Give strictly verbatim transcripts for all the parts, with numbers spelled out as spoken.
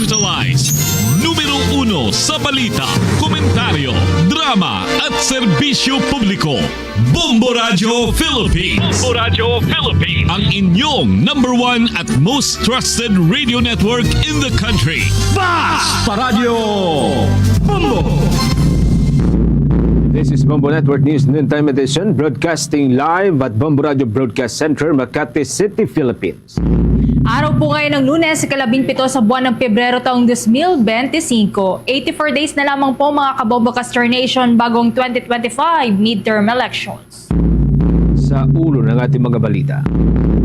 Digitalize. Numero uno sa balita, komentaryo, drama, at serbisyo publiko. Bombo Radyo Philippines. Bombo Radyo Philippines. Ang inyong number one at most trusted radio network in the country. Basta Radyo Bombo! This is Bombo Network News Noontime Edition, broadcasting live at Bombo Radyo Broadcast Center, Makati City, Philippines. Araw po ngayon ng Lunes, ikalabing pito sa buwan ng Pebrero taong dos mil bente singko. Eighty-four days na lamang po, mga Kabombo Castor Nation, bagong twenty twenty-five midterm elections. Sa ulo ng ating mga balita.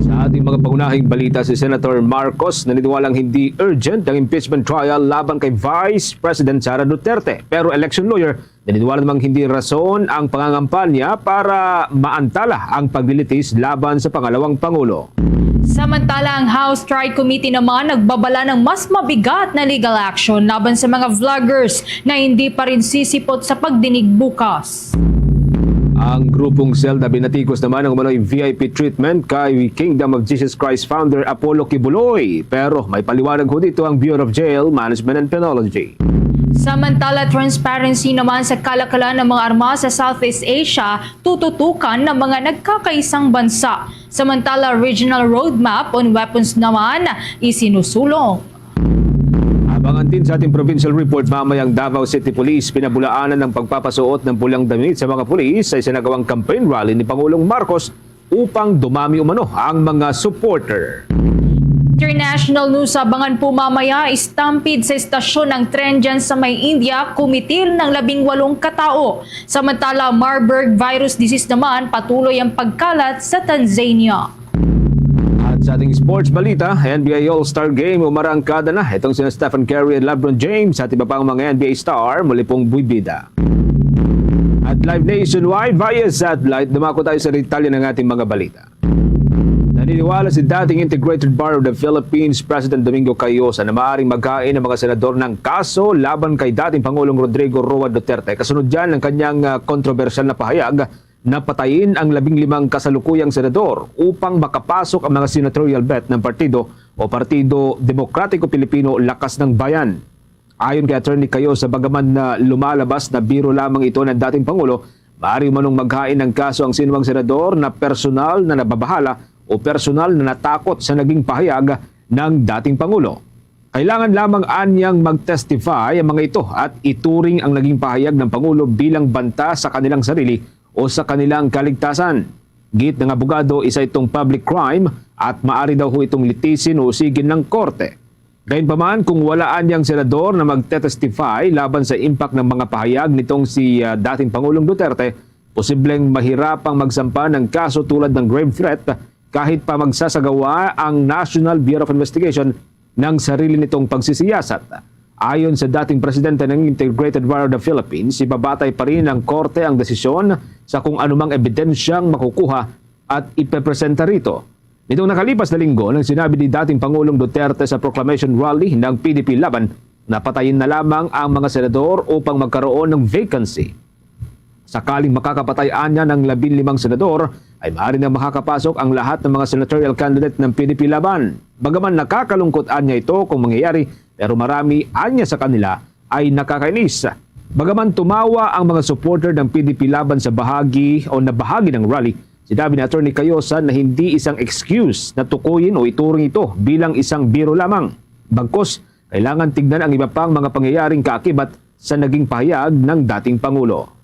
Sa ating mga pangunahing balita, si Senator Marcos naniniwalang hindi urgent ang impeachment trial laban kay Vice President Sara Duterte. Pero election lawyer naniniwala namang hindi rason ang pangangampanya para maantala ang paglilitis laban sa pangalawang pangulo. Samantala, ang House Tri Committee naman nagbabala ng mas mabigat na legal action laban sa mga vloggers na hindi pa rin sisipot sa pagdinig bukas. Ang grupong Zelda Binatikos naman ang umano'y V I P treatment kay Kingdom of Jesus Christ founder Apollo Quiboloy. Pero may paliwanag ho dito ang Bureau of Jail Management and Penology. Samantala, transparency naman sa kalakalan ng mga armas sa Southeast Asia, tututukan ng mga nagkakaisang bansa. Samantala, regional roadmap on weapons naman isinusulong. Abangan din sa ating provincial report mamayang Davao City Police pinabulaanan ng pagpapasuot ng pulang damit sa mga pulis sa isinagawang campaign rally ni Pangulong Marcos upang dumami umano ang mga supporter. International news, abangan po mamaya, stampede sa estasyon ng tren dyan sa may India, kumitil ng labing walong katao. Samantala, Marburg virus disease naman, patuloy ang pagkalat sa Tanzania. At sa ating sports balita, N B A All-Star Game, umarangkada na itong sina Stephen Curry at LeBron James at iba pang mga N B A star, muli pong buybida. At live nationwide via satellite, dumako tayo sa detalye ng ating mga balita. Naniniwala si dating Integrated Bar of the Philippines President Domingo Cayosa na maaaring maghain ang mga senador ng kaso laban kay dating Pangulong Rodrigo Roa Duterte. Kasunod dyan ng kanyang, ah, kontrobersyal na pahayag na patayin ang labing limang kasalukuyang senador upang makapasok ang mga senatorial bet ng partido o Partido Demokratiko Pilipino Lakas ng Bayan. Ayon kay Attorney Cayosa, bagaman na lumalabas na biro lamang ito ng dating Pangulo, maaari umanong maghain ng kaso ang sinumang senador na personal na nababahala o personal na natakot sa naging pahayag ng dating Pangulo. Kailangan lamang anyang mag-testify ang mga ito at ituring ang naging pahayag ng Pangulo bilang banta sa kanilang sarili o sa kanilang kaligtasan. Giit ng abogado, isa itong public crime at maaari daw ho itong litisin o usigin ng korte. Gayunpaman, kung wala anyang senador na magte-testify laban sa impact ng mga pahayag nitong si, ah, dating Pangulong Duterte, posibleng mahirapang magsampa ng kaso tulad ng grave threat kahit pa magsasagawa ang National Bureau of Investigation ng sarili nitong pagsisiyasat. Ayon sa dating presidente ng Integrated Bar of the Philippines, ibabatay pa rin ng korte ang desisyon sa kung anumang ebidensyang makukuha at ipepresenta rito. Nitong nakalipas na linggo, nang sinabi ni dating Pangulong Duterte sa proclamation rally ng P D P Laban na patayin na lamang ang mga senador upang magkaroon ng vacancy. Sakaling makakapatay anya ng labing limang senador, ay maaari na makakapasok ang lahat ng mga senatorial candidate ng P D P Laban. Bagaman nakakalungkot anya ito kung mangyayari, pero marami anya sa kanila ay nakakainis. Bagaman tumawa ang mga supporter ng P D P Laban sa bahagi o na bahagi ng rally, sinabi ni Attorney Cayosa na hindi isang excuse na tukuyin o ituring ito bilang isang biro lamang. Bagkus, kailangan tignan ang iba pang mga pangyayaring kaakibat sa naging pahayag ng dating Pangulo.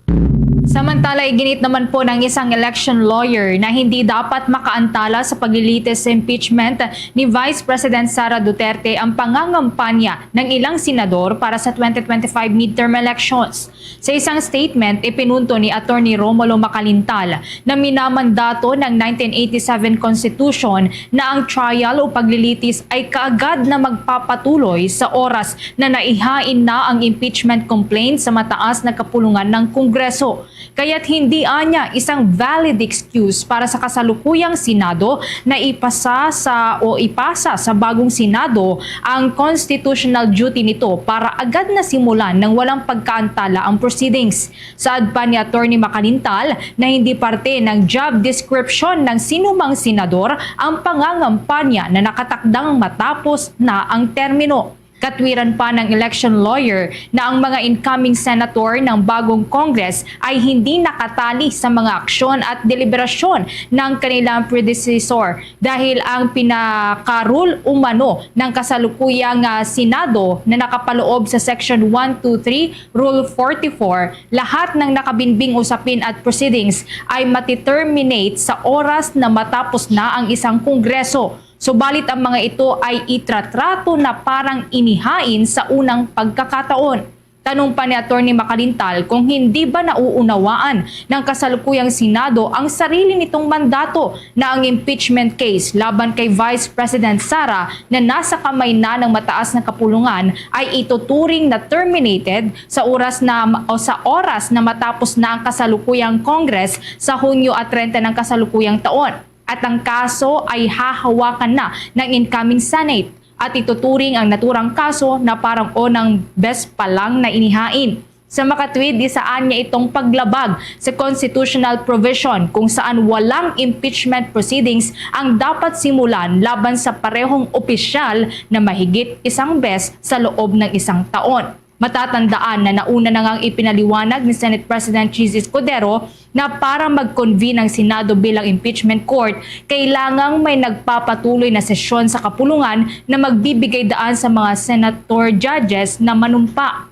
Samantala, iginit naman po ng isang election lawyer na hindi dapat makaantala sa paglilitis sa impeachment ni Vice President Sara Duterte ang pangangampanya ng ilang senador para sa twenty twenty-five midterm elections. Sa isang statement, ipinunto ni Attorney Romulo Macalintal na minamandato ng nineteen eighty-seven Constitution na ang trial o paglilitis ay kaagad na magpapatuloy sa oras na naihain na ang impeachment complaint sa mataas na kapulungan ng Kongreso. Kaya't hindi anya isang valid excuse para sa kasalukuyang Senado na ipasa sa o ipasa sa bagong Senado ang constitutional duty nito para agad na simulan ng walang pagkaantala ang proceedings. Saad pa ni Attorney Macalintal na hindi parte ng job description ng sinumang senador ang pangangampanya na nakatakdang matapos na ang termino. Katwiran pa ng election lawyer na ang mga incoming senator ng bagong Congress ay hindi nakatali sa mga aksyon at deliberasyon ng kanilang predecessor dahil ang pinaka-rule umano ng kasalukuyang, ah, Senado na nakapaloob sa Section one two three, Rule forty-four, lahat ng nakabinbing usapin at proceedings ay matiterminate sa oras na matapos na ang isang kongreso. Subalit ang mga ito ay itratrato na parang inihain sa unang pagkakataon. Tanong pa ni Attorney Macalintal kung hindi ba nauunawaan ng kasalukuyang Senado ang sarili nitong mandato na ang impeachment case laban kay Vice President Sara na nasa kamay na ng mataas na kapulungan ay ituturing na terminated sa oras na, o sa oras na matapos na ang kasalukuyang Congress sa Hunyo at treinta ng kasalukuyang taon. At ang kaso ay hahawakan na ng incoming Senate at ituturing ang naturang kaso na parang unang bes pa lang na inihain. Sa makatwid, isaan niya itong paglabag sa constitutional provision kung saan walang impeachment proceedings ang dapat simulan laban sa parehong opisyal na mahigit isang bes sa loob ng isang taon. Matatandaan na nauna na ngang ipinaliwanag ni Senate President Chiz Escudero na para mag-convene ang Senado bilang impeachment court, kailangang may nagpapatuloy na sesyon sa kapulungan na magbibigay daan sa mga senator judges na manumpa.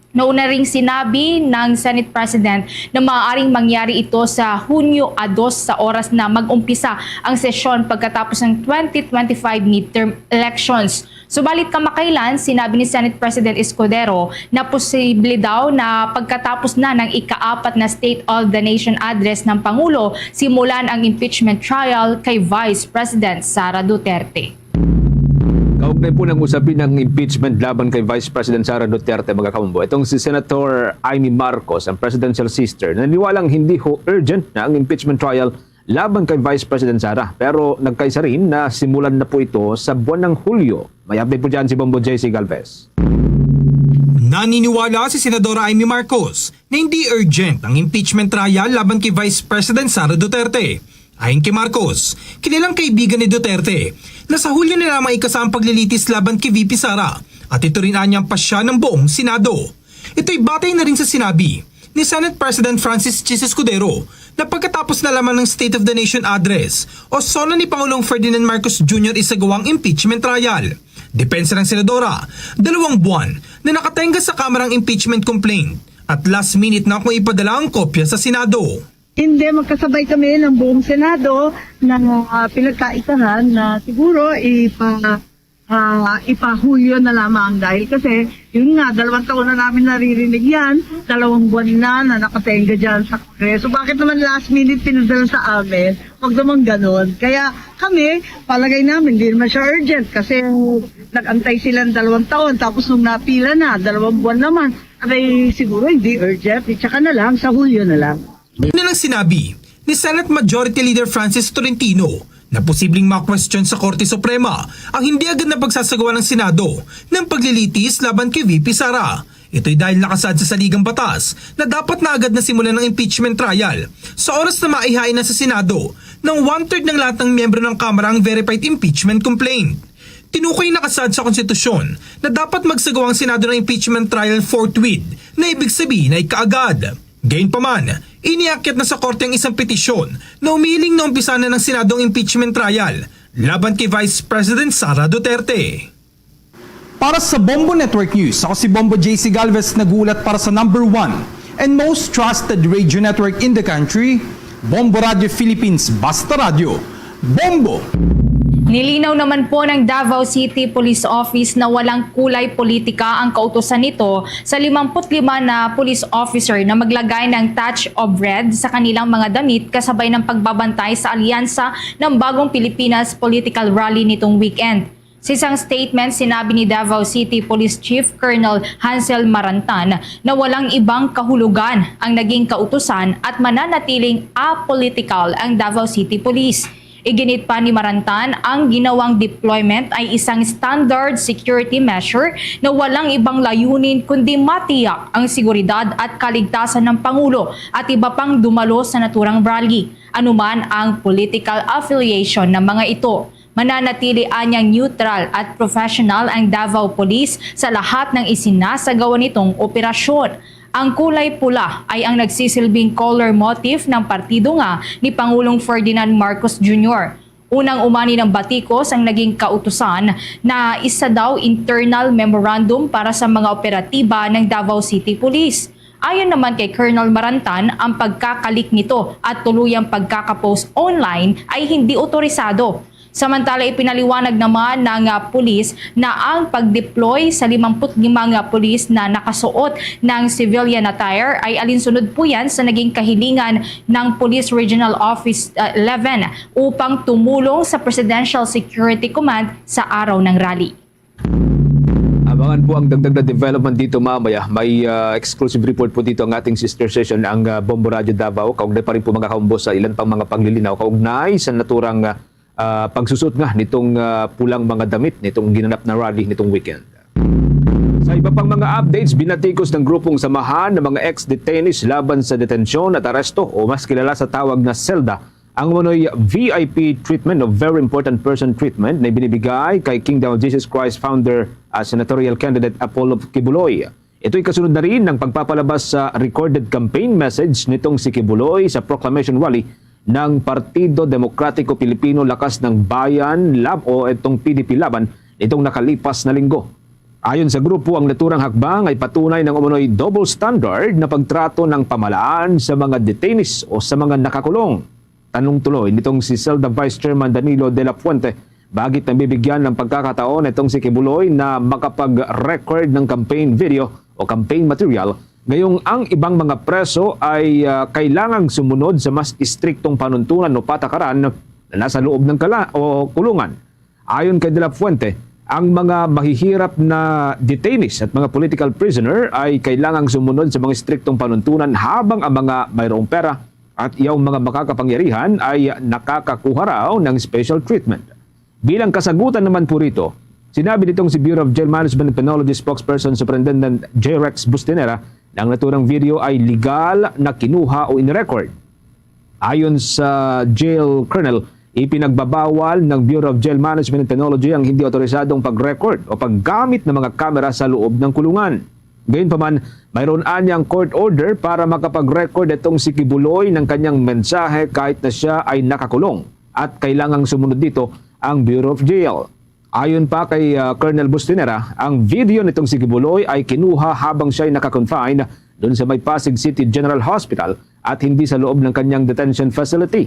Nauna ring sinabi ng Senate President na maaaring mangyari ito sa Hunyo a dos sa oras na mag-umpisa ang sesyon pagkatapos ng twenty twenty-five midterm elections. Subalit kamakailan, sinabi ni Senate President Escudero na posible daw na pagkatapos na ng ikaapat na State of the Nation Address ng Pangulo, simulan ang impeachment trial kay Vice President Sara Duterte. Kaugnay po ng usapin ng impeachment laban kay Vice President Sara Duterte, mga kabombo, itong si Senator Imee Marcos, ang presidential sister, naniniwalang hindi ho urgent na ang impeachment trial laban kay Vice President Sara. Pero nagkaisa rin na simulan na po ito sa buwan ng Hulyo. May update po dyan si Bombo J C Galvez. Naniniwala si Senadora Imee Marcos na hindi urgent ang impeachment trial laban kay Vice President Sara Duterte. Ayon kay Marcos, kilalang kaibigan ni Duterte na sa Hulyo na lamang ikasa ang paglilitis laban kay V P Sara at ito rin anya ang pasya ng buong Senado. Ito'y batay na rin sa sinabi ni Senate President Francis Chiz Escudero na pagkatapos na lamang ng State of the Nation Address o SONA ni Pangulong Ferdinand Marcos Junior isagawa ang impeachment trial. Depensa ng Senadora, dalawang buwan na nakatenga sa Kamara ang impeachment complaint at last minute na kung ipadala ang kopya sa Senado. Hindi, magkasabay kami ng buong Senado na uh, pinagkaisahan na siguro ipa, uh, ipahulyo na lamang dahil kasi yun nga, dalawang taon na namin naririnig yan, dalawang buwan na na nakatenga dyan sa Kongreso. Bakit naman last minute pinadala sa amin? Huwag naman ganon. Kaya kami, palagay namin, hindi naman siya urgent kasi nag-antay sila ng dalawang taon tapos nung napila na, dalawang buwan naman, abay siguro hindi urgent, itsaka na lang, sa Hulyo na lang. Una nang sinabi ni Senate Majority Leader Francis Tolentino na posibleng ma-question sa Korte Suprema ang hindi agad na pagsasagawa ng Senado ng paglilitis laban kay V P Sara. Ito'y dahil nakasaad sa saligang batas na dapat na agad na simulan ang impeachment trial sa oras na maihain na sa Senado ng one-third ng lahat ng miyembro ng Kamara ang verified impeachment complaint. Tinukoy nakasaad sa konstitusyon na dapat magsagawa ang Senado ng impeachment trial forthwith, na ibig sabihin ay kaagad. Gayunpaman, iniakyat na sa korte ang isang petisyon na umiling na umpisahan na ng Senado ang impeachment trial laban kay Vice President Sara Duterte. Para sa Bombo Network News, ako si Bombo J C Galvez, nag-uulat para sa number one and most trusted radio network in the country, Bombo Radio Philippines, Basta Radio. Bombo! Nilinaw naman po ng Davao City Police Office na walang kulay politika ang kautusan nito sa limampu't lima na police officer na maglagay ng touch of red sa kanilang mga damit kasabay ng pagbabantay sa alyansa ng Bagong Pilipinas political rally nitong weekend. Sa isang statement, sinabi ni Davao City Police Chief Colonel Hansel Marantan na walang ibang kahulugan ang naging kautusan at mananatiling apolitical ang Davao City Police. Iginit pa ni Marantan, ang ginawang deployment ay isang standard security measure na walang ibang layunin kundi matiyak ang seguridad at kaligtasan ng Pangulo at iba pang dumalo sa naturang rally, anuman ang political affiliation ng mga ito. Mananatili anyang neutral at professional ang Davao Police sa lahat ng isinasagawa nitong operasyon. Ang kulay pula ay ang nagsisilbing color motif ng partido nga ni Pangulong Ferdinand Marcos Junior. Unang umani ng batikos ang naging kautusan na isa daw internal memorandum para sa mga operatiba ng Davao City Police. Ayon naman kay Colonel Marantan, ang pagkakalik nito at tuluyang pagkakapost online ay hindi otorisado. Samantala, ipinaliwanag naman ng ah, pulis na ang pag-deploy sa limampu't lima nga pulis na nakasuot ng civilian attire ay alinsunod po yan sa naging kahilingan ng Police Regional Office ah, eleven upang tumulong sa Presidential Security Command sa araw ng rally. Abangan po ang dagdag na development dito mamaya. May ah, exclusive report po dito ang ating sister station, ang ah, Bombo Radio Davao. Kaugnay pa rin po, mga kaumbo, sa ilan pang mga paglilinaw kaugnay sa naturang ah, ah, pagsusuot nga nitong ah, pulang mga damit nitong ginanap na rally nitong weekend. Sa iba pang mga updates, binatikos ng grupong samahan ng mga ex-detainees laban sa detensyon at aresto, o mas kilala sa tawag na selda, ang umano'y V I P treatment o Very Important Person Treatment na binibigay kay Kingdom of Jesus Christ founder at senatorial candidate Apollo Quiboloy. Ito'y kasunod na rin ng pagpapalabas sa recorded campaign message nitong si Quiboloy sa proclamation rally ng Partido Demokratiko Pilipino Lakas ng Bayan Lab o itong P D P Laban nitong nakalipas na linggo. Ayon sa grupo, ang naturang hakbang ay patunay ng umano'y double standard na pagtrato ng pamahalaan sa mga detainees o sa mga nakakulong. Tanong tuloy nitong si selda Vice Chairman Danilo de la Fuente, bakit nabibigyan ng pagkakataon itong si Quiboloy na makapag-record ng campaign video o campaign material, ngayong ang ibang mga preso ay ah, kailangang sumunod sa mas istriktong panuntunan o patakaran na nasa loob ng kala o kulungan. Ayon kay De La Fuente, ang mga mahihirap na detainees at mga political prisoner ay kailangang sumunod sa mga istriktong panuntunan, habang ang mga mayroong pera at iyang mga makakapangyarihan ay nakakakuha raw ng special treatment. Bilang kasagutan naman po rito, sinabi nitong si Bureau of Jail Management and Penology Spokesperson Superintendent J. Rex Bustinera na ang naturang video ay legal na kinuha o in-record. Ayon sa jail colonel, ipinagbabawal ng Bureau of Jail Management and Penology ang hindi otorisadong pag-record o paggamit ng mga kamera sa loob ng kulungan. Gayunpaman, mayroon anyang court order para makapag-record itong si Quiboloy ng kanyang mensahe kahit na siya ay nakakulong, at kailangang sumunod dito ang Bureau of Jail. Ayon pa kay ah, Colonel Bustinera, ang video nitong si Quiboloy ay kinuha habang siya ay naka-confine doon sa may Pasig City General Hospital at hindi sa loob ng kanyang detention facility.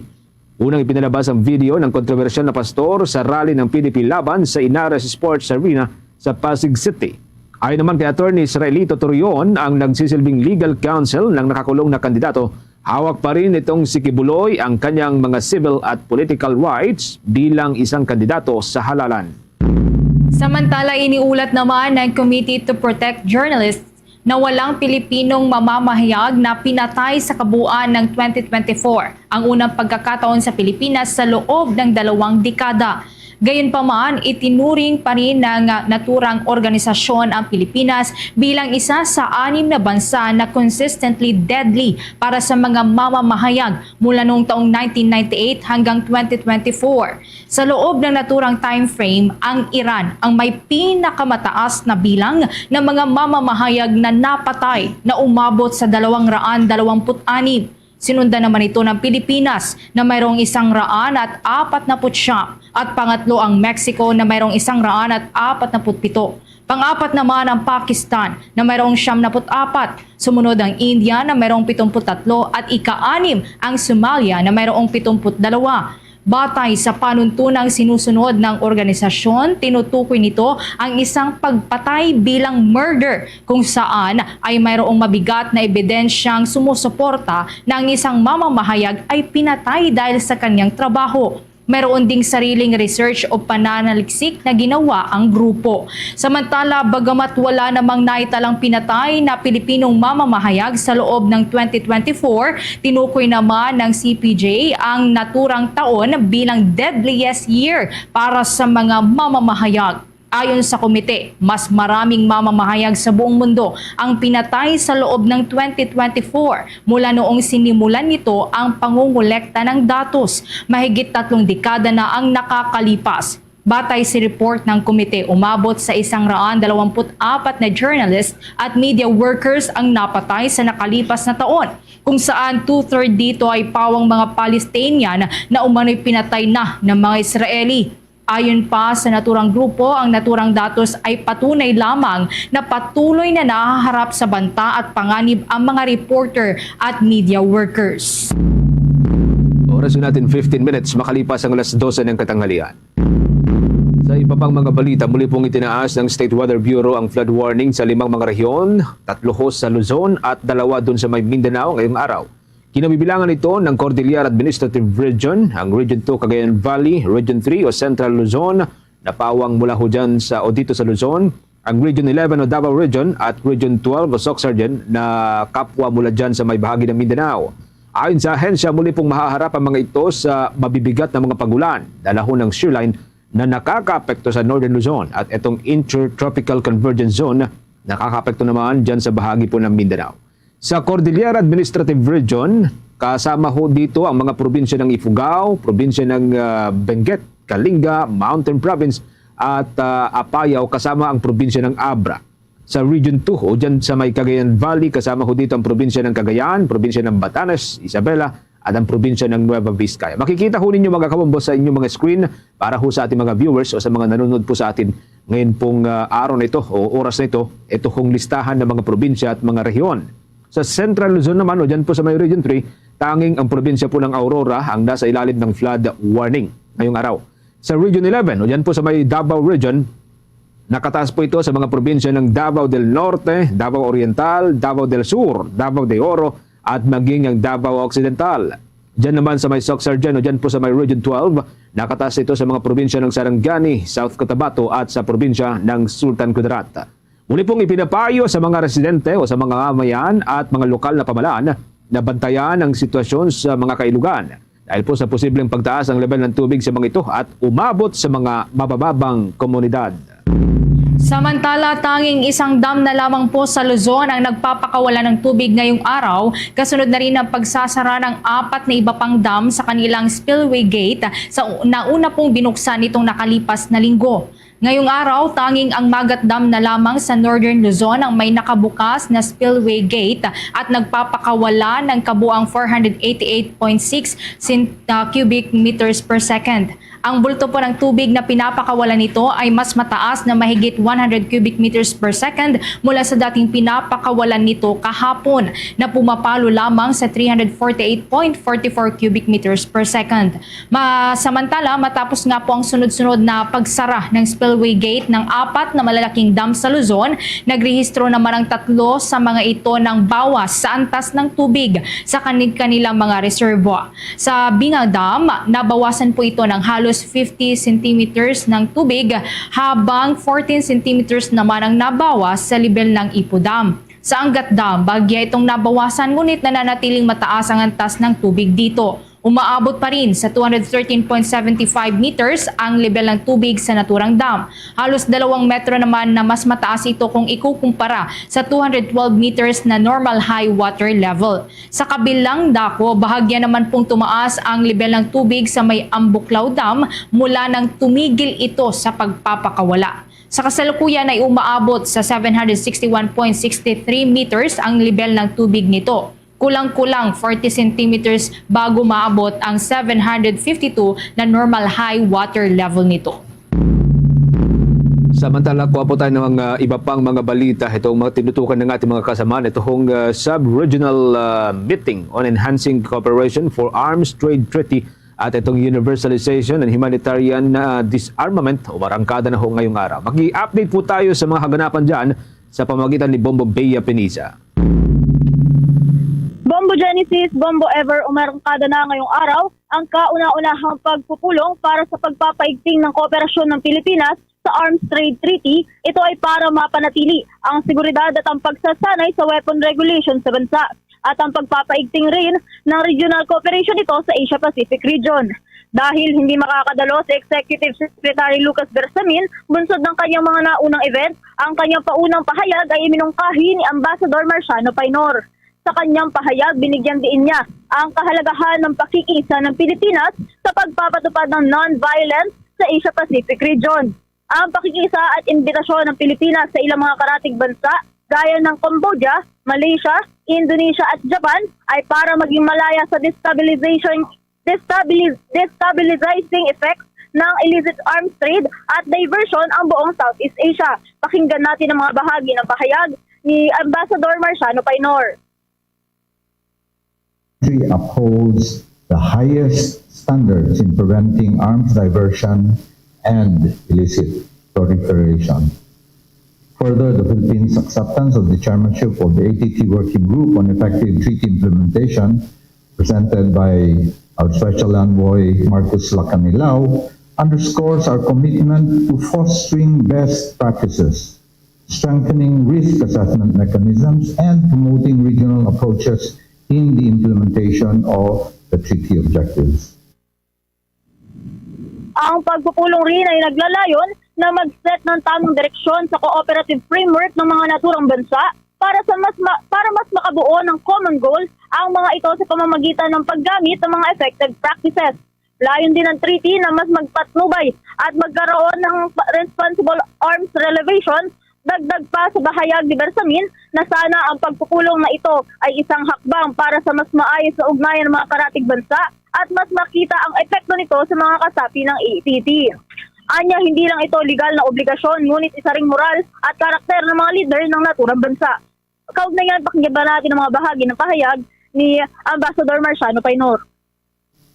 Unang ipinalabas ang video ng kontrobersyal na pastor sa rally ng P D P Laban sa Henares Sports Arena sa Pasig City. Ayon naman kay Attorney Israelito Torreon, ang nagsisilbing legal counsel ng nakakulong na kandidato, hawak pa rin nitong si Quiboloy ang kanyang mga civil at political rights bilang isang kandidato sa halalan. Samantala, iniulat naman ng Committee to Protect Journalists na walang Pilipinong mamamahayag na pinatay sa kabuuan ng twenty twenty-four, ang unang pagkakataon sa Pilipinas sa loob ng dalawang dekada. Gayunpaman, itinuring pa rin ng naturang organisasyon ang Pilipinas bilang isa sa anim na bansa na consistently deadly para sa mga mamamahayag mula noong taong nineteen ninety-eight hanggang twenty twenty-four. Sa loob ng naturang time frame, ang Iran ang may pinakamataas na bilang ng mga mamamahayag na napatay, na umabot sa dalawang raan dalawampu't anim. Sinundan naman ito ng Pilipinas na mayroong isang raan at apat na putsyam, at pangatlo ang Mexico na mayroong isang raan at apat na put pito. Pang-apat naman ang Pakistan na mayroong siyam na put apat. Sumunod ang India na mayroong pitumput tatlo at ika-anim ang Somalia na mayroong pitumput dalawa. Batay sa panuntunang sinusunod ng organisasyon, tinutukoy nito ang isang pagpatay bilang murder, kung saan ay mayroong mabigat na ebidensyang sumusuporta na ang isang mamamahayag ay pinatay dahil sa kanyang trabaho. Mayroon ding sariling research o pananaliksik na ginawa ang grupo. Samantala, bagamat wala namang naitalang pinatay na Pilipinong mamamahayag sa loob ng twenty twenty-four, tinukoy naman ng C P J ang naturang taon bilang deadliest year para sa mga mamamahayag. Ayon sa komite, mas maraming mamamahayag sa buong mundo ang pinatay sa loob ng twenty twenty-four mula noong sinimulan nito ang pangungulekta ng datos. Mahigit tatlong dekada na ang nakakalipas. Batay sa report ng komite, umabot sa isang raan dalawampu't apat na journalist at media workers ang napatay sa nakalipas na taon, kung saan two-third dito ay pawang mga Palestinian na umano'y pinatay na ng mga Israeli. Ayon pa sa naturang grupo, ang naturang datos ay patunay lamang na patuloy na nahaharap sa banta at panganib ang mga reporter at media workers. Oras natin fifteen minutes makalipas ang alas dose ng katanghalian. Sa iba pang mga balita, muli pong itinaas ng State Weather Bureau ang flood warning sa limang mga rehiyon, tatlo ho sa Luzon at dalawa dun sa may Mindanao ngayong araw. Kinabibilangan ito ng Cordillera Administrative Region, ang Region two Cagayan Valley, Region three o Central Luzon, napawang mula ho dyan sa o dito sa Luzon, ang Region eleven o Davao Region at Region twelve o Soc Region na kapwa mula dyan sa may bahagi ng Mindanao. Ayon sa ahensya, muli pong mahaharap ang mga ito sa mabibigat na mga pagulan, dala ho ng shear line na nakakaapekto sa Northern Luzon at itong Intertropical Convergence Zone nakakaapekto naman dyan sa bahagi po ng Mindanao. Sa Cordillera Administrative Region, kasama ho dito ang mga probinsya ng Ifugao, probinsya ng ah, Benguet, Kalinga, Mountain Province, at ah, Apayao, kasama ang probinsya ng Abra. Sa Region two o dyan sa may Cagayan Valley, kasama ho dito ang probinsya ng Cagayan, probinsya ng Batanes, Isabela, at ang probinsya ng Nueva Vizcaya. Makikita ho ninyo, mga kabombo, sa inyong mga screen para ho sa ating mga viewers o sa mga nanonood po sa atin ngayon pong ah, araw na ito o oras na ito, ito hong listahan ng mga probinsya at mga rehiyon. Sa Central Luzon naman, o dyan po sa may Region three, tanging ang probinsya po ng Aurora ang nasa ilalim ng flood warning ngayong araw. Sa Region eleven, o dyan po sa may Davao Region, nakataas po ito sa mga probinsya ng Davao del Norte, Davao Oriental, Davao del Sur, Davao de Oro, at maging ang Davao Occidental. Diyan naman sa may Soc Region o diyan po sa may Region twelve, nakataas ito sa mga probinsya ng Sarangani, South Cotabato at sa probinsya ng Sultan Kudarat. Muli pong ipinapayo sa mga residente o sa mga mamayan at mga lokal na pamahalaan na bantayan ang sitwasyon sa mga kailugan dahil po sa posibleng pagtaas ang level ng tubig sa mga ito at umabot sa mga mabababang komunidad. Samantala, tanging isang dam na lamang po sa Luzon ang nagpapakawala ng tubig ngayong araw, kasunod na rin ang pagsasara ng apat na iba pang dam sa kanilang spillway gate sa u- nauna pong binuksan nitong nakalipas na linggo. Ngayong araw, tanging ang Magat Dam na lamang sa Northern Luzon ang may nakabukas na spillway gate at nagpapakawala ng kabuang four hundred eighty-eight point six sin- uh, cubic meters per second. Ang bulto po ng tubig na pinapakawalan nito ay mas mataas na mahigit one hundred cubic meters per second mula sa dating pinapakawalan nito kahapon na pumapalo lamang sa three hundred forty-eight point forty-four cubic meters per second. Ma samantala, matapos nga po ang sunod-sunod na pagsara ng spillway gate ng apat na malalaking dam sa Luzon, nagrehistro naman ang tatlo sa mga ito ng bawas sa antas ng tubig sa kani- kanilang mga reservoir. Sa Binga Dam, nabawasan po ito ng halos fifty centimeters ng tubig, habang fourteen centimeters naman ang nabawas sa lebel ng Ipo Dam. Sa Angat Dam, bahagya itong nabawasan, ngunit nananatiling mataas ang antas ng tubig dito. Umaabot pa rin sa two hundred thirteen point seven five meters ang lebel ng tubig sa naturang dam. Halos dalawang metro naman na mas mataas ito kung ikukumpara sa two hundred twelve meters na normal high water level. Sa kabilang dako, bahagya naman pong tumaas ang lebel ng tubig sa may Ambuklaw Dam mula nang tumigil ito sa pagpapakawala. Sa kasalukuyan ay umaabot sa seven hundred sixty-one point six three meters ang lebel ng tubig nito. Kulang-kulang forty centimeters bago maabot ang seven hundred fifty-two na normal high water level nito. Samantala, kuha po tayo ng mga iba pang mga balita. Itong mga tinutukan ng ating mga kasama, ito hong ah, sub-regional ah, meeting on enhancing cooperation for arms trade treaty at itong universalization and humanitarian ah, disarmament o arangkada na ho ngayong araw. Mag-i-update po tayo sa mga kaganapan dyan sa pamagitan ni Bombo Bea Peniza. Bombo Genesis, Bombo Ever, umarangkada na ngayong araw ang kauna-unahang pagpupulong para sa pagpapaigting ng kooperasyon ng Pilipinas sa Arms Trade Treaty. Ito ay para mapanatili ang seguridad at ang pagsasanay sa weapon regulation sa bansa at ang pagpapaigting rin ng regional cooperation nito sa Asia-Pacific region. Dahil hindi makakadalo si Executive Secretary Lucas Bersamin bunsod ng kanyang mga naunang event, ang kanyang paunang pahayag ay iminungkahi ni Ambassador Marciano Painor. Sa kanyang pahayag, binigyan diin niya ang kahalagahan ng pakikiisa ng Pilipinas sa pagpapatupad ng non-violence sa Asia-Pacific region. Ang pakikiisa at imbitasyon ng Pilipinas sa ilang mga karatig bansa gaya ng Cambodia, Malaysia, Indonesia at Japan ay para maging malaya sa destabilization destabiliz-, destabilizing effects ng illicit arms trade at diversion ang buong Southeast Asia. Pakinggan natin ang mga bahagi ng pahayag ni Ambassador Marciano Painor. Country upholds the highest standards in preventing arms diversion and illicit proliferation. Further, the Philippines' acceptance of the chairmanship of the A T T Working Group on Effective Treaty Implementation, presented by our Special Envoy Marcus Lacanilao, underscores our commitment to fostering best practices, strengthening risk assessment mechanisms, and promoting regional approaches in the implementation of the treaty objectives. Ang pagpupulong rin ay naglalayon na mag-set ng tamang direksyon sa cooperative framework ng mga naturang bansa para sa mas ma- para mas makabuo ng common goal ang mga ito sa pamamagitan ng paggamit ng mga effective practices. Layon din ng treaty na mas magpatnubay at magkaroon ng pa- responsible arms relevation. Dagdag pa sa bahayag ni Bersamin na sana ang pagpupulong na ito ay isang hakbang para sa mas maayos na ugnayan ng mga karatig bansa at mas makita ang epekto nito sa mga kasapi ng A T T. Anya, hindi lang ito legal na obligasyon, ngunit isa ring moral at karakter ng mga lider ng naturang bansa. Kaugnay niyan, pakinggan natin ang mga bahagi ng pahayag ni Ambassador Marciano Painor.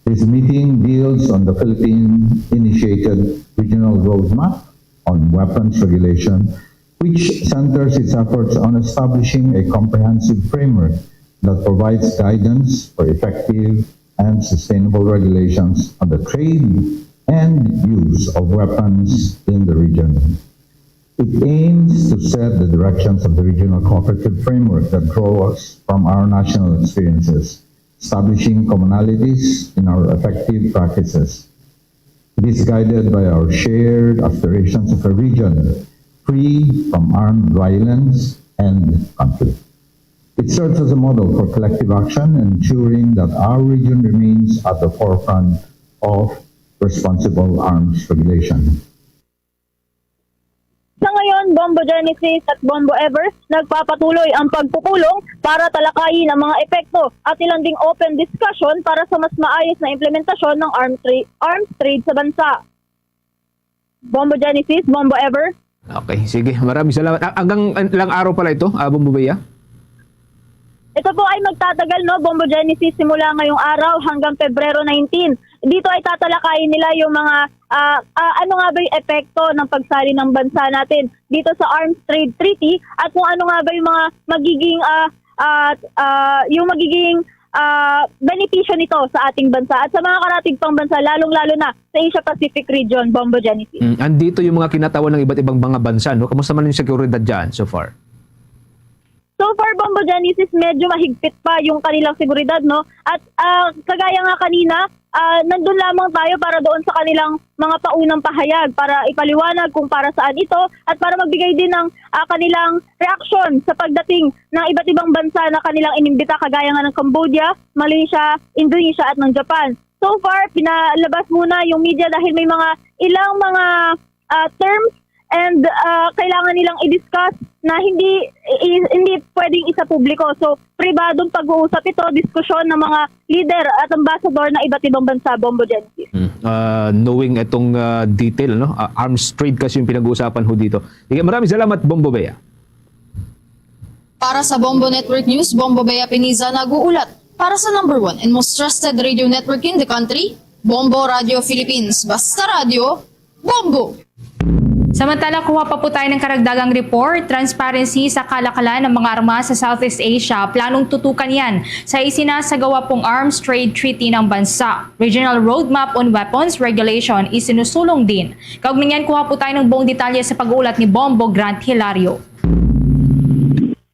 This meeting builds on the Philippine-initiated Regional Roadmap on Weapons Regulation, which centers its efforts on establishing a comprehensive framework that provides guidance for effective and sustainable regulations on the trade and use of weapons in the region. It aims to set the directions of the regional cooperative framework that draws from our national experiences, establishing commonalities in our effective practices. It is guided by our shared aspirations of a region free from armed violence and conflict. It serves as a model for collective action, ensuring that our region remains at the forefront of responsible arms regulation. Sa ngayon, Bombo Genesis at Bombo Ever nagpapatuloy ang pagpupulong para talakayin ang mga epekto at ilang ding open discussion para sa mas maayos na implementasyon ng arms, tra- arms trade sa bansa. Bombo Genesis, Bombo Ever. Okay, sige. Maraming salamat. Ah, hanggang ah, ilang araw pala ito, ah, Bombo Bea? Ito po ay magtatagal, no, Bombo Genesis, simula ngayong araw hanggang Pebrero nineteen. Dito ay tatalakayin nila yung mga ah, ah, ano nga ba yung epekto ng pagsali ng bansa natin dito sa Arms Trade Treaty at kung ano nga ba yung mga magiging ah, ah, ah, yung magiging ah, benepisyo nito sa ating bansa at sa mga karatig pang bansa, lalong-lalo na sa Asia Pacific region, Bombo Genesis. Mm, andito yung mga kinatawan ng iba't ibang mga bansa, no? Kamusta man yung seguridad dyan so far? So far, Bombo Genesis, medyo mahigpit pa yung kanilang seguridad, no? At ah, kagaya nga kanina, ah, nandun lamang tayo para doon sa kanilang mga paunang pahayag, para ipaliwanag kung para saan ito at para magbigay din ng ah, kanilang reaksyon sa pagdating ng iba't ibang bansa na kanilang inimbita, kagaya nga ng Cambodia, Malaysia, Indonesia at ng Japan. So far, pinalabas muna yung media dahil may mga ilang mga ah, terms and ah, kailangan nilang i-discuss na hindi i- hindi pwedeng isa publiko. So, pribadong pag-uusap ito, diskusyon ng mga leader at ambassador ng iba't ibang bansa, Bombo Genesis. Hmm. Ah, knowing itong ah, detail, no? Ah, arms trade kasi yung pinag-uusapan ho dito. Sige, maraming salamat, Bombo Bea. Para sa Bombo Network News, Bombo Bea Piniza nag-uulat. Para sa number one and most trusted radio network in the country, Bombo Radio Philippines. Basta radyo, Bombo! Samantala, kuha pa po tayo ng karagdagang report. Transparency sa kalakalan ng mga armas sa Southeast Asia. Planong tutukan yan sa isinasagawa pong Arms Trade Treaty ng bansa. Regional Roadmap on Weapons Regulation isinusulong din. Kaugnay niyan, kuha po tayo ng buong detalye sa pag-uulat ni Bombo Grant Hilario.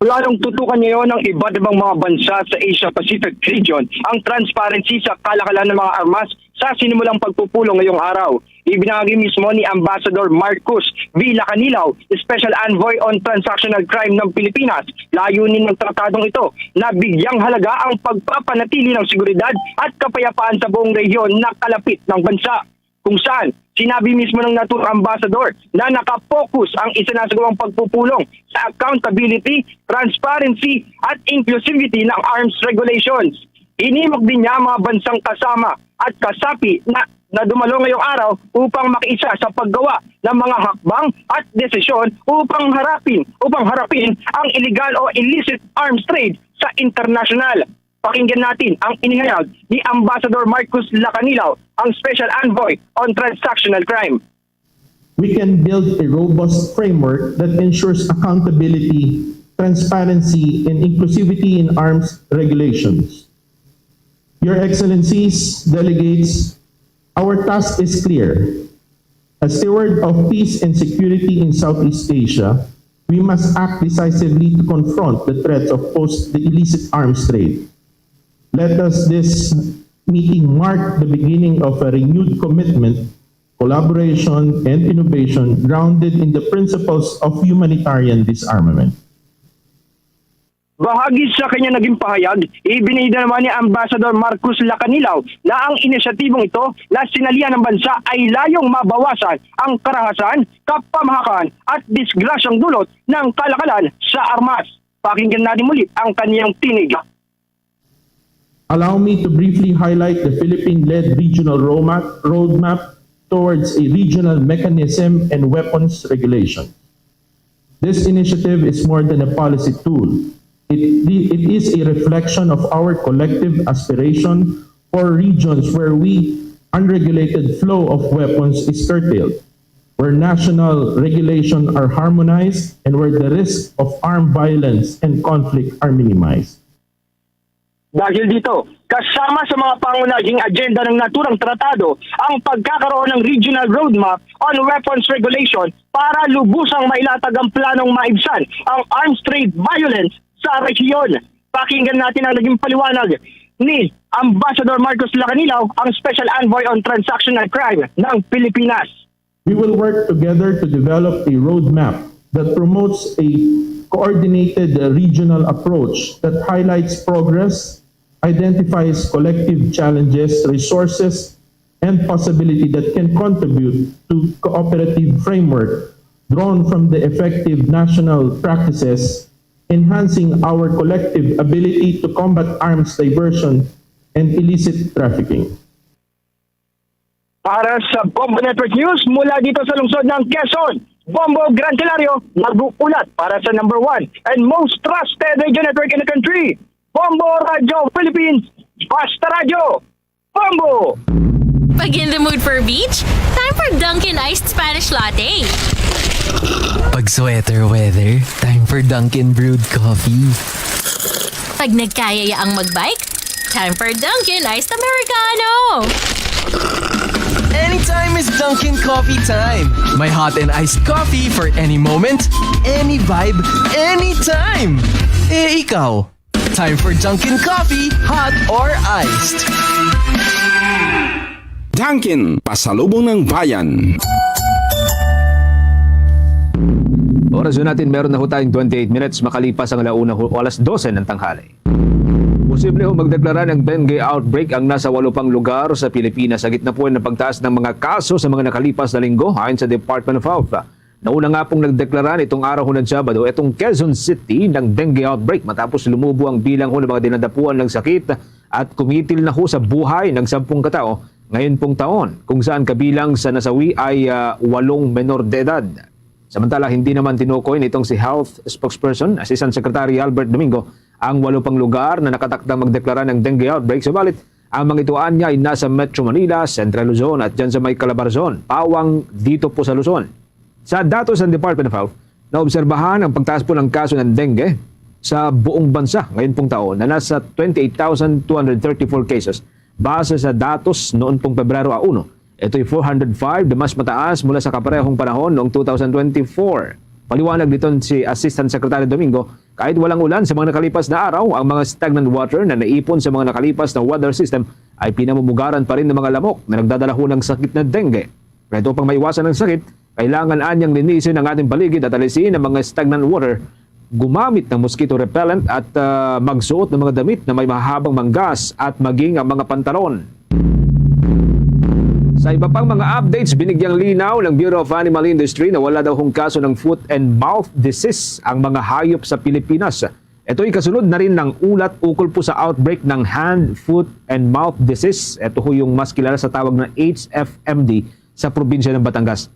Planong tutukan ngayon ng iba't ibang mga bansa sa Asia-Pacific region ang transparency sa kalakalan ng mga armas sa sinimulang pagpupulong ngayong araw. Ibinahagi mismo ni Ambassador Marcus V. Lacanilaw, Special Envoy on Transactional Crime ng Pilipinas, layunin ng tratadong ito na bigyang halaga ang pagpapanatili ng seguridad at kapayapaan sa buong rehiyon na kalapit ng bansa, kung saan sinabi mismo ng naturang ambassador na nakapokus ang isinasagawang pagpupulong sa accountability, transparency, at inclusivity ng arms regulations. Hinimok din niya ang mga bansang kasama at kasapi na, na dumalo ngayong araw upang makiisa sa paggawa ng mga hakbang at desisyon upang harapin, upang harapin ang illegal o illicit arms trade sa internasyonal. Pakinggan natin ang inihayag ni Ambassador Marcus Lacanilaw, ang Special Envoy on Transactional Crime. We can build a robust framework that ensures accountability, transparency, and inclusivity in arms regulations. Your Excellencies, delegates, our task is clear. As steward of peace and security in Southeast Asia, we must act decisively to confront the threats of post the illicit arms trade. Let us this meeting mark the beginning of a renewed commitment, collaboration, and innovation grounded in the principles of humanitarian disarmament. Bahagi sa kanya naging pahayag, ibinida naman ni Ambassador Marcus Lacanilaw na ang inisyatibong ito na sinalihan ng bansa ay layong mabawasan ang karahasan, kapamahakan at disgrasyang dulot ng kalakalan sa armas. Pakinggan natin muli ang kaniyang tinig. Allow me to briefly highlight the Philippine-led regional roadmap, roadmap towards a regional mechanism and weapons regulation. This initiative is more than a policy tool. It, it is a reflection of our collective aspiration for regions where we unregulated flow of weapons is curtailed, where national regulation are harmonized, and where the risk of armed violence and conflict are minimized. Dahil dito, kasama sa mga pangunahing agenda ng naturang tratado ang pagkakaroon ng regional roadmap on weapons regulation para lubusang mailatag ang planong maibsan ang arms trade violence sa rehiyon. Pakinggan natin ang naging paliwanag ni Ambassador Marcos Lacanilaw, ang Special Envoy on Transactional Crime ng Pilipinas. We will work together to develop a roadmap that promotes a coordinated regional approach that highlights progress, identifies collective challenges, resources, and possibility that can contribute to cooperative framework drawn from the effective national practices, enhancing our collective ability to combat arms diversion and illicit trafficking. Para sa Bombo Network News mula dito sa lungsod ng Quezon, Bombo Gran Hilario, nag-uulat para sa number one and most trusted radio network in the country, Bombo Radio Philippines. Basta Radyo, Bombo! Pag in the mood for beach? Time for Dunkin' Iced Spanish Latte. Pag sweater weather, time for Dunkin' Brewed Coffee. Pag nagkayaya ang magbike? Time for Dunkin' Iced Americano. Anytime is Dunkin' Coffee time. My hot and iced coffee for any moment, any vibe, anytime. Eh, ikaw? Time for Dunkin' Coffee, hot or iced. Dunkin', pasalubong ng bayan. Oras yun natin, meron na ho tayong twenty-eight minutes makalipas ang alauna ho, o alas dose ng tanghali. Posible ho magdeklara ng dengue outbreak ang nasa walo pang lugar sa Pilipinas sa gitna po ng pagtaas ng mga kaso sa mga nakalipas na linggo, ayon sa Department of Health. Nauna nga pong nagdeklara nitong araw ng Sabado itong Quezon City ng dengue outbreak matapos lumubo ang bilang ho ng mga dinadapuan ng sakit at kumitil na ho sa buhay ng sampung katao ngayon pong taon, kung saan kabilang sa nasawi ay ah, walong menor de edad. Samantala, hindi naman tinukoy nitong si Health Spokesperson, Assistant Secretary Albert Domingo, ang walo pang lugar na nakatakdang magdeklara ng dengue outbreak, subalit ang mga ito anya ay nasa Metro Manila, Central Luzon at dyan sa may Calabarzon, pawang dito po sa Luzon. Sa datos ng Department of Health, naobserbahan ang pagtaas po ng kaso ng dengue sa buong bansa ngayon pong taon na nasa twenty-eight thousand two hundred thirty-four cases base sa datos noon pong Pebrero a uno. Ito'y four hundred five na mas mataas mula sa kaparehong panahon noong two thousand twenty-four. Paliwanag dito si Assistant Secretary Domingo, kahit walang ulan sa mga nakalipas na araw, ang mga stagnant water na naipon sa mga nakalipas na weather system ay pinamumugaran pa rin ng mga lamok na nagdadala ho ng sakit na dengue. Kaya upang maiwasan ang sakit, kailangan anyang linisin ang ating paligid at alisin ang mga stagnant water, gumamit ng mosquito repellent at, ah, magsuot ng mga damit na may mahabang manggas at maging ang mga pantalon. Sa iba pang mga updates, binigyang linaw ng Bureau of Animal Industry na wala daw hong kaso ng foot and mouth disease ang mga hayop sa Pilipinas. Ito'y kasunod na rin ng ulat ukol po sa outbreak ng hand, foot, and mouth disease. Ito ho yung mas kilala sa tawag na H F M D sa probinsya ng Batangas.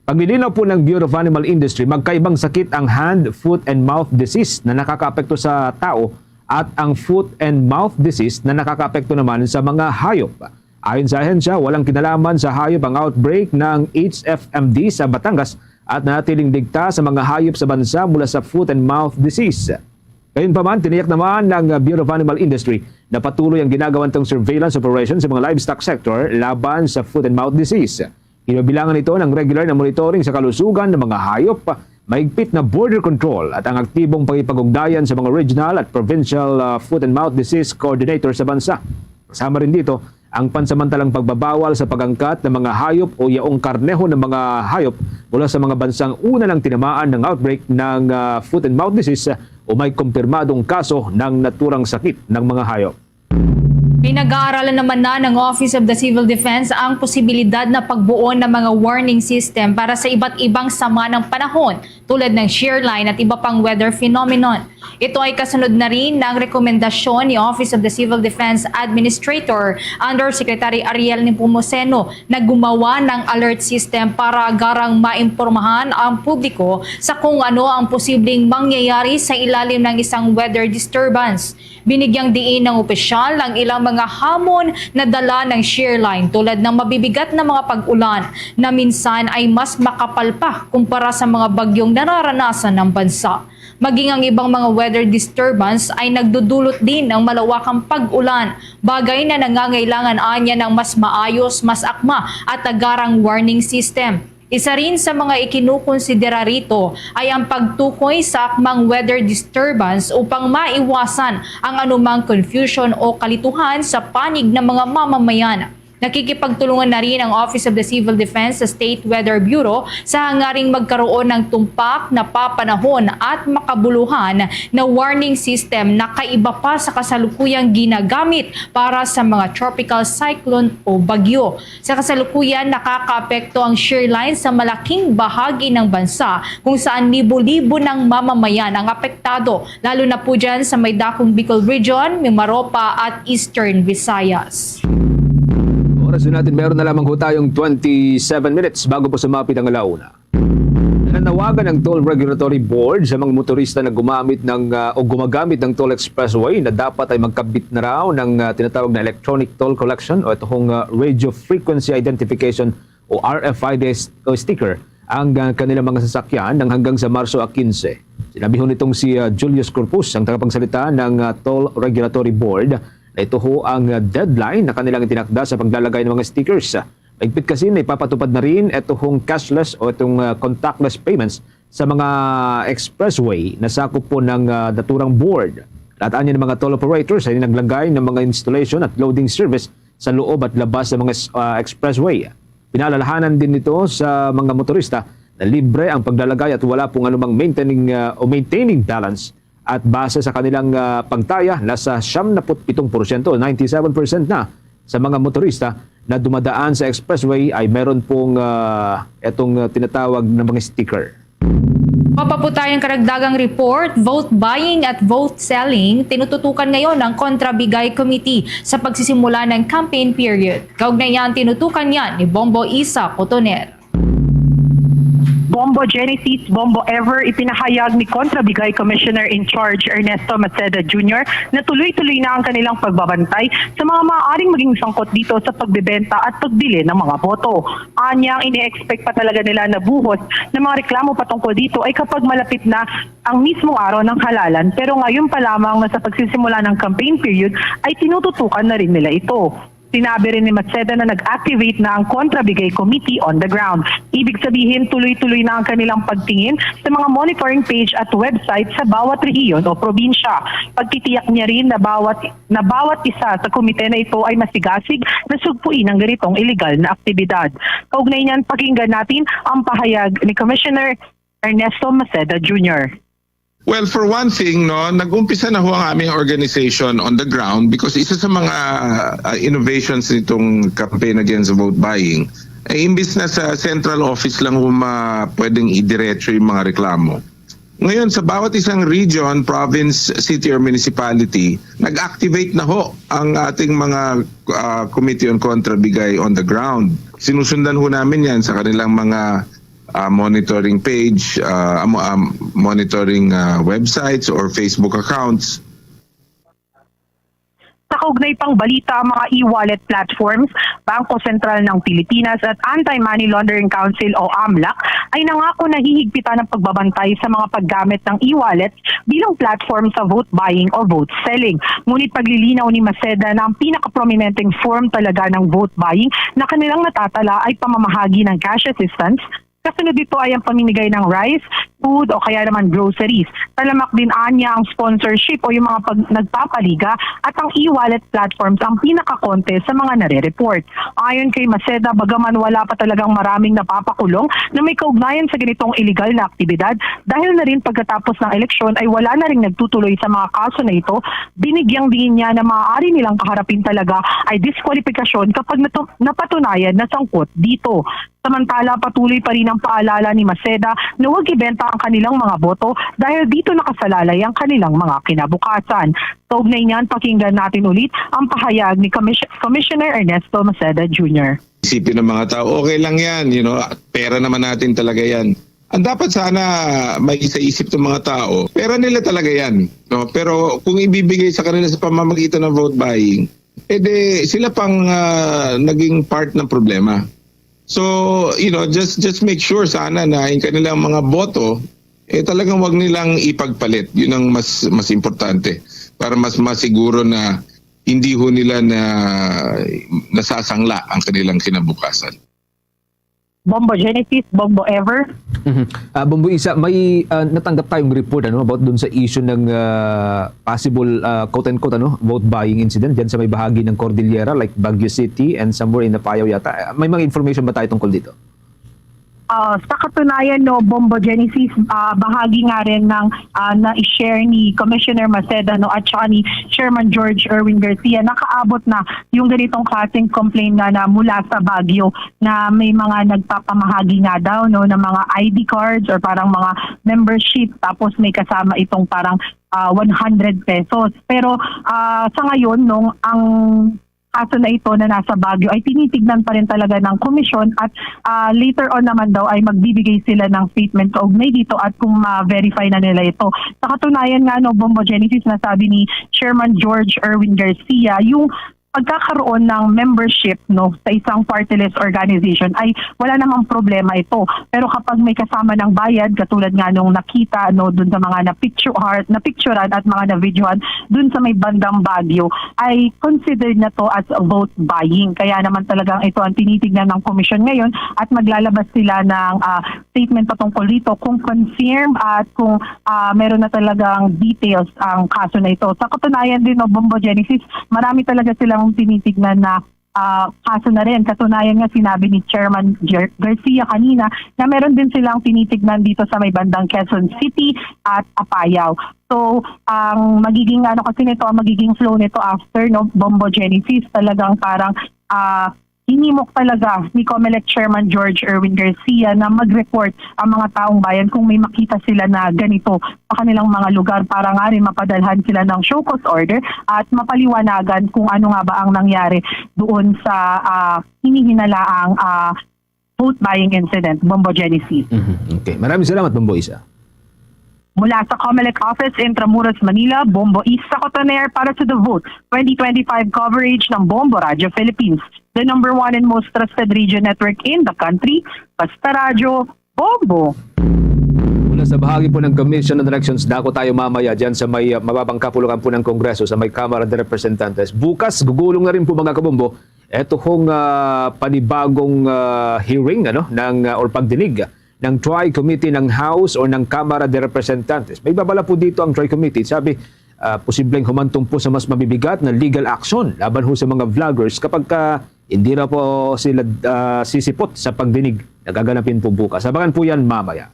Paglilinaw po ng Bureau of Animal Industry, magkaibang sakit ang hand, foot, and mouth disease na nakakaapekto sa tao at ang foot and mouth disease na nakakaapekto naman sa mga hayop. Ayon sa ahensya, walang kinalaman sa hayop ang outbreak ng H F M D sa Batangas at nanatiling ligtas sa mga hayop sa bansa mula sa foot and mouth disease. Gayunpaman, tiniyak naman ng Bureau of Animal Industry na patuloy ang ginagawa nitong surveillance operation sa mga livestock sector laban sa foot and mouth disease. Kinabilangan ito ng regular na monitoring sa kalusugan ng mga hayop, mahigpit na border control at ang aktibong pakikipag-ugnayan sa mga regional at provincial, ah, foot and mouth disease coordinator sa bansa. Kasama rin dito ang pansamantalang pagbabawal sa pag-angkat ng mga hayop o yaong karneho ng mga hayop mula sa mga bansang una nang tinamaan ng outbreak ng, ah, foot and mouth disease o may kumpirmadong kaso ng naturang sakit ng mga hayop. Pinag-aaralan naman na ng Office of the Civil Defense ang posibilidad na pagbuo ng mga warning system para sa iba't ibang sama ng panahon tulad ng shear line at iba pang weather phenomenon. Ito ay kasunod na rin ng rekomendasyon ni Office of the Civil Defense Administrator Undersecretary Ariel Nepomuceno na gumawa ng alert system para agarang maimpormahan ang publiko sa kung ano ang posibleng mangyayari sa ilalim ng isang weather disturbance. Binigyang diin ng opisyal ang ilang mga hamon na dala ng shear line tulad ng mabibigat na mga pag-ulan na minsan ay mas makapal pa kumpara sa mga bagyong nararanasan ng bansa. Maging ang ibang mga weather disturbance ay nagdudulot din ng malawakang pag-ulan, bagay na nangangailangan anya ng mas maayos, mas akma at agarang warning system. Isa rin sa mga ikinukonsidera rito ay ang pagtukoy sa akmang weather disturbance upang maiwasan ang anumang confusion o kalituhan sa panig ng mga mamamayan. Nakikipagtulungan na rin ang Office of the Civil Defense sa State Weather Bureau sa hangaring magkaroon ng tumpak, napapanahon at makabuluhan na warning system na kaiba pa sa kasalukuyang ginagamit para sa mga tropical cyclone o bagyo. Sa kasalukuyan, nakakaapekto ang shear line sa malaking bahagi ng bansa kung saan libo-libo ng mamamayan ang apektado, lalo na po dyan sa may dakong Bicol Region, Mimaropa at Eastern Visayas. Oras na natin, meron na lamang ho tayong twenty-seven minutes bago po sumapit ang alauna. Nananawagan ang Toll Regulatory Board sa mga motorista na gumamit ng, ah, o gumagamit ng Toll Expressway na dapat ay magkabit na raw ng, ah, tinatawag na electronic toll collection o ito hong, ah, radio frequency identification o R F I D s-, o sticker ang, ah, kanilang mga sasakyan nang hanggang sa Marso quince. Sinabi ho nitong si, ah, Julius Corpus, ang tagapagsalita ng, ah, Toll Regulatory Board, na ito ho ang, ah, deadline na kanilang itinakda sa paglalagay ng mga stickers. Mahigpit kasi na ipapatupad na rin ito hong cashless o itong, ah, contactless payments sa mga expressway na sakop po ng, ah, naturang board. Lahat niya ng mga toll operators ay naglagay ng mga installation at loading service sa loob at labas ng mga, ah, expressway. Pinaalalahanan din nito sa mga motorista na libre ang paglalagay at wala pong anumang maintaining, ah, o maintaining balance. At base sa kanilang, ah, pagtaya, nasa siyam na put pitong porsyento, ninety-seven percent na sa mga motorista na dumadaan sa expressway ay meron pong, ah, itong, ah, tinatawag na mga sticker. Mapaputayang karagdagang report, vote buying at vote selling, tinututukan ngayon ng Kontra Bigay Committee sa pagsisimula ng campaign period. Kaugnay niyan, tinutukan niyan ni Bombo Isa Cotoner. Bombo Genesis, Bombo Ever, ipinahayag ni Kontra Bigay Commissioner in Charge Ernesto Maceda Junior na tuloy-tuloy na ang kanilang pagbabantay sa mga maaaring maging sangkot dito sa pagbebenta at pagbili ng mga boto. Anyang ini-expect pa talaga nila na buhos ng mga reklamo patungkol dito ay kapag malapit na ang mismong araw ng halalan, pero ngayon pa lamang na sa pagsisimula ng campaign period ay tinututukan na rin nila ito. Sinabi rin ni Maceda na nag-activate na ang Kontra Bigay Committee on the ground. Ibig sabihin, tuloy-tuloy na ang kanilang pagtingin sa mga monitoring page at website sa bawat rehiyon o probinsya. Pagtitiyak niya rin na bawat, na bawat isa sa komite na ito ay masigasig na sugpuin ang ganitong iligal na aktibidad. Kaugnay niyan, pakinggan natin ang pahayag ni Commissioner Ernesto Maceda Junior. Well, for one thing, no, nag-umpisa na ho ang aming organization on the ground because isa sa mga uh, innovations nitong campaign against vote buying, ay imbis na sa central office lang ho ma, pwedeng idiretso yung mga reklamo. Ngayon, sa bawat isang region, province, city, or municipality, nag-activate na ho ang ating mga uh, Committee on Contrabigay on the ground. Sinusundan ho namin yan sa kanilang mga uh, monitoring page, uh, um, um, monitoring uh, websites or Facebook accounts. Sa kaugnay pang balita, ang mga e-wallet platforms, Bangko Sentral ng Pilipinas at Anti-Money Laundering Council o AMLAC ay nangako na hihigpitan ang pagbabantay sa mga paggamit ng e-wallet bilang platform sa vote buying o vote selling. Ngunit paglilinaw ni Maceda na ang pinakaprominenteng form talaga ng vote buying na kanilang natatala ay pamamahagi ng cash assistance Kasunod dito ay ang pamimigay ng rice, food o kaya naman groceries. Talamak din anya ang sponsorship o yung mga pag nagpapaliga at ang e-wallet platforms ang pinakakonte sa mga nare-report. Ayon kay Maceda, bagaman wala pa talagang maraming napapakulong na may kaugnayan sa ganitong iligal na aktibidad, dahil na rin pagkatapos ng eleksyon ay wala na rin nagtutuloy sa mga kaso na ito, binigyang diin niya na maaari nilang kaharapin talaga ay diskwalipikasyon kapag napatunayan na sangkot dito. Samantala, patuloy pa rin ang paalala ni Maceda na huwag ibenta ang kanilang mga boto dahil dito nakasalalay ang kanilang mga kinabukasan. Kaugnay niyan, pakinggan natin ulit ang pahayag ni Commissioner Ernesto Maceda Junior. Isipin ng mga tao, okay lang yan, you know, pera naman natin talaga yan. Ang dapat sana may isaisip ng mga tao, pera nila talaga yan. No? Pero kung ibibigay sa kanila sa pamamagitan ng vote buying, eh de, sila pang uh, naging part ng problema. So, you know, just just make sure sana na yung kanilang mga boto, eh talagang wag nilang ipagpalit. Yun ang mas mas importante para mas masiguro na hindi ho nila na nasasangla ang kanilang kinabukasan. Bombo Genesis, Bombo Ever. Mm-hmm. Uh, Bombo Isa, may uh, natanggap tayong report ano about dun sa issue ng uh, possible uh, quote-unquote ano vote buying incident diyan sa may bahagi ng Cordillera like Baguio City and somewhere in Apayao yata. May mga information ba tayo tungkol dito? Uh, sa katunayan, no, Bombo Genesis, uh, bahagi nga rin ng uh, na-share ni Commissioner Maceda no, at saka ni Chairman George Erwin Garcia, nakaabot na yung ganitong klaseng complaint nga na mula sa Baguio na may mga nagpapamahagi nga daw no, ng mga I D cards or parang mga membership tapos may kasama itong parang uh, one hundred pesos. Pero uh, sa ngayon, nung ang kaso na ito na nasa Baguio ay tinitignan pa rin talaga ng komisyon at uh, later on naman daw ay magbibigay sila ng statement kaugnay dito at kung ma-verify na nila ito. Sa katunayan nga, no, Bombo Genesis, nasabi ni Chairman George Erwin Garcia, yung pagkakaroon ng membership no sa isang party list organization ay wala namang problema ito. Pero kapag may kasama ng bayad katulad nga nung nakita no dun sa mga na-picture na picturean at mga na-videoan dun sa may bandang Baguio ay considered na to as vote buying. Kaya naman talagang ito ang tinitignan ng komisyon ngayon at maglalabas sila ng uh, statement patungkol dito kung confirm at kung uh, meron na talagang details ang kaso na ito. Sa katunayan din, no, Bombo Genesis, marami talaga silang tinitignan na uh, kaso na rin. Katunayan nga sinabi ni Chairman Garcia kanina na meron din silang tinitignan dito sa may bandang Quezon City at Apayao. So, ang magiging ano kasi nito, ang magiging flow nito after no Bombo Genesis, talagang parang uh, hinimok talaga ni Comelec Chairman George Erwin Garcia na mag-report ang mga taong bayan kung may makita sila na ganito sa kanilang mga lugar para nga rin mapadalhan sila ng show cause order at mapaliwanagan kung ano nga ba ang nangyari doon sa uh, hinihinalaang uh, vote buying incident, Bombo Genesis. Mm-hmm. Okay. Maraming salamat, Bombo Isa. Mula sa Comelec Office, Intramuros, Manila, Bombo Isa Cotoner para sa The Vote twenty twenty-five coverage ng Bombo Radio Philippines, the number one and most trusted radio network in the country. Basta Radyo, Bombo! Sa bahagi po ng Commission on Elections, dako tayo mamaya dyan sa may, uh, mababang kapulungan po ng Kongreso, sa may Kamara de Representantes. Bukas, gugulong na rin po, mga kabombo, eto hong, uh, panibagong, uh, hearing, ano, ng, uh, or pagdinig ng Tri-Committee ng House or ng Kamara de Representantes. May babala po dito ang Tri-Committee. Sabi, uh, posibleng humantong po sa mas mabibigat na legal action laban ho sa mga vloggers kapag ka hindi na po sila, uh, sisipot sa pagdinig na gaganapin po bukas. Abangan po yan mamaya.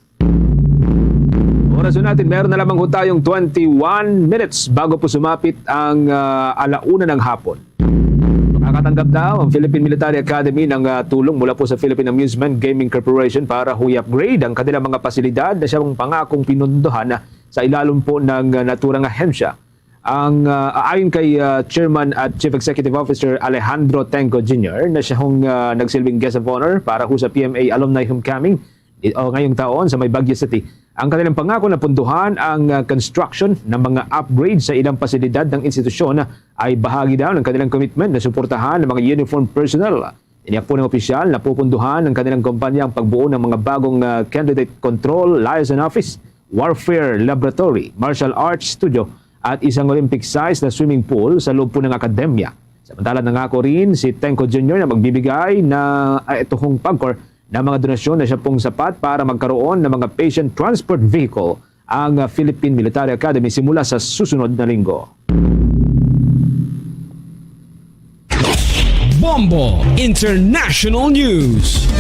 Oras natin, meron na lamang ho tayong twenty-one minutes bago po sumapit ang, ah, alauna ng hapon. Makakatanggap daw ang Philippine Military Academy ng, ah, tulong mula po sa Philippine Amusement Gaming Corporation para ho i-upgrade ang kanilang mga pasilidad na siyang pangakong pinundohan sa ilalom po ng, ah, naturang ahensya. Ang, ah, ayon kay, ah, Chairman at Chief Executive Officer Alejandro Tengco Junior na siya hong, ah, nagsilbing guest of honor para ho sa P M A Alumni Homecoming, i-, o ngayong taon sa may Baguio City. Ang kanilang pangako na punduhan ang, ah, construction ng mga upgrade sa ilang pasilidad ng institusyon ay bahagi daw ng kanilang commitment na suportahan ang mga uniformed personnel. Tiniyak po ng opisyal na pupunduhan ng kanilang kumpanya ang pagbuo ng mga bagong, ah, candidate control liaison office, warfare laboratory, martial arts studio, at isang Olympic-sized na swimming pool sa loob po ng akademya. Samantala, nangako rin si Tengco Junior na magbibigay na, ah, ito hong pagkor ng mga donasyon na siya pong sapat para magkaroon ng mga patient transport vehicle ang, ah, Philippine Military Academy simula sa susunod na linggo. Bombo International News.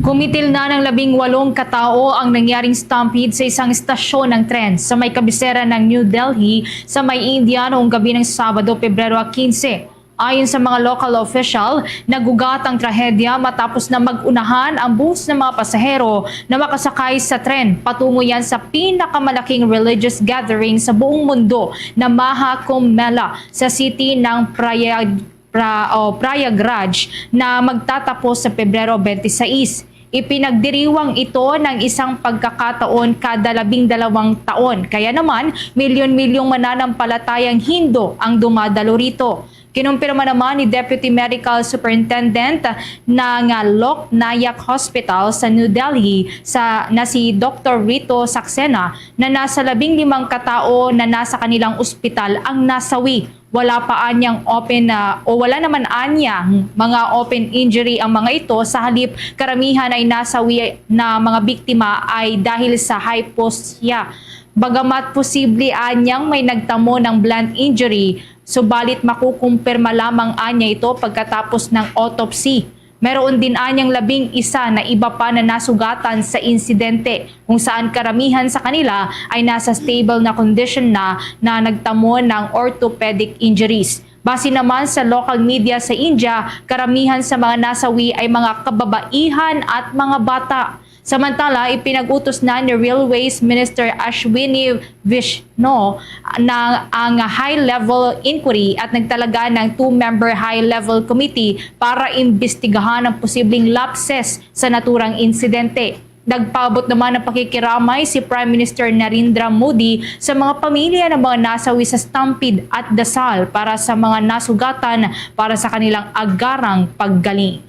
Kumitil na ng labing walong katao ang nangyaring stampede sa isang istasyon ng tren sa may kabisera ng New Delhi sa may India noong gabi ng Sabado, Pebrero quince. Ayon sa mga local official, nagugat ang trahedya matapos na mag-unahan ang bus ng mga pasahero na makasakay sa tren. Patungo yan sa pinakamalaking religious gathering sa buong mundo na Maha Kumbh Mela sa city ng Prayag-, Pra-, o Prayagraj na magtatapos sa Pebrero twenty-six. Ipinagdiriwang ito ng isang pagkakataon kada labing dalawang taon. Kaya naman, milyon-milyong mananampalatayang Hindu ang dumadalo rito. Kinumpirma naman ni Deputy Medical Superintendent ng Lok Nayak Hospital sa New Delhi sa, na si Doktor Rito Saxena na nasa labing limang katao na nasa kanilang ospital ang nasawi. Wala pa anyang open na, o wala naman anyang mga open injury ang mga ito. Sa halip, karamihan ay nasawi na mga biktima ay dahil sa hypoxia. Bagamat posible anyang may nagtamo ng blunt injury, subalit makukumpirma lamang anya ito pagkatapos ng autopsy. Meron din anyang labing isa na iba pa na nasugatan sa insidente, kung saan karamihan sa kanila ay nasa stable na condition na, na nagtamo ng orthopedic injuries. Base naman sa local media sa India, karamihan sa mga nasawi ay mga kababaihan at mga bata. Samantala, ipinag-utos na ni Railways Minister Ashwini Vaishnaw na ang high-level inquiry at nagtalaga ng two-member high-level committee para imbestigahan ang posibleng lapses sa naturang insidente. Nagpaabot naman ng pakikiramay si Prime Minister Narendra Modi sa mga pamilya ng mga nasawi sa stampede at dasal para sa mga nasugatan para sa kanilang agarang paggaling.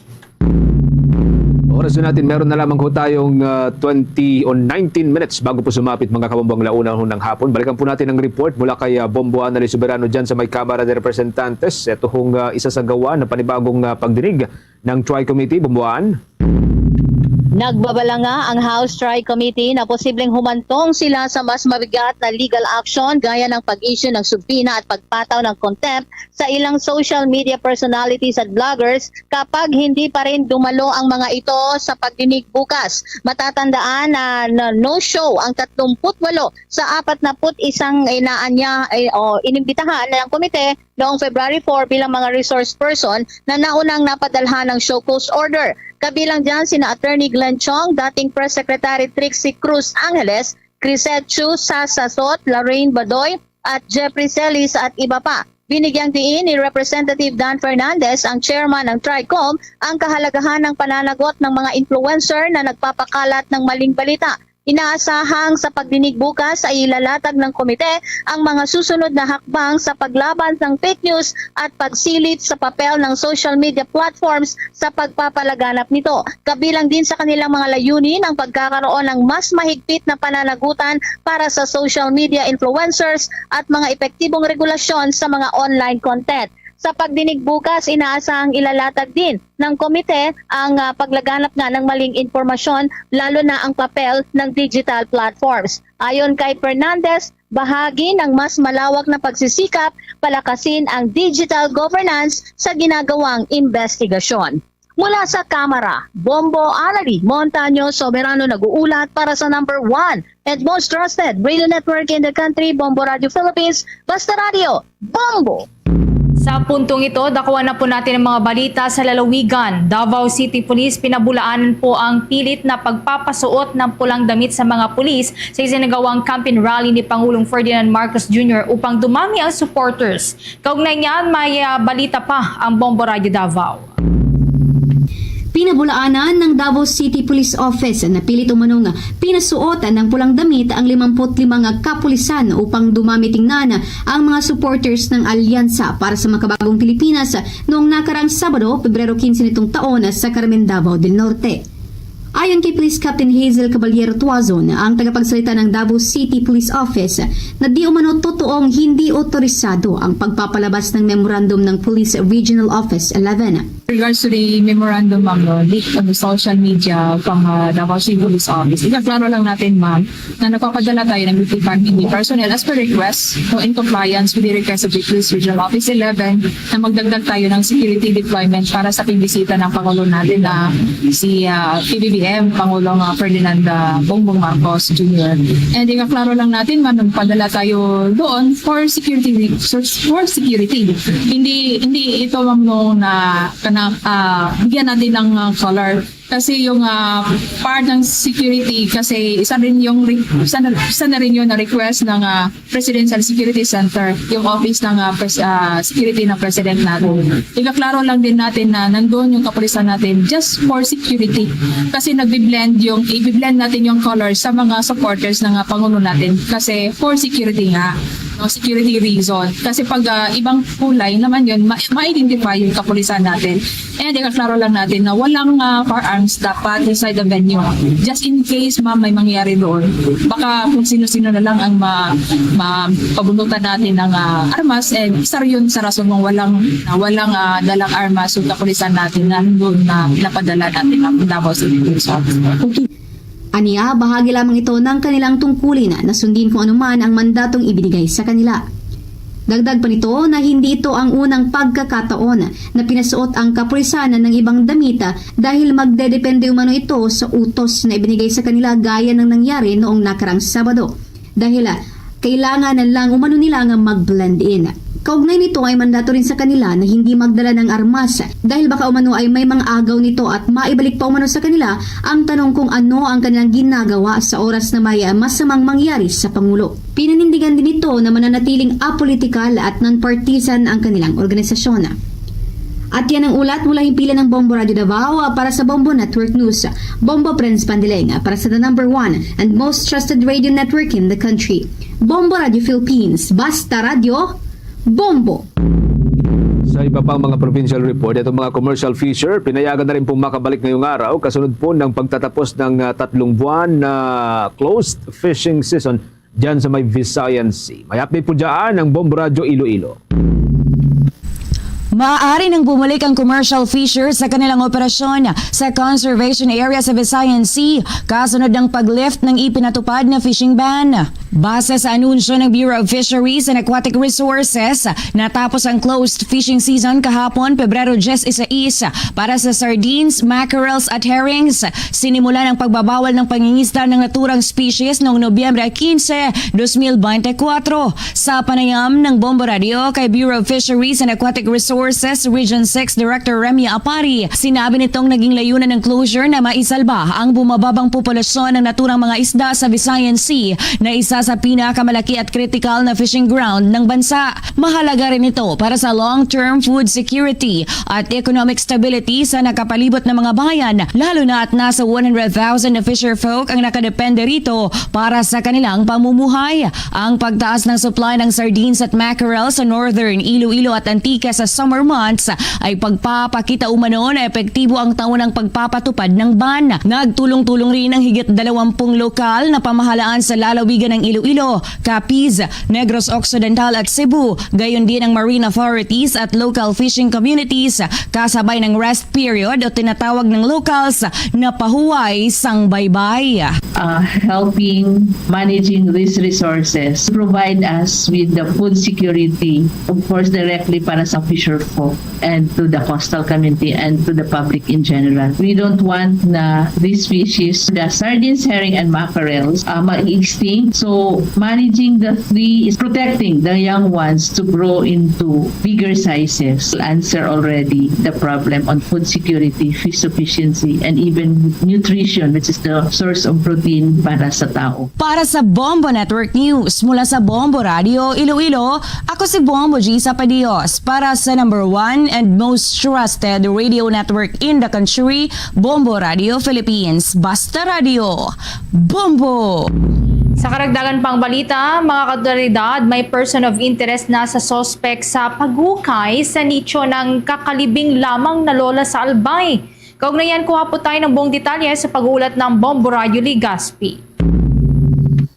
Oras na natin, meron na lamang ho tayong, ah, twenty o nineteen minutes bago po sumapit, mga kabombo, ang launa ho ng hapon. Balikan po natin ang report mula kay, ah, Bombo Annalyn Soberano dyan sa may Kamara de Representantes. Ito hong, ah, isa sa gawa na panibagong, ah, pagdinig ng Tri-Committee, Bombo Ann. Nagbabalanga ang House Tri-Committee na posibleng humantong sila sa mas mabigat na legal action gaya ng pag-issue ng subpoena at pagpataw ng contempt sa ilang social media personalities at bloggers kapag hindi pa rin dumalo ang mga ito sa pagdinig bukas. Matatandaan na, na no-show ang tatlumpu't walo sa apat na put isang inaanya, ay, o inimbitahan ng komite noong February four bilang mga resource person na naunang napadalhan ng show cause order. Kabilang dyan sina Attorney Glenn Chong, dating Press Secretary Trixie Cruz Angeles, Crisette Chu, Sasa Sot, Lorraine Badoy, at Jeffrey Celis at iba pa. Binigyang diin ni Representative Dan Fernandez, ang chairman ng Tricom, ang kahalagahan ng pananagot ng mga influencer na nagpapakalat ng maling balita. Inaasahang sa pagdinig bukas ay ilalatag ng komite ang mga susunod na hakbang sa paglaban ng fake news at pagsilip sa papel ng social media platforms sa pagpapalaganap nito. Kabilang din sa kanilang mga layunin ang pagkakaroon ng mas mahigpit na pananagutan para sa social media influencers at mga epektibong regulasyon sa mga online content. Sa pagdinig bukas, inaasahang ilalatag din ng komite ang ah, paglaganap nga ng maling impormasyon, lalo na ang papel ng digital platforms. Ayon kay Fernandez, bahagi ng mas malawak na pagsisikap palakasin ang digital governance sa ginagawang investigasyon. Mula sa Kamara, Bombo Anali Montaño Soberano nag-uulat para sa number one and most trusted radio network in the country, Bombo Radio Philippines, Basta Radio, Bombo! Sa puntong ito, dakuan na po natin ang mga balita sa lalawigan. Davao City Police, pinabulaanan po ang pilit na pagpapasuot ng pulang damit sa mga pulis sa isinagawang campaign rally ni Pangulong Ferdinand Marcos Junior upang dumami ang supporters. Kaugnay niyan, may ah, balita pa ang Bombo Radio Davao. Pinabulaanan ng Davao City Police Office na pilit umanong pinasuot ng pulang damit ang limampu't lima nga kapulisan upang dumami tingnan ang mga supporters ng Alyansa para sa Makabagong Pilipinas noong nakaraang Sabado, Pebrero quince nitong taon sa Carmen, Davao del Norte. Ayon kay Police Captain Hazel Caballero Tuazon, ang tagapagsalita ng Davao City Police Office, na di umano totoong hindi otorisado ang pagpapalabas ng memorandum ng Police Regional Office eleven. Regards to the memorandum, ma'am, no, leak on the social media from uh, Davao City Police Office, ikaklaro lang natin, ma'am, na nagpapadala tayo ng P P P R P D personnel as per request, no, in compliance with the request of the Police Regional Office eleven na magdagdag tayo ng security deployment para sa pagbisita ng Pangulo natin na si ah, P B B M, Pangulong ah, Ferdinand ah, Bongbong Marcos Junior. And ikaklaro lang natin, ma'am, nagpadala tayo doon for security, for security. Hindi hindi ito, ma'am, no, na kana ah, bigyan natin ng ah, color. Kasi yung ah, part ng security, kasi isa rin yung re- isa na, isa na rin yun na request ng ah, Presidential Security Center, yung office ng ah, pres- ah, security ng president natin. Ikaklaro lang din natin na nandun yung kapulisan natin just for security. Kasi nagbi-blend yung, i-blend natin yung color sa mga supporters ng ah, Pangulo natin. Kasi for security nga. No, security reason. Kasi pag ah, ibang kulay naman yun, ma- ma-identify yung kapulisan natin. And ikaklaro lang natin na walang ah, firearms dapat inside the venue. Just in case, ma'am, may mangyari doon, baka kung sino-sino na lang ang ma, ma pabunutan natin ng ah, armas, eh, isa yun sa rason kung walang, na walang ah, dalang armas yung kapulisan natin na doon na pinapadala natin ang Davao City Police Office. Ania, bahagi lamang ito ng kanilang tungkulin na sundin kung ano man ang mandatong ibinigay sa kanila. Dagdag pa nito na hindi ito ang unang pagkakataon na pinasuot ang kapulisan ng ibang damit dahil magdedepende umano ito sa utos na ibinigay sa kanila gaya ng nangyari noong nakarang Sabado. Dahil ah, kailangan na lang umano nila nga mag-blend in. Kaugnay nito ay mandato rin sa kanila na hindi magdala ng armas dahil baka umano ay may mga agaw nito at maibalik pa umano sa kanila ang tanong kung ano ang kanilang ginagawa sa oras na may ah, masamang mangyari sa Pangulo. Pinanindigan din nito na mananatiling apolitikal at non-partisan ang kanilang organisasyon. At yan ang ulat mula himpilan ng Bombo Radio Davao ah, para sa Bombo Network News. Bombo Prince Pandiling ah, para sa the number one and most trusted radio network in the country. Bombo Radio Philippines, basta radyo, bombo! Sa iba pang mga provincial report, itong mga commercial fisher, pinayagan na rin pong makabalik ngayong araw, kasunod po ng pagtatapos ng ah, tatlong buwan na closed fishing season dyan sa may Visayan Sea. May update po dyan ang Bombo Radyo Iloilo. Maaari nang bumalik ang commercial fishers sa kanilang operasyon sa conservation area sa Visayan Sea kasunod ng pag-lift ng ipinatupad na fishing ban. Base sa anunsyo ng Bureau of Fisheries and Aquatic Resources, natapos ang closed fishing season kahapon, Pebrero diyes y seis, para sa sardines, mackerels at herrings. Sinimulan ang pagbabawal ng pangingisda ng naturang species noong Nobyembre quince, dos mil bente kuwatro. Sa panayam ng Bombo Radio kay Bureau of Fisheries and Aquatic Resources, Services Region six Director Remy Apari, sinabi nitong naging layunan ng closure na maisalba ang bumababang populasyon ng naturang mga isda sa Visayan Sea na isa sa pinakamalaki at kritikal na fishing ground ng bansa. Mahalaga rin ito para sa long-term food security at economic stability sa nakapalibot na mga bayan, lalo na at nasa one hundred thousand na fisher folk ang nakadepende rito para sa kanilang pamumuhay. Ang pagtaas ng supply ng sardines at mackerel sa Northern Iloilo at Antique sa summer months ay pagpapakita umano na epektibo ang taon ng pagpapatupad ng ban. Nagtulong-tulong rin ang higit dalawampung lokal na pamahalaan sa lalawigan ng Iloilo, Capiz, Negros Occidental at Cebu, gayon din ang marine authorities at local fishing communities, kasabay ng rest period o tinatawag ng locals na pahuway sang baybay. Uh, helping managing these resources provide us with the food security, of course, directly para sa fisher folk and to the coastal community and to the public in general. We don't want na these species, the sardines, herring, and mackerels, uh, ma-extinct. So, managing the three is protecting the young ones to grow into bigger sizes. Answer already the problem on food security, fish sufficiency, and even nutrition, which is the source of protein para sa tao. Para sa Bombo Network News, mula sa Bombo Radio Iloilo, ako si Bombo G Sapadios. Para sa number one and most trusted radio network in the country, Bombo Radio Philippines. Basta Radio, Bombo! Sa karagdagan pang balita, mga katoridad, may person of interest na sa suspect sa paghukay sa nicho ng kakalibing lamang na lola sa Albay. Kaugnayan, kuha po tayo ng buong detalye sa pag-uulat ng Bombo Radyo Legazpi.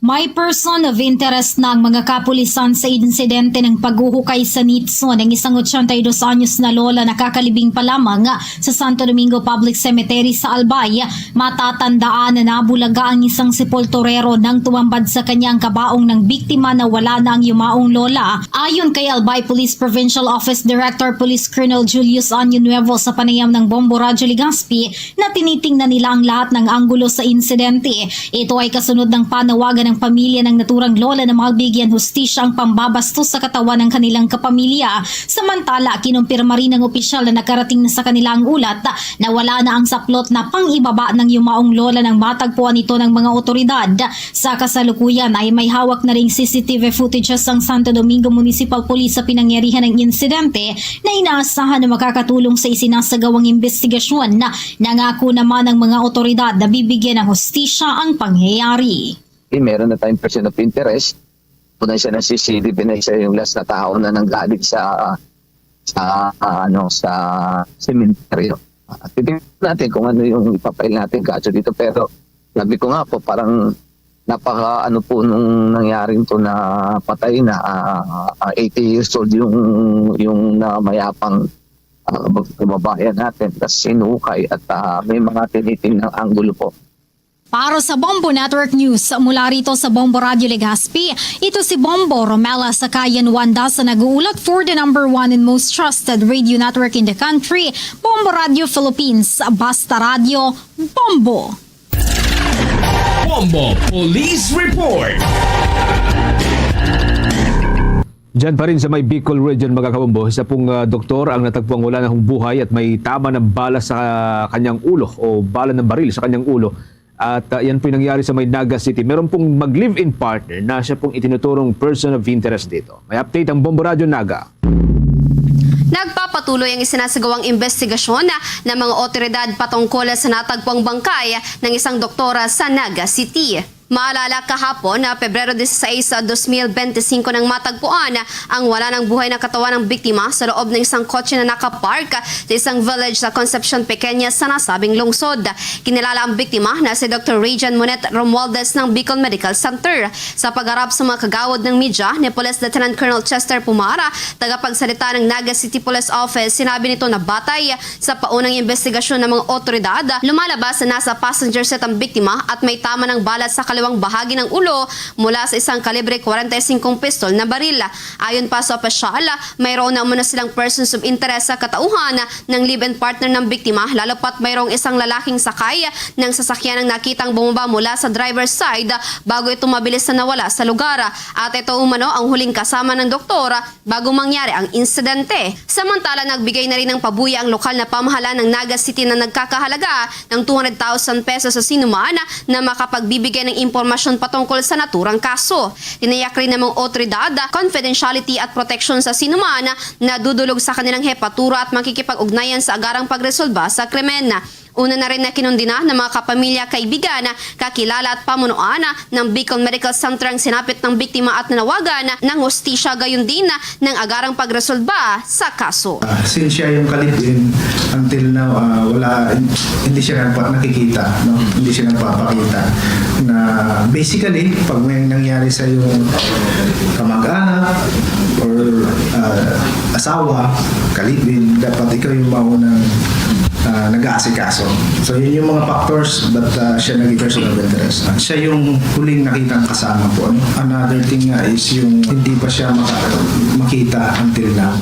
May person of interest na ang mga kapulisan sa insidente ng paghuhukay sa nicho ng isang ochenta y dos anyos na lola na kakalibing pa lamang sa Santo Domingo Public Cemetery sa Albay. Matatandaan na nabulaga ang isang sepulturero nang tumambad sa kanya ang kabaong ng biktima na wala na ang yumaong lola. Ayon kay Albay Police Provincial Office Director Police Colonel Julius Año Nuevo sa panayam ng Bombo Radyo Legazpi, na tinitingnan nila ang lahat ng anggulo sa insidente. Ito ay kasunod ng panawagan ng pamilya ng naturang lola na mabigyan hustisya ang pambabastos sa katawan ng kanilang kapamilya. Samantala, kinumpirma rin ng opisyal na nakarating na sa kanila ang ulat na wala na ang saplot na pang-ibaba ng yumaong lola nang matagpuan ito ng mga otoridad. Sa kasalukuyan ay may hawak na ring C C T V footages ang Santo Domingo Municipal Police sa pinangyarihan ng insidente na inaasahan na makakatulong sa isinasagawang imbestigasyon. Nangako naman ang mga otoridad na bibigyan ng hustisya ang pangyayari. Eh, meron na tayong person of interest. Tunay siya ng C C T V, tunay siya yung last na tao na nanggaling sa, sa, ano, sa sementeryo. Ah, titingnan natin kung ano yung ipapail natin kaso dito. Pero sabi ko nga po, parang napaka ano po nung nangyaring to na patay na, ah, ah, eighty years old yung, yung na mayapang, ah, kababayan natin. Tas hinukay at, ah, may mga tinitingnan anggulo po. Para sa Bombo Network News, mula rito sa Bombo Radio Legazpi, ito si Bombo Romela Sakayan Wanda sa nag-uulat for the number one and most trusted radio network in the country, Bombo Radio Philippines. Basta Radio, Bombo! Bombo Police Report. Diyan pa rin sa may Bicol Region, mga kabombo, isa pong ah, doktor ang natagpuang wala na hong buhay at may tama ng bala sa kanyang ulo o bala ng baril sa kanyang ulo. At ah, yan po'y nangyari sa may Naga City. Meron pong mag-live-in partner na siya pong itinuturong person of interest dito. May update ang Bombo Radyo Naga. Nagpapatuloy ang isinasagawang investigasyon ng mga otoridad patungkol sa natagpuang bangkay ng isang doktora sa Naga City. Maalala, kahapon na Pebrero dieciséis, dos mil benti singko, nang matagpuan ang wala ng buhay na katawan ng biktima sa loob ng isang kotse na nakapark sa isang village sa Concepcion Pequeña sa nasabing lungsod. Kinilala ang biktima na si Doktor Rayjan Monet Romualdez ng Bicol Medical Center. Sa pagharap sa mga kagawad ng media ni Police Lieutenant Colonel Chester Pumara, tagapagsalita ng Naga City Police Office, sinabi nito na batay sa paunang investigasyon ng mga otoridad, lumalabas na nasa passenger seat ang biktima at may tama ng bala sa kaliwa ang bahagi ng ulo mula sa isang kalibre kwarenta y singko pistol na baril. Ayon pa sa opisyal, mayroon na umano silang persons of interest sa katauhan ng live-in partner ng biktima, lalo pat mayroong isang lalaking sakay ng sasakyan ang nakitang bumaba mula sa driver's side bago ito mabilis na nawala sa lugar. At ito umano ang huling kasama ng doktor bago mangyari ang insidente. Samantala, nagbigay na rin ng pabuya ang lokal na pamahalaan ng Naga City na nagkakahalaga ng two hundred thousand pesos sa sinuman na makapagbibigay ng impormasyon patungkol sa naturang kaso. Tinayak rin ng mga otoridad, confidentiality at proteksyon sa sinuman na dudulog sa kanilang hepatura at makikipag-ugnayan sa agarang pagresolba sa krimen. Una na rin na kinundina ng mga kapamilya, kaibigan, kakilala at pamunuan ng Bicol Medical Center ang sinapit ng biktima at nanawagan ng hustisya, gayon din ng agarang pagresolba sa kaso. Ah, since siya yung kalibin, until now, ah, wala, hindi siya nagpa-, nakikita, no? Hindi siya nagpapakita na basically, pag may nangyari sa yung kamag-anak or, ah, asawa, kalibin, dapat ikaw yung maunang, ah, nag-aasikaso. So, yun yung mga factors, but, ah, siya naging person of interest. Siya yung huling nakitang kasama po, no? Another thing nga is yung hindi pa siya maka-, makita until now.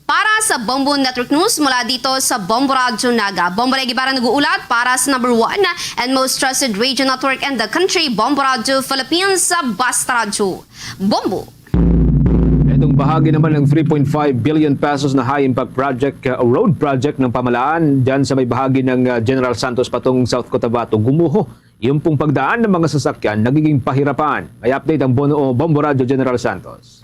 Para sa Bombo Network News, mula dito sa Bombo Radyo Naga, Bombo Ray Guevara nag-uulat para sa number one and most trusted radio network in the country, Bombo Radyo Philippines, sa Basta Radyo. Bombo! Itong bahagi naman ng three point five billion pesos na high impact project, uh, road project ng pamahalaan dyan sa may bahagi ng, uh, General Santos patungong South Cotabato, gumuho. Yung pong pagdaan ng mga sasakyan nagiging pahirapan. May update ang Bono, Bombo Radyo General Santos.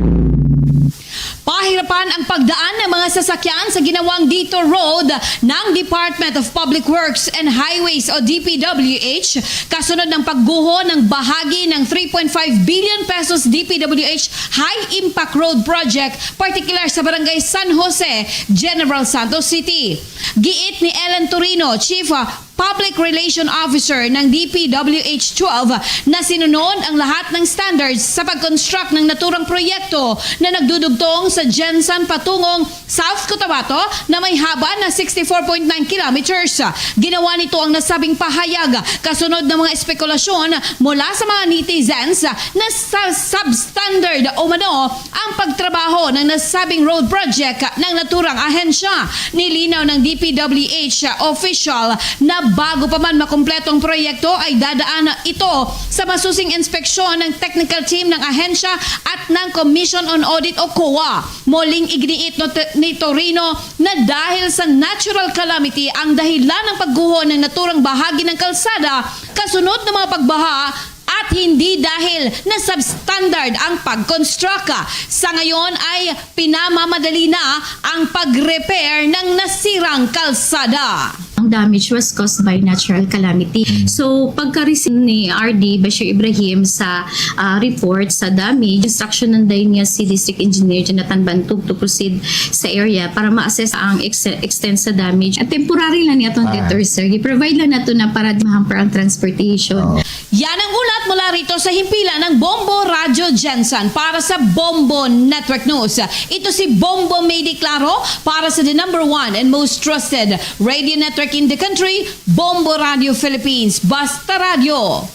Pahirapan ang pagdaan ng mga sasakyan sa ginawang detour road ng Department of Public Works and Highways o D P W H, kasunod ng pagguho ng bahagi ng three point five billion pesos D P W H High Impact Road Project, partikular sa Barangay San Jose, General Santos City. Giit ni Ellen Torino, Chief, ah, Public Relation Officer ng D P W H twelve, na sinunon ang lahat ng standards sa pag-construct ng naturang proyekto na nagdudugtong sa GenSan patungong South Cotabato na may haba na sixty-four point nine kilometers. Ginawa nito ang nasabing pahayag kasunod ng mga espekulasyon mula sa mga netizens na sa substandard umano ang pagtrabaho ng nasabing road project ng naturang ahensya. Nilinaw ng D P W H official na bago pa man makumpleto ang proyekto ay dadaan ito sa masusing inspeksyon ng technical team ng ahensya at ng Commission on Audit o COA. Muling iginiit no-, ni Torino na dahil sa natural calamity ang dahilan ng pagguho ng naturang bahagi ng kalsada kasunod ng mga pagbaha at hindi dahil na substandard ang pag-construct. Sa ngayon ay pinamamadali na ang pag-repair ng nasirang kalsada. Ang damage was caused by natural calamity. Mm. So, pagka-receive ni R D Bashir Ibrahim sa, ah, report sa damage, instruction ng niya si District Engineer Jonathan Bantog to proceed sa area para ma-assess ang ex-, extent sa damage. At temporary lang niya itong Ah. detour, sir. I-provide lang nato na para di mahamper ang transportation. Oo. Yan ang ulat mula rito sa himpilan ng Bombo Radyo GenSan para sa Bombo Network News. Ito si Bombo May Di Claro para sa the number one and most trusted radio network in the country, Bombo Radio Philippines. Basta Radyo,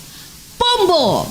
Bombo!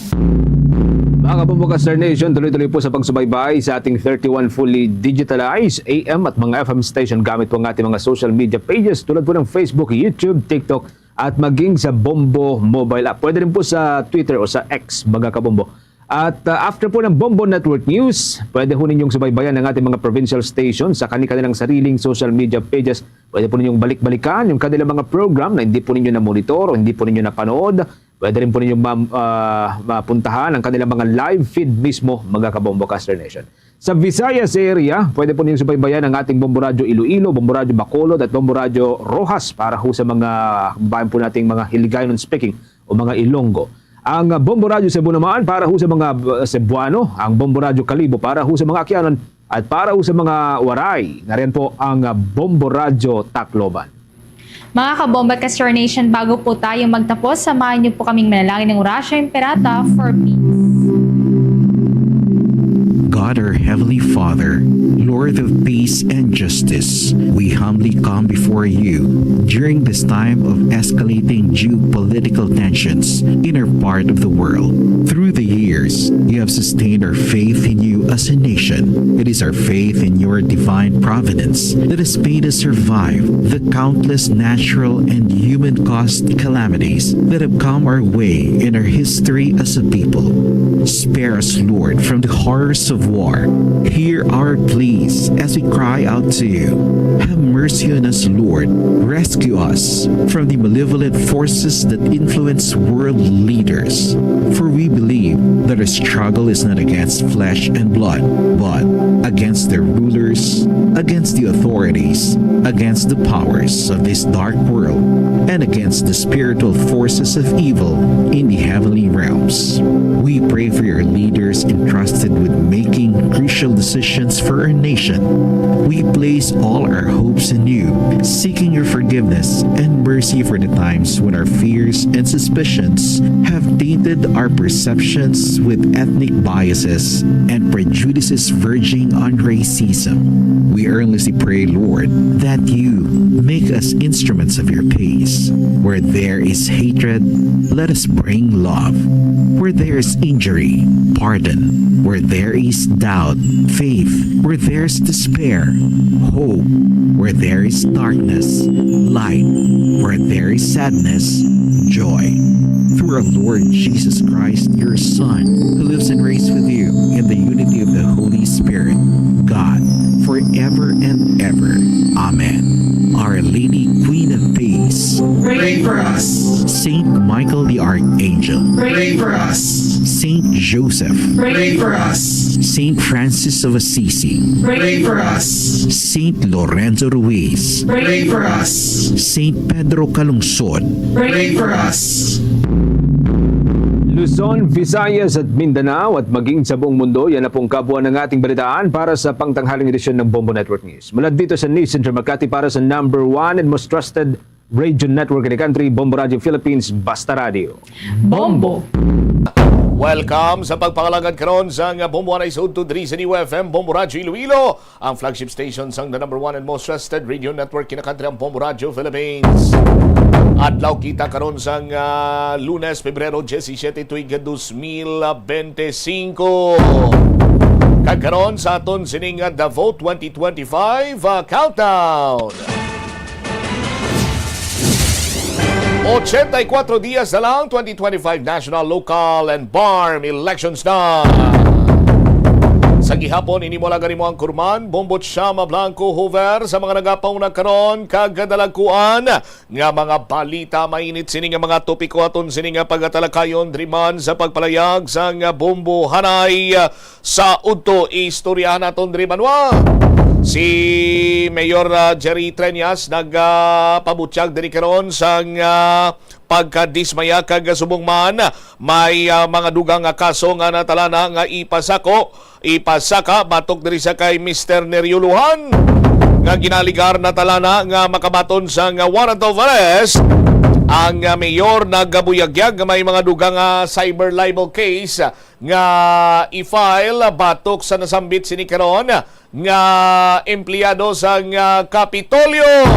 Mga Bombo Caster Nation, tuloy-tuloy po sa pagsubaybay sa ating thirty-one fully digitalized A M at mga F M station gamit po ang ating mga social media pages tulad po ng Facebook, YouTube, TikTok, at maging sa Bombo mobile app. Pwede rin po sa Twitter o sa X, mga kabombo. At, uh, after po ng Bombo Network News, pwede ho ninyong subaybayan ang ating mga provincial stations sa kani-kanilang sariling social media pages. Pwede po ninyong balik-balikan yung kanilang mga program na hindi po ninyo na-monitor o hindi po ninyo napanood. Pwede rin po ninyong ma-, uh, mapuntahan ang kanilang mga live feed mismo, mga kabombo Caster Nation. Sa Visayas area, pwede po ninyong subaybayan ang ating Bombo Radyo Iloilo, Bombo Radyo Bacolod, at Bombo Radyo Roxas para ho sa mga kababayan po nating mga Hiligaynon speaking o mga Ilonggo. Ang, ah, Bombo Radyo Cebu naman para ho sa mga, ah, Cebuano, ang Bombo Radyo Kalibo para ho sa mga Aquianon, at para ho sa mga Waray, nariyan po ang, ah, Bombo Radyo Tacloban. Mga kabombo at ka-Star Nation, bago po tayo magtapos, samahan niyo po kaming manalangin ng Orasyo Imperata for peace. God, our Heavenly Father, Lord of peace and justice, we humbly come before you during this time of escalating geopolitical tensions in our part of the world. Through the years, you have sustained our faith in you as a nation. It is our faith in your divine providence that has made us survive the countless natural and human caused calamities that have come our way in our history as a people. Spare us, Lord, from the horrors of war. Hear our pleas as we cry out to you. Have mercy on us, Lord. Rescue us from the malevolent forces that influence world leaders. For we believe that our struggle is not against flesh and blood, but against the rulers, against the authorities, against the powers of this dark world, and against the spiritual forces of evil in the heavenly realms. We pray for your leaders entrusted with making crucial decisions for our nation. We place all our hopes in you, seeking your forgiveness and mercy for the times when our fears and suspicions have tainted our perceptions with ethnic biases and prejudices verging on racism. We earnestly pray, Lord, that you make us instruments of your peace. Where there is hatred, let us bring love. Where there is injury, pardon. Where there is doubt, faith. Where there is despair, hope. Where there is darkness, light. Where there is sadness, joy. Through our Lord Jesus Christ, your Son, who lives and reigns with you in the unity of the Holy Spirit, God, forever and ever. Amen. Our Lady, Queen of Peace, pray for us. Saint Michael the Archangel, pray for us. Saint Joseph, pray for us. Saint Francis of Assisi, pray for us. Saint Lorenzo Ruiz, pray for us. Saint Pedro Calungsod, pray for us. Luzon, Visayas at Mindanao at maging sa buong mundo, yan na pong kabuuan ng ating balitaan para sa pangtanghaling edisyon ng Bombo Network News. Mula dito sa News Center Makati para sa number one and most trusted radio network in the country, Bombo Radio Philippines, Basta Radio. Bombo. Welcome sa pagpangalagad karon sang Bombo one oh two three sa New F M, Bombo Radio Iloilo, ang flagship station sang the number one and most trusted radio network in the country, ang Bombo Radio Philippines. Adlaw kita karon sang, ah, Lunes, Pebrero diyesisiyete, tuig dos mil bente singko. Kag karon sa aton sining, ah, The Vote twenty twenty-five, ah, Countdown. Ochenta y cuatro dias na lang, twenty twenty-five national, local, and BARMM elections na. Sa gihapon, ini mo lang gani mo ang kurman, Bombo Chama Blanco Hoover sa mga nagapauna karon, kag kadalaguan nga mga balita. Mainit sini nga mga topiko aton sini nga pagatalakayon diri man sa pagpalayag sang Bombo Hanay. Sa udto, istoryahan naton diri, Banwa. Si Mayor, ah, Jerry Treñas nagapabutyag diri karon sang, ah, pagkadismaya kag subong man may, ah, mga dugang nga kaso nga natalana nga ipasako, ipasaka batok diri sa kay Mister Nerio Lujan nga ginaligar natalana nga makabaton sang warrant of arrest. Ang, ah, mayor nagabuyagyag nga may mga dugang nga cyber libel case nga i-file batok sa nasambit sini karon nga empleyado sang, ah, Kapitolyo.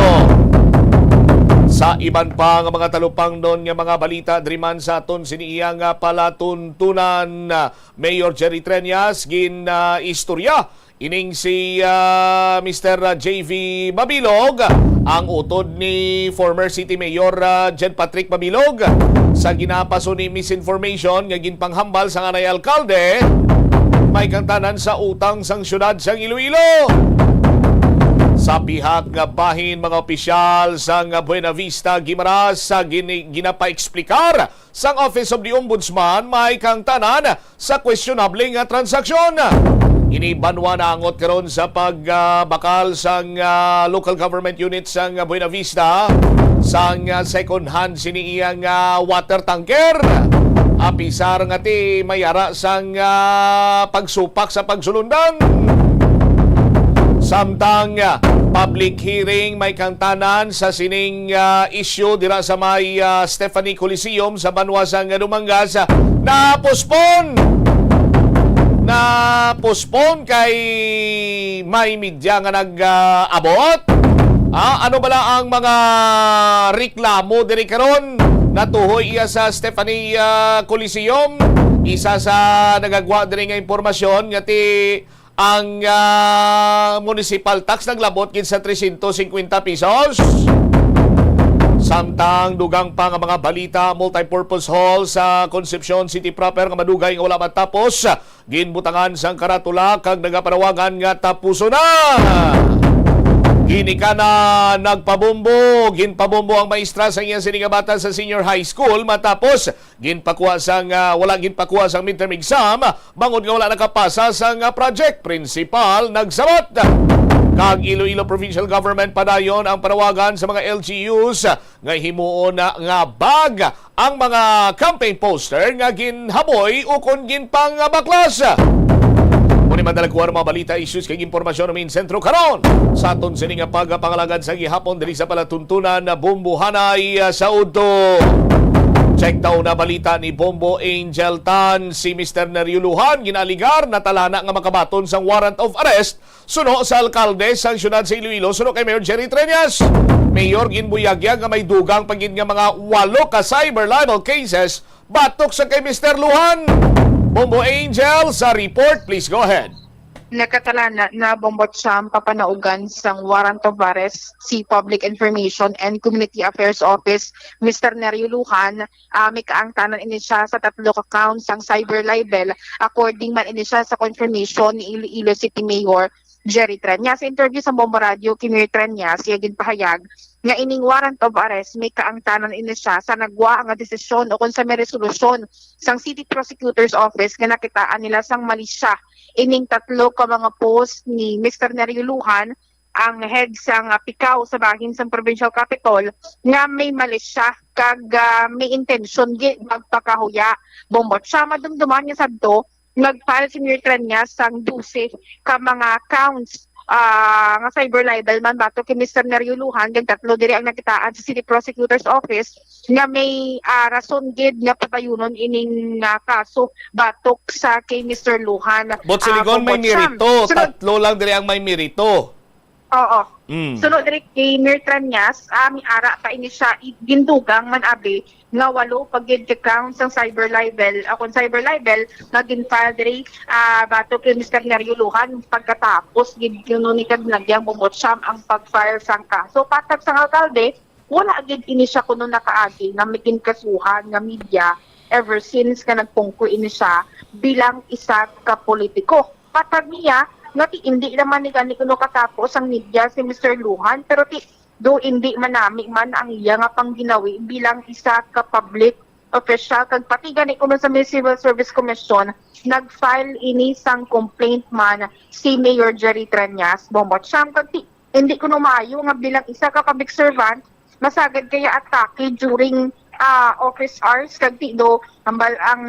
Sa iban pa nga mga talupangnon nga mga balita diri man sa aton sini iya nga palatuntunan, ah, Mayor Jerry Treñas gin, ah, istorya ining si, ah, Mister J V Mabilog, ang utod ni former City Mayor, ah, Jen Patrick Mabilog, sa ginapaso ni misinformation nga ginpanghambal sang anay alkalde, may kangtanan sa utang sang siyudad sang Iloilo. Sa pihak nga bahin, mga opisyal sang Buena Vista, Guimaras, sa gini-, ginapaeksplikar sang Office of the Ombudsman may kangtanan sa questionable nga transaksyon. Ini banwa naangot karon sa pagbakal sang, ah, local government unit sang Buena Vista sang, ah, second hand sini iya nga water tanker. Apisar nga ti may ara sang, ah, pagsupak sa pagsulundan. Samtang, ah, public hearing may kangtanan sa sining, ah, issue dira sa may, ah, Stephanie Coliseum sa banwa sang Dumangas, ah, napospon. na postpone kay may media nga nag-abot? Ah, ano bala ang mga reklamo diri karon? Natuhoy iya sa Stephanie, ah, Coliseum. Isa sa nagagwa diri nga impormasyon nga ti ang, ah, municipal tax naglabot gid sa trescientos cincuenta pesos. Samtang dugang pa nga mga balita, multipurpose hall sa Concepcion City proper nga madugay nga wala matapos. Ginbutangan sang karatula kag nagapanawagan nga tapuso na. Ginikanan, nagpabombo, ginpabombo ang maestra sa iya sini nga bata sa senior high school matapos ginpakuha sang, ah, wala ginpakuha sang midterm exam bangod nga wala nakapasa sang, ah, project. Principal nagsabat. Kag Iloilo Provincial Government padayon ang panawagan sa mga L G Us nga himuon na nga bag ang mga campaign poster nga ginhaboy ukon ginpangabaklas. Muni man dalagkuan ang mga balita, issues kag impormasyon sa amon sentro karon sa aton sini nga pagpangalagad sa gihapon diri sa palatuntunan na Bumbuhanay, ah, sa udto. Check daw na balita ni Bombo Angel Tan, si Mister Nerio Lujan ginaligar na talana nga makabaton sang warrant of arrest suno sa alkalde sang siyudad sa Iloilo, suno kay Mayor Jerry Treñas. Mayor, ginbuyagyag nga may dugang pa gid nga mga walo ka cyber libel cases batok sa kay Mister Lujan. Bombo Angel sa report, please go ahead. Nakatalana na, Bombo Cham, papanaugan sang warrant of arrest si Public Information and Community Affairs Office, Mister Nerio Lujan. Ah, may kaangtanan ini siya sa tatlo ka counts sang cyber libel, according man ini siya sa confirmation ni Iloilo City Mayor Jerry Treñas. Sa interview sa Bombo Radio kay Mayor Treñas, iya ginpahayag nga ining warrant of arrest may kaangtanan ini siya sa nagwa nga desisyon o kung sa may resolusyon sang City Prosecutor's Office nga nakitaan nila sang malisya ining tatlo ka mga post ni Mister Nerio Lujan, ang head sang, ah, Pikaw sa bahin sang Provincial Capitol, nga may malisya kag, ah, may intensyon gid magpakahuya. Bombo siya, madumduman nga sadto, nag-file si Mayor Treñas sang dose ka mga counts, ah, nga cyber libel man batok kay Mister Nerio Lujan, kag tatlo diri ang nakitaan sa City Prosecutor's Office nga may, ah, rason gid nga patayunon ining, ah, kaso batok sa kay Mister Lujan. But ah, siligon may Bombo Cham. Merito, Sunod tatlo lang diri ang may merito. Oo. Mm. Sunod diri kay Mayor Treñas, ah, may ara pa ini siya, i-, gindugang man abi nga walo pa gid ka counts sang cyber libel, ah, kung cyber libel nga gin-file diri, ah, batok kay Mister Nerio Lujan pagkatapos gid kuno ni kag nagyang Bombo Cham ang pag-file sang kaso. Patag sang alkalde, wala gid ini siya kuno nakaagi nga may ginkasuhan nga media ever since nga nagpungko ini siya bilang isa ka politiko. Patag niya nga ti indi naman ni gani kuno katapo sang media si Mister Lujan, pero ti do indi manami man ang iya nga pangginawi bilang isa ka public official, kag pati gani kuno sa may Civil Service Commission nag-file ini sang complaint man si Mayor Jerry Treñas. Bombo Cham, kag ti indi kuno maayo nga bilang isa ka public servant masagad kaya atake during, ah, office hours, kag ti do hambal ang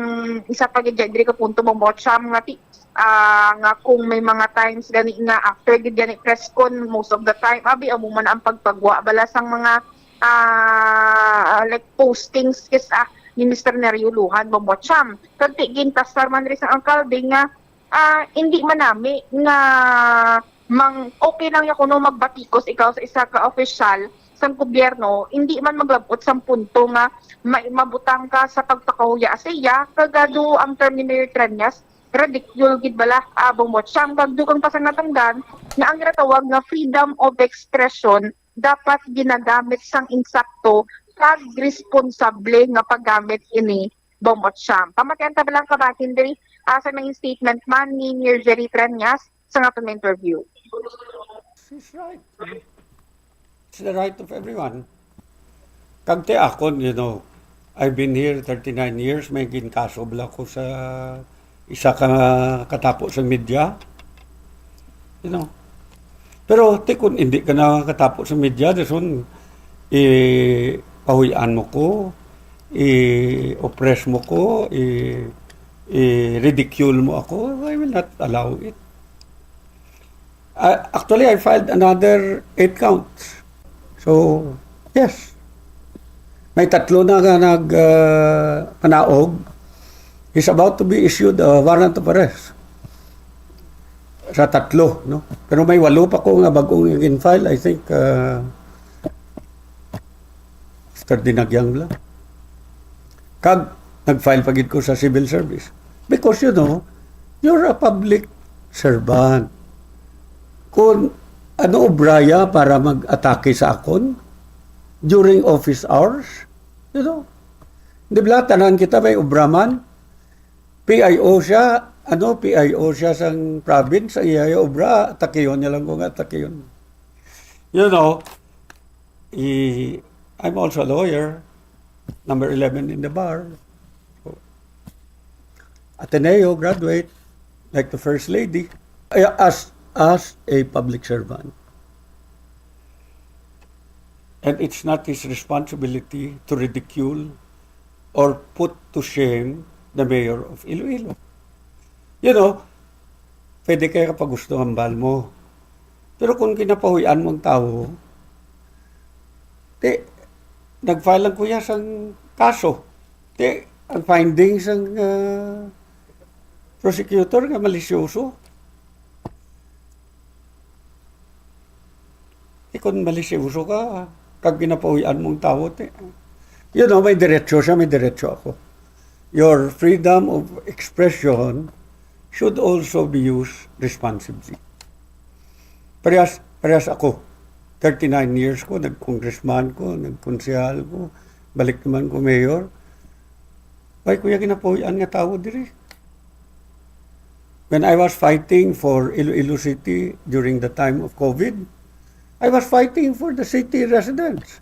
isa pa gid diri ka punto, Bombo Cham, nga ti, ah, nga kung may mga times gani nga after gid gani press con, most of the time abi amo man ang pagpagwa bala sang mga, ah, like, postings kis, ah, ni Mister Nerio Lujan, Bombo Cham. Kag ti gintasar man diri sang alkalde nga ah, indi man nami nga mang-, okay lang ya kuno magbatikos ikaw sa isa ka opisyal sang gobyerno, indi man maglab-ot sang punto nga ma-, mabutang ka sa pagpakahuya sa iya, kag ado ang term ni Mayor Treñas, ridicule gid bala, ah, Bombo Cham, kag dugang pa sang natungdan nga ang ginatawag nga freedom of expression dapat ginagamit sang insakto kag responsable nga paggamit ini, Bombo Cham. Pamatian ta lang kabahin diri, ah, sa mga statement man ni Mayor Jerry Treñas sa nga pag-interview. She's right. It's the right of everyone. Kag ti akon, you know, I've been here thirty-nine years, may ginkaso bala ko sa isa ka katapo sa media. You know. Pero ti kun hindi ka na katapo sa media, dason, i-pahuy-an mo ko, i-oppress mo ko, i-, i-ridicule mo ako, I will not allow it. Ah, actually, I filed another eight counts. So, yes. May tatlo na nga nag, ah, panaog. He's about to be issued a warrant of arrest. Sa tatlo, no? Pero may walo pa ko nga bagong gin-file, I think, uh, after Dinagyang lang. Kag nag-file pa gid ko sa civil service. Because, you know, you're a public servant. Kung ano obraya para mag-atake sa akon during office hours, you know, di ba, tanan kita may obraman? P I O siya, ano, P I O siya sang province, ang iya obra, atakiyon niya lang ko nga atakiyon. You know, i-, I'm also a lawyer, number eleven in the bar. Ateneo graduate, like the first lady. Ay, as, as a public servant. And it's not his responsibility to ridicule or put to shame the mayor of Iloilo. You know, pwede kaya kapag gusto ang hambal mo. Pero kung kinapahuyan mo ang tao, di, nag-file lang kuya sang kaso. Di, ang findings sang, ah, prosecutor nga malisyoso. Eh, kung malisyoso ka, kag ginapahuyan mong tawo, te, you know, may diretso siya, may diretso ako. Your freedom of expression should also be used responsibly. Parehas, parehas ako. Thirty-nine years ko, nag-congressman ko, nagkonsehal ko, balik naman ko mayor. Why kuya ginapuy-an nga tawo diri? When I was fighting for Iloilo City during the time of COVID, I was fighting for the city residents.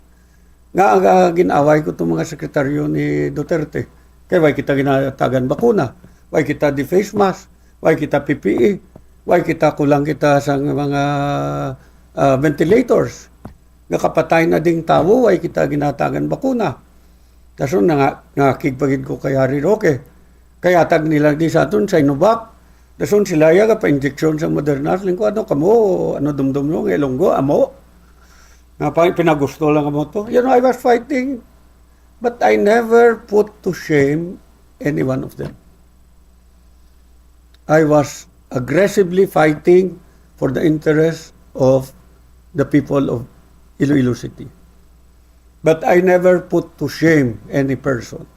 Nga ang, ah, gin-away ko tong mga sekretaryo ni Duterte. Kay why kita ginatagan bakuna? Why kita di face mask? Why kita P P E? Why kita kulang kita sa mga, ah, ventilators? Nakapatay na ding tawo, why kita ginatagan bakuna? Dason nga, nangakig pa gid ko kay Harry Roque. Kay hatag nila di sa aton Sinovac. Dason sila ya pa-injection sa Moderna. Siling ko, "Ano kamo? Ano dumdum nyo nga Ilonggo? Amo?" Nga pa-, pinagusto lang kamo to. You know, I was fighting, but I never put to shame any one of them. I was aggressively fighting for the interests of the people of Iloilo City. But I never put to shame any person.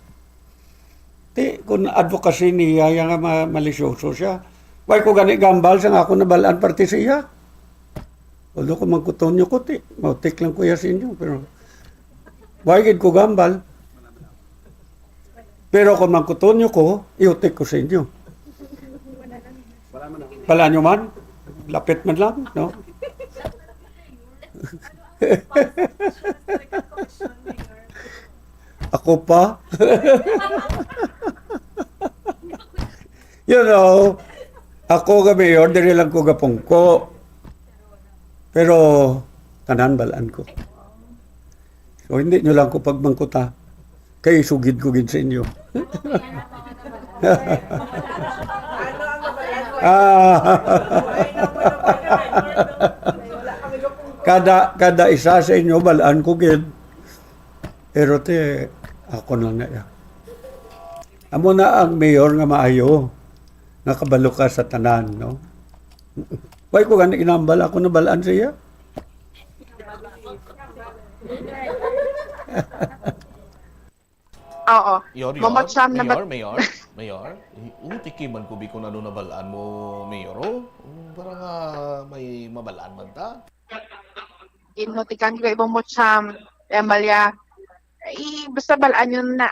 Ti, kung advocacy niya, ya nga ma-, malisyoso siya, why ko gani gambal sa nga ako nabalaan parte siya? Although kung mangkuton nyo ko, ti, mautik lang kuya sa inyo, pero why gid ko gambal? Pero kung mangkuton nyo ko, iutik ko sa inyo. Bala nyo man, lapit man lang, no? Ako pa? You know, ako nga mayor, diri lang ko gapungko. Pero, tanan balaan ko. So, hindi nyo lang ko pagmangkuta. Kay sugid ko gid sa inyo. Ah. Kada, kada isa sa inyo, balaan ko gid. Pero te, ako lang na ya. Amo na ang mayor nga maayo. Nakabalo ka sa tanan, no? Why ko gani inambal ako nabalaan siya? Oo. Yor, Mama yor, Cham na mayor, bat- mayor, mayor. Utikiman ko bi kung ano nabalaan mo, mayor, oh. Para nga may mabalaan man ta. Inutikan ko ibang mo Cham. Amalia. Ay, basta balaan yun na.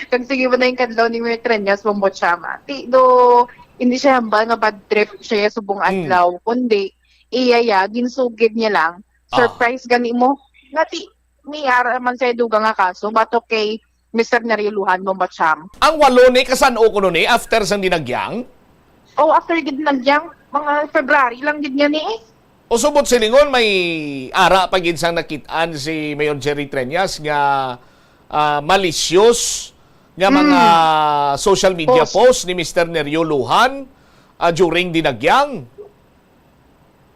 Kag sige mo na yung kadlaw ni Mayor Treñas, Bombo Cham. Ti, do, hindi siya hambal nga bad trip siya subong Mm. adlaw, kundi iya ya, ginsugid niya lang. Ah. Surprise gani mo. Nga ti, may ara man sa dugang nga kaso, bato kay Mister Neriluhan, Bombo Cham. Ang walo ni, kasan-o kuno ni, after sang dinagyang? Oh, after gid nagyang, mga February lang gid nga ni eh. O subot silingon, may ara pa gid sang nakit-an si Mayor Jerry Treñas nga, ah, malicious nga mga social media Post. post ni Mister Nerio Lujan, ah, during dinagyang.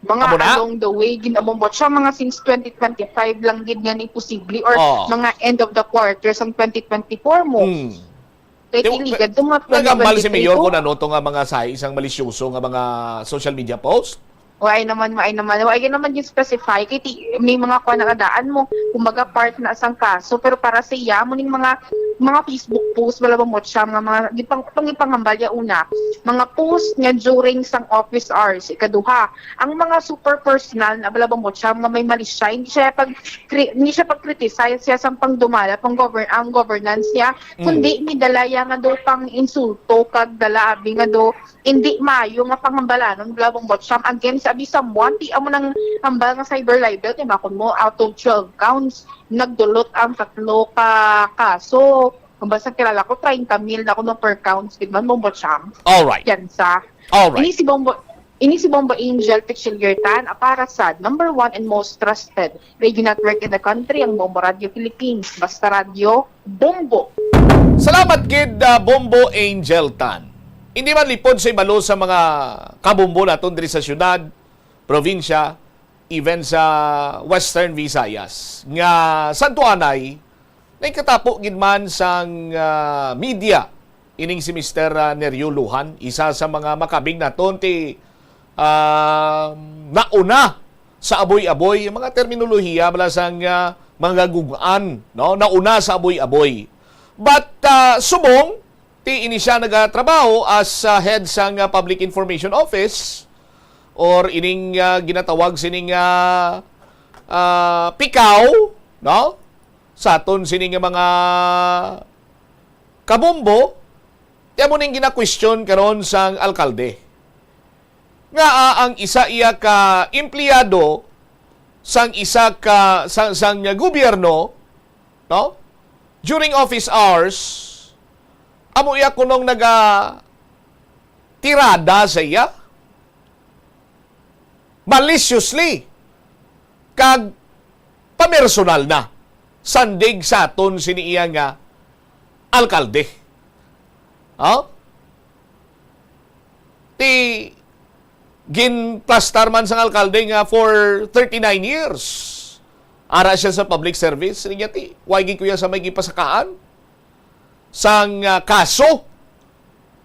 Mga Amo na? Along the way, ginamumot siya, mga since twenty twenty-five lang gid nga ni posible or Oh. mga end of the quarter sang twenty twenty-four mo. Mm. Kay Di, ti ligad, dumat lang nagambal naman si ni Mayor Rico. Kung ano to nga mga sa isang malisyoso nga mga social media post? Why naman, why naman, why naman yung specify? Kay ti, may mga kuha na kadaan mo, kumbaga part na sang kaso, pero para sa iya, mo ning mga, mga Facebook post, wala ba mo siya, mga, mga gipang, pangipangambal ya una, mga post nga during sang office hours, ikaduha, ang mga super personal na wala ba mo siya, nga may mali siya, hindi siya pag, kri-, hindi siya pag-criticize siya sang pangdumala, pang govern, ang governance niya, Mm. kundi midala ya nga do pang insulto, kag dala abi nga do, hindi maayo nga pangambalanon, Glabong Botcham, against abi someone, ti amo nang hambal nga cyber libel, kay makon mo, out of twelve counts, nagdulot ang tatlo ka kaso. Kung basta kilala ko, treinta mil na kuno per counts, gid man, Bombo Cham. Alright. Yan sa. Alright. Ini si Bombo, ini si Bombo Angel Pichiliertan, para sa number one and most trusted radio network in the country, ang Bombo Radio Philippines. Basta Radio, Bombo. Salamat gid, ah, Bombo Angel Tan. Hindi man lipod sa ibalo sa mga kabombo naton diri sa syudad, probinsya, even sa Western Visayas, nga santuanay, nagkatapo gid man sang, ah, media ining si Mister, ah, Nerio Lujan, isa sa mga makabig naton ti, ah, nauna sa aboy-aboy, yung mga terminolohiya bala sang, ah, mga gug-an, no? Nauna sa aboy-aboy. But, ah, subong, ti ini siya nagatrabaho as, ah, head sang, ah, Public Information Office or ining, ah, ginatawag sining, ah, ah, pikaw, no? Sa aton sini nga mga kabombo, ti amo ning gina-question karon sang alkalde. Nga, ah, ang isa iya ka empleyado sang isa ka, sang, sang gobyerno, no? During office hours, amo iya kunong naga tirada sa iya maliciously kag pamersonal na sandig sa aton sini iya nga alkalde. Oh? Ti ginplastar man sang alkalde nga for thirty-nine years ara siya sa public service. Siling niya, ti, why gid kuya sa may gipasakaan sang, ah, kaso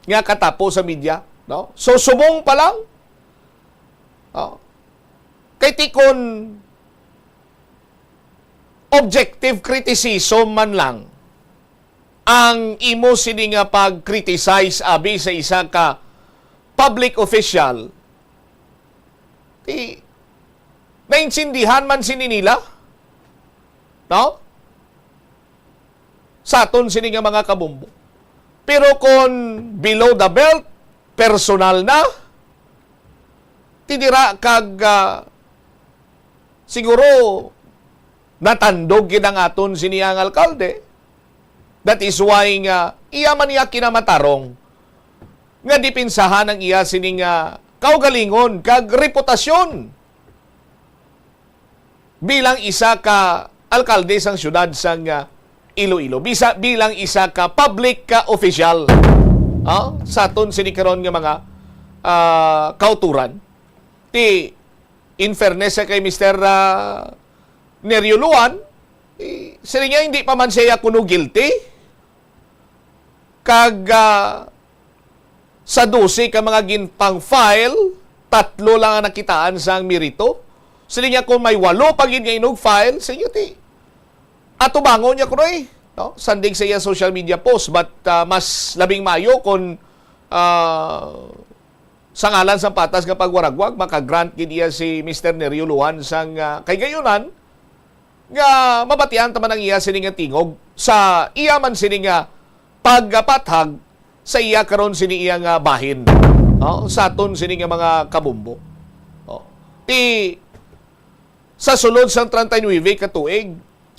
nga katapo sa media, no? So, subong pa lang, oh, kay ti kon objective criticism man lang ang imo sini nga pag-criticize abi sa isa ka public official, ti naintindihan man sini nila, no? Sa aton sini nga mga kabombo. Pero kon below the belt, personal na, ti dira kag, ah, siguro natandog gid ang aton sini ang alkalde. That is why nga iya man niya kinamatarong nga depensahan ang iya sini nga kaugalingon kag reputasyon bilang isa ka alkalde sang siyudad sang, ah, Iloilo, bisa bilang isa ka public ka official, ah, sa aton sini karon nga mga, ah, kauturan. Ti, in fairness sa kay Mister, ah, Nerio Luan, eh, sila niya hindi pa man siya kuno guilty. Kag, ah, sa dose ka mga ginpang-file, tatlo lang ang nakitaan sang merito. Sila niya kung may walo pa gid nga inog file, sa inyo ti atubangon niya kuno, eh, no? Sandig sa iya social media post, but, ah, mas labing maayo kung, ah, sa ngalan sang patas nga pagwaragwag, maka-grant gid iya si Mister Nerio Luan sang, ah, kay gayunan nga mabatian ta man ang iya sini nga tingog sa iya man sini nga pagpathag sa iya karon sini iya nga bahin, no? Sa aton sini nga mga kabombo. Oh. Ti sa sulod sang treinta y nuebe ka tuig,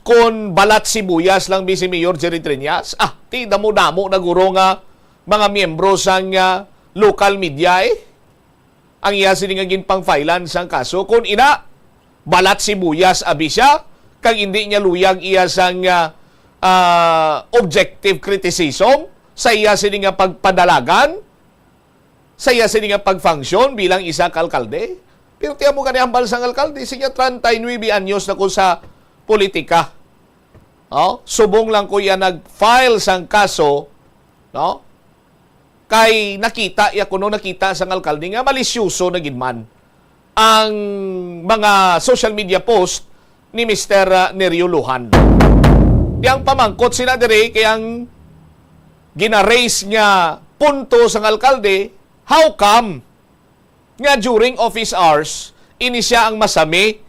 kon balat sibuyas lang, Vice Mayor Jerry Treñas, ah, ti damo-damo na guro nga mga miyembro sang, ah, local media, eh, ang iya sini nga ginpangfailan sang kaso. Kon ina, balat sibuyas abi siya, kag indi niya luyag iya sang, ah, ah, objective criticism sa iya sini nga pagpadalagan, sa iya sini nga pag-function bilang isa ka alkalde. Pero tiyan mo gani hambal sang alkalde, siya treinta y nuebe anyos na ko sa politika. Oh, subong lang ko iya nag-file sang kaso, no? Kay nakita ya kuno, nakita sang alkalde nga malisyoso na gid man ang mga social media post ni Mister, ah, Nerio Lujan. Di ang pamangkot sina diri kay ang gina-raise nga punto sang alkalde, how come nga during office hours, ini siya ang masami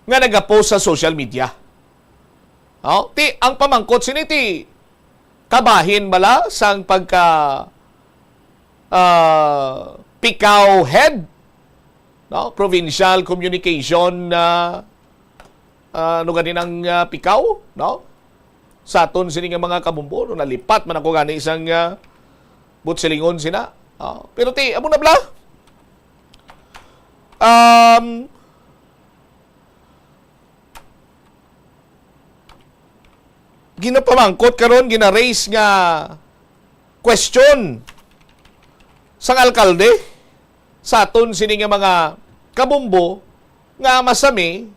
nga nagapost sa social media? Oh, ti, ang pamangkot sini ti kabahin bala sang pagka, ah, PCAO head, no? Provincial Communication, ah, ah, ano gani ang, ah, PCAO, no? Sa aton sini nga mga kabumbo, no? Nalipat man ako gani sang, ah, buot silingon sina. Oh, pero ti, amo na bala. Um, ginapamangkot karon, gina-raise nga question sang alkalde sa aton sini nga mga kabumbo nga masami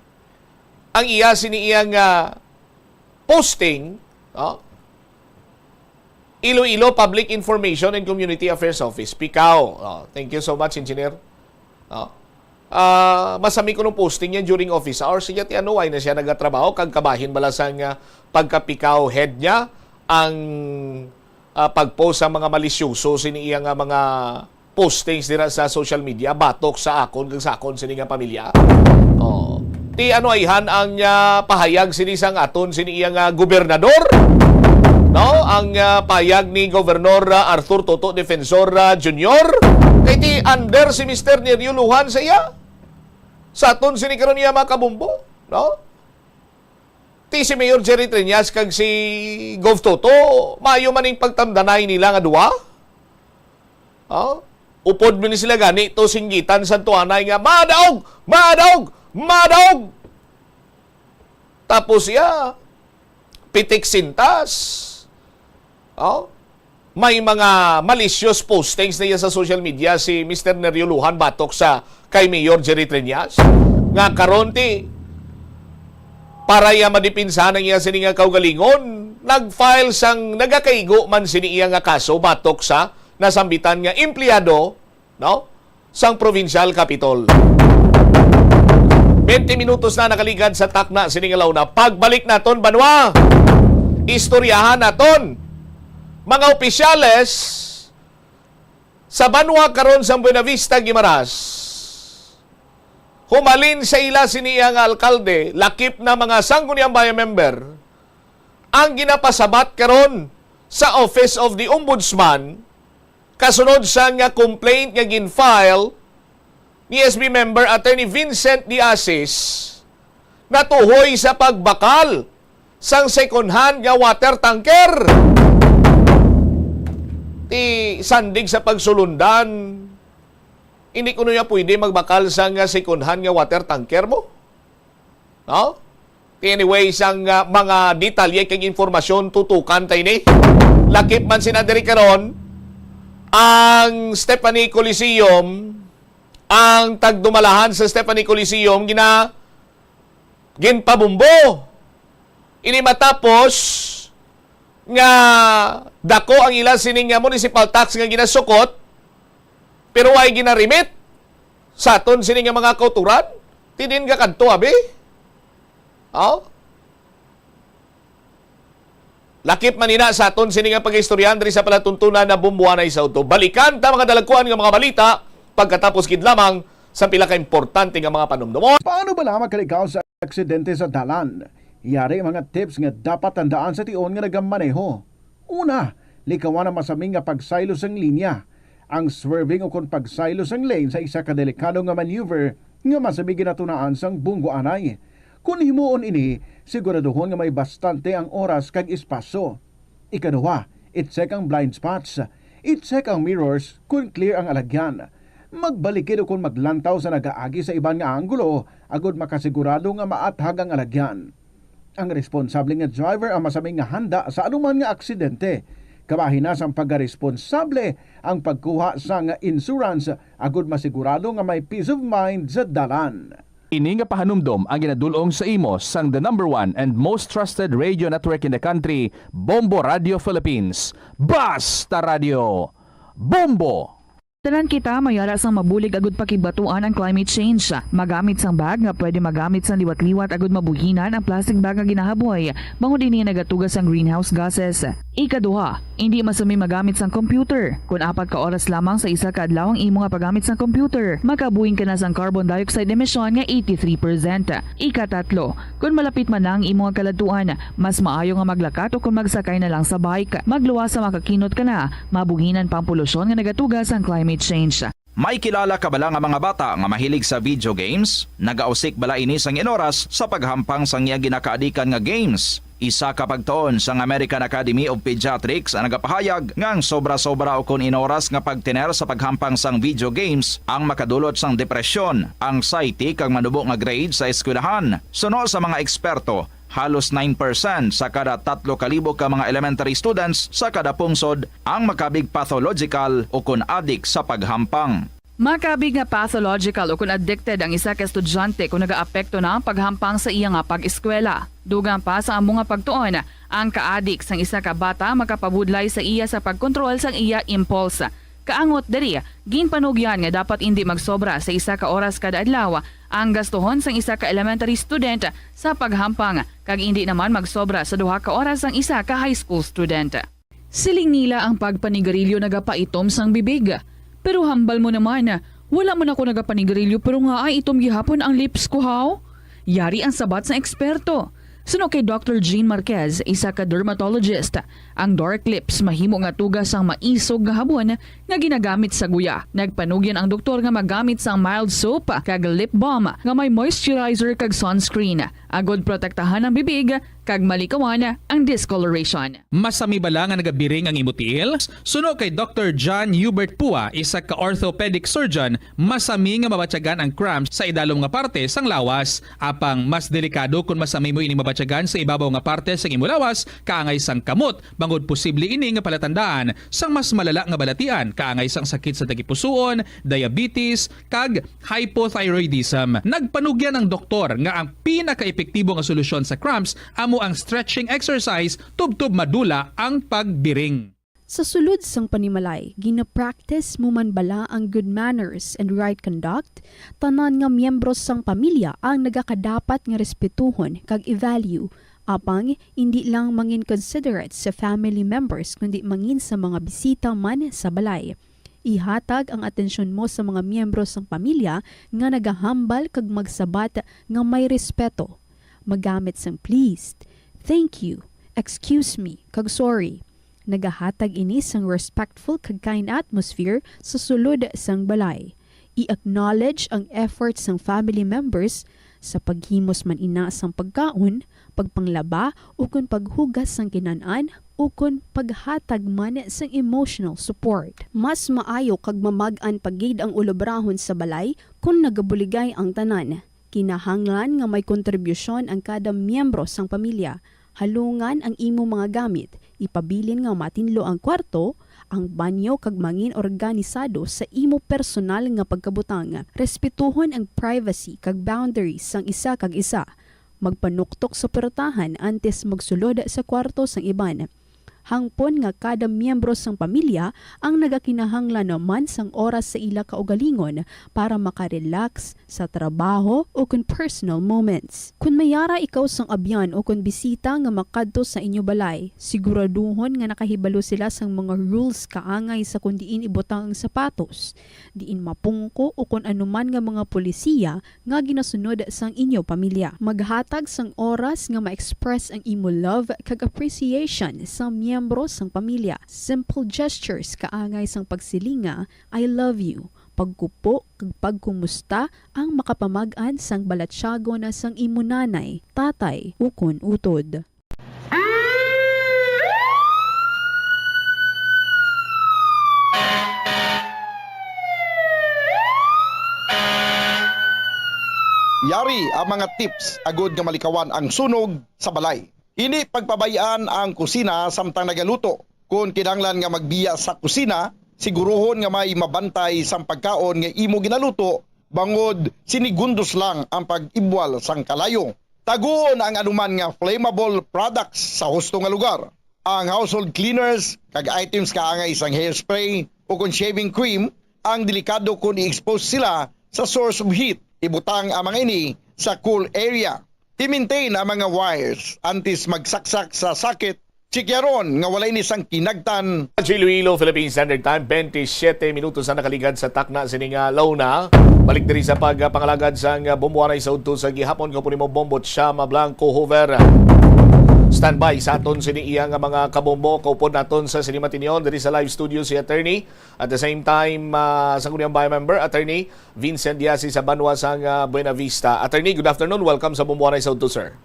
ang iya sini iya nga posting, no? Iloilo Public Information and Community Affairs Office, PCAO. Oh, thank you so much, Engineer. No? Ah, masami ko nung posting niya during office hours. Siya ti ano, ay na siya nagatrabaho, kag kabahin bala sang, ah, pagka-PCAO head niya ang, ah, pag-post sa mga malisyoso sini iya nga mga postings dira sa social media batok sa akon kag sa akon sini nga pamilya. Oh. Ti ano ayhan ang, ah, pahayag sini sang aton sini iya nga gobernador? No, ang, ah, pahayag ni Governor, ah, Arthur Toto Defensor, ah, Junior, kay ti under si Mister Nerio Lujan sa iya. Sa aton sini karon iya mga kabumbo, no? Ti si Mayor Jerry Treñas kag si Gov Toto, maayo man ning pagtamdanay nila nga duha. Oh? Upod man ni sila gani to singgitan sa tuanay nga, "Madaog! Madaog! Madaog!" Tapos iya, pitik sintas. Oh? May mga malicious postings na iya sa social media si Mister Nerio Lujan batok sa kay Mayor Jerry Treñas, nga karon ti para iya madipinsa ang iya sini nga kaugalingon, nag-file sang nagakaigo man sini iya nga kaso batok sa nasambitan nga empleyado, no, sang provincial capitol. Twenty minutos na nakaligad sa takna sini nga launa. Pagbalik naton, banwa, istoryahan naton. Mga opisyales sa banwa karon sa Buenavista, Guimaras, humalin sa ila sini nga alkalde, lakip na mga Sangguniang Bayan member, ang ginapasabat karon sa Office of the Ombudsman kasunod sa nga complaint nga gin-file ni S B member Attorney Vincent De Asis natuhoy sa pagbakal sang second hand nga water tanker. Ti sandig sa pagsulundan, hindi kuno niya pwede magbakal sang, ah, second hand nga water tanker mo? No? Anyway, sang, ah, mga detalye kag impormasyon, tutukan ta ini. Lakip man sina diri karon, ang Stephanie Coliseum, ang tagdumalahan sa Stephanie Coliseum, gina-, ginpabumbo. Ini matapos nga dako ang ila sining nga municipal tax nga ginasukot, pero way gina-remit sa aton sini nga mga kauturan, ti diin ka kadto, abi? Oh? Lakip man ina sa aton sini nga pag-istoryahan diri sa palatuntunan na Bumbuanay sa Udto. Balikan ta mga dalagkuan nga mga balita pagkatapos gid lamang sa pila ka importante nga mga panumdumon. Paano bala makaligaw sa aksidente sa dalan? Yari mga tips nga dapat tandaan sa tion nga nagamaneho. Una, likawan ang masami nga pagsaylo sang linya. Ang swerving ukon pagsaylo sang lane sa isa ka delikado nga maneuver nga masami ginatunaan sang bunggoanay. Kon himuon ini, siguraduhon nga may bastante ang oras kag espasyo. Ikaduha, i-check ang blind spots. I-check ang mirrors kon clear ang alagyan. Magbalikid ukon maglantaw sa nagaagi sa iban nga anggulo agod makasigurado nga maathag ang alagyan. Ang responsable nga driver ang masami nga handa sa anuman nga aksidente. Kabahin na sang pagkaresponsable ang pagkuha sang insurance agud masigurado nga may peace of mind sa dalan. Ini nga pahanumdom ang ginadul-ong sa imo sang the number one and most trusted radio network in the country, Bombo Radio Philippines. Basta Radio Bombo! Tanan kita may ara sang mabulig agud pakigbatuan ang climate change. Magamit sang bag nga pwede magamit sang liwat-liwat agud mabuhinan ang plastic bag nga ginahaboy, bangod ini nagatuga sang greenhouse gases. Ikaduha, indi masami magamit sang computer. Kon apat ka oras lamang sa isa ka adlaw ang imo nga paggamit sang computer, makabuhing ka na sang carbon dioxide emission nga eighty-three percent. Ikatatlo, kon malapit man na ang imo nga kaladtuan, mas maayo nga maglakat o kon magsakay na lang sa bike. Magluwas sa makakinot ka na, mabuhinan pa ang polusyon nga nagatuga sang climate change. May kilala ka bala nga mga bata nga mahilig sa video games? Nagausik bala ini sang inoras sa paghampang sang iya ginakaadikan nga games? Isa ka pagtuon sang American Academy of Pediatrics ang nagapahayag nga ang sobra-sobra ukon inoras nga pagtener sa paghampang sang video games ang makadulot sang depresyon, anxiety, kag manubo nga grade sa eskwelahan. Suno sa mga eksperto, halos nine percent sa kada tatlo ka libo ka mga elementary students sa kada pungsod ang makabig pathological ukon adik sa paghampang. Makabig nga pathological ukon addicted ang isa ka estudyante kon nagaapekto na ang paghampang sa iya nga pag-eskwela. Dugang pa sa amo nga pagtuon, ang kaadik sang isa ka bata makapabudlay sa iya sa pagkontrol sang iya impulse. Kaangot diri, ginpanugyan nga dapat indi magsobra sa isa ka oras kada adlaw ang gastuhon sang isa ka elementary student sa paghampang, kag indi naman magsobra sa duha ka oras ang isa ka high school student. Siling nila, ang pagpanigarilyo nagapaitom sang bibig. Pero hambal mo naman, wala man ako nagapanigarilyo pero nga ay itom gihapon ang lips ko, haw? Yari ang sabat sang eksperto. Suno kay Doctor Jean Marquez, isa ka dermatologist, ang dark lips mahimo nga tuga sang maisog nga habon nga ginagamit sa guya. Nagpanugyan ang doktor nga magamit sang mild soap kag lip balm nga may moisturizer kag sunscreen, agod protektahan ang bibig kag malikawan ang discoloration. Masami bala nga nagabiring ang imo tiil? Suno kay Doctor John Hubert Pua, isa ka orthopedic surgeon, masami nga mabatyagan ang cramps sa idalom nga parte sang lawas. Apang mas delikado kon masami mo ining mabatyagan sa ibabaw nga parte sang imo lawas, kaangay sang kamot, bangod posible ini nga palatandaan sang mas malala nga balatian, kaangay sang sakit sa tagipusoon, diabetes, kag hypothyroidism. Nagpanugyan ang doktor nga ang pinakaepektibo nga solusyon sa cramps amo ang stretching exercise tubtob madula ang pagbiring. Sa sulod sang panimalay, gina-practice mo man bala ang good manners and right conduct? Tanan nga miyembro sang pamilya ang nagakadapat nga respetuhon kag i-value. Apang indi lang mangin considerate sa family members, kundi mangin sa mga bisita man sa balay. Ihatag ang atensyon mo sa mga miyembro sang pamilya nga nagahambal kag magsabat nga may respeto. Magamit sang please, thank you, excuse me, kag sorry. Nagahatag ini sang respectful kag kind atmosphere sa sulod sang balay. I-acknowledge ang effort sang family members sa paghimos man ina sang pagkaon, pagpanglaba, ukon paghugas sang kinan-an, ukon paghatag man sang emotional support. Mas maayo kag mamag-an pa gid ang ulobrahon sa balay kon nagabuligay ang tanan. Kinahanglan nga may kontribusyon ang kada miyembro sang pamilya. Halungan ang imo mga gamit, ipabilin nga matinlo ang kwarto, ang banyo, kag mangin organisado sa imo personal nga pagkabutang. Respetuhon ang privacy kag boundaries sang isa kag isa. Magpanuktok sa puwertahan antes magsulod sa kwarto sang iban. Hangpon nga kada miyembro sang pamilya ang nagakinahanglan naman sang oras sa ila kaugalingon para makarelax sa trabaho o kon personal moments. Kon may ara ikaw sang abyan o kon bisita nga makadto sa inyo balay, siguraduhon nga nakahibalo sila sang mga rules kaangay sa kon diin ibutang ang sapatos, diin mapungko o kon anuman nga mga polisiya nga ginasunod sang inyo pamilya. Maghatag sang oras nga ma-express ang imo love kag appreciation sa miyembro sang pamilya. Simple gestures kaangay sang pagsiling nga, "I love you," pagkupo kag pagkumusta ang makapamag-an sang balatyagon sang imo nanay, tatay, ukon utod. Yari ang mga tips agud nga malikawan ang sunog sa balay. Indi pagpabay-an ang kusina samtang nagaluto. Kon kinahanglan nga magbiya sa kusina, siguruhon nga may mabantay sang pagkaon nga imo ginaluto bangod sinigundos lang ang pag-ibwal sang kalayo. Taguon ang anuman nga flammable products sa husto nga lugar. Ang household cleaners kag items kaangay sang hairspray o kon shaving cream ang delikado kon i-expose sila sa source of heat. Ibutang ang mga ini sa cool area. I-maintain ang mga wires antes magsaksak sa sakit. Chikyaron nga walay ni sang kinagtan. Iloilo, Philippine Standard Time, twenty-seven minutos na nakaligad sa takna sining, ah, launa. Balik diri sa pagpangalagad sang, ah, Bombo Anay sa udto sa gihapon. Kaupod nimo, Bombo Cham Blanco Hoover. Standby sa aton sini iya nga mga kabombo. Kaupod naton sa sini matinyon diri sa live studio si Attorney. At the same time, ah, Sangguniang Bayan member, Attorney Vincent Diasi sa banwa sang, ah, Buena Vista. Attorney, good afternoon. Welcome sa Bombo Anay sa udto, sir.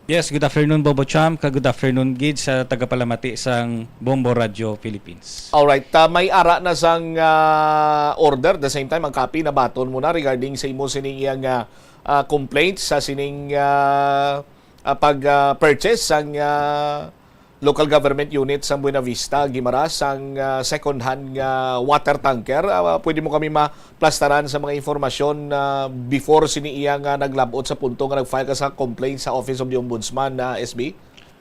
Yes, good afternoon, Bombo Cham, kag good afternoon gid sa tagapalamati sang Bombo Radio Philippines. Alright, ah, may ara na sang, ah, order. The same time, ang copy nabaton mo na regarding sa imo sining iyang, ah, ah, complaint sa sining, ah, ah, pag, ah, purchase sang, ah, local government unit sang Buena Vista, Guimaras, sang, ah, second hand nga water tanker. Ah, pwede mo kami ma-, plastaran sa mga informasyon na before sini iya nga naglab-ot sa punto nga nag-file ka sa complaint sa Office of the Ombudsman, ah, S B?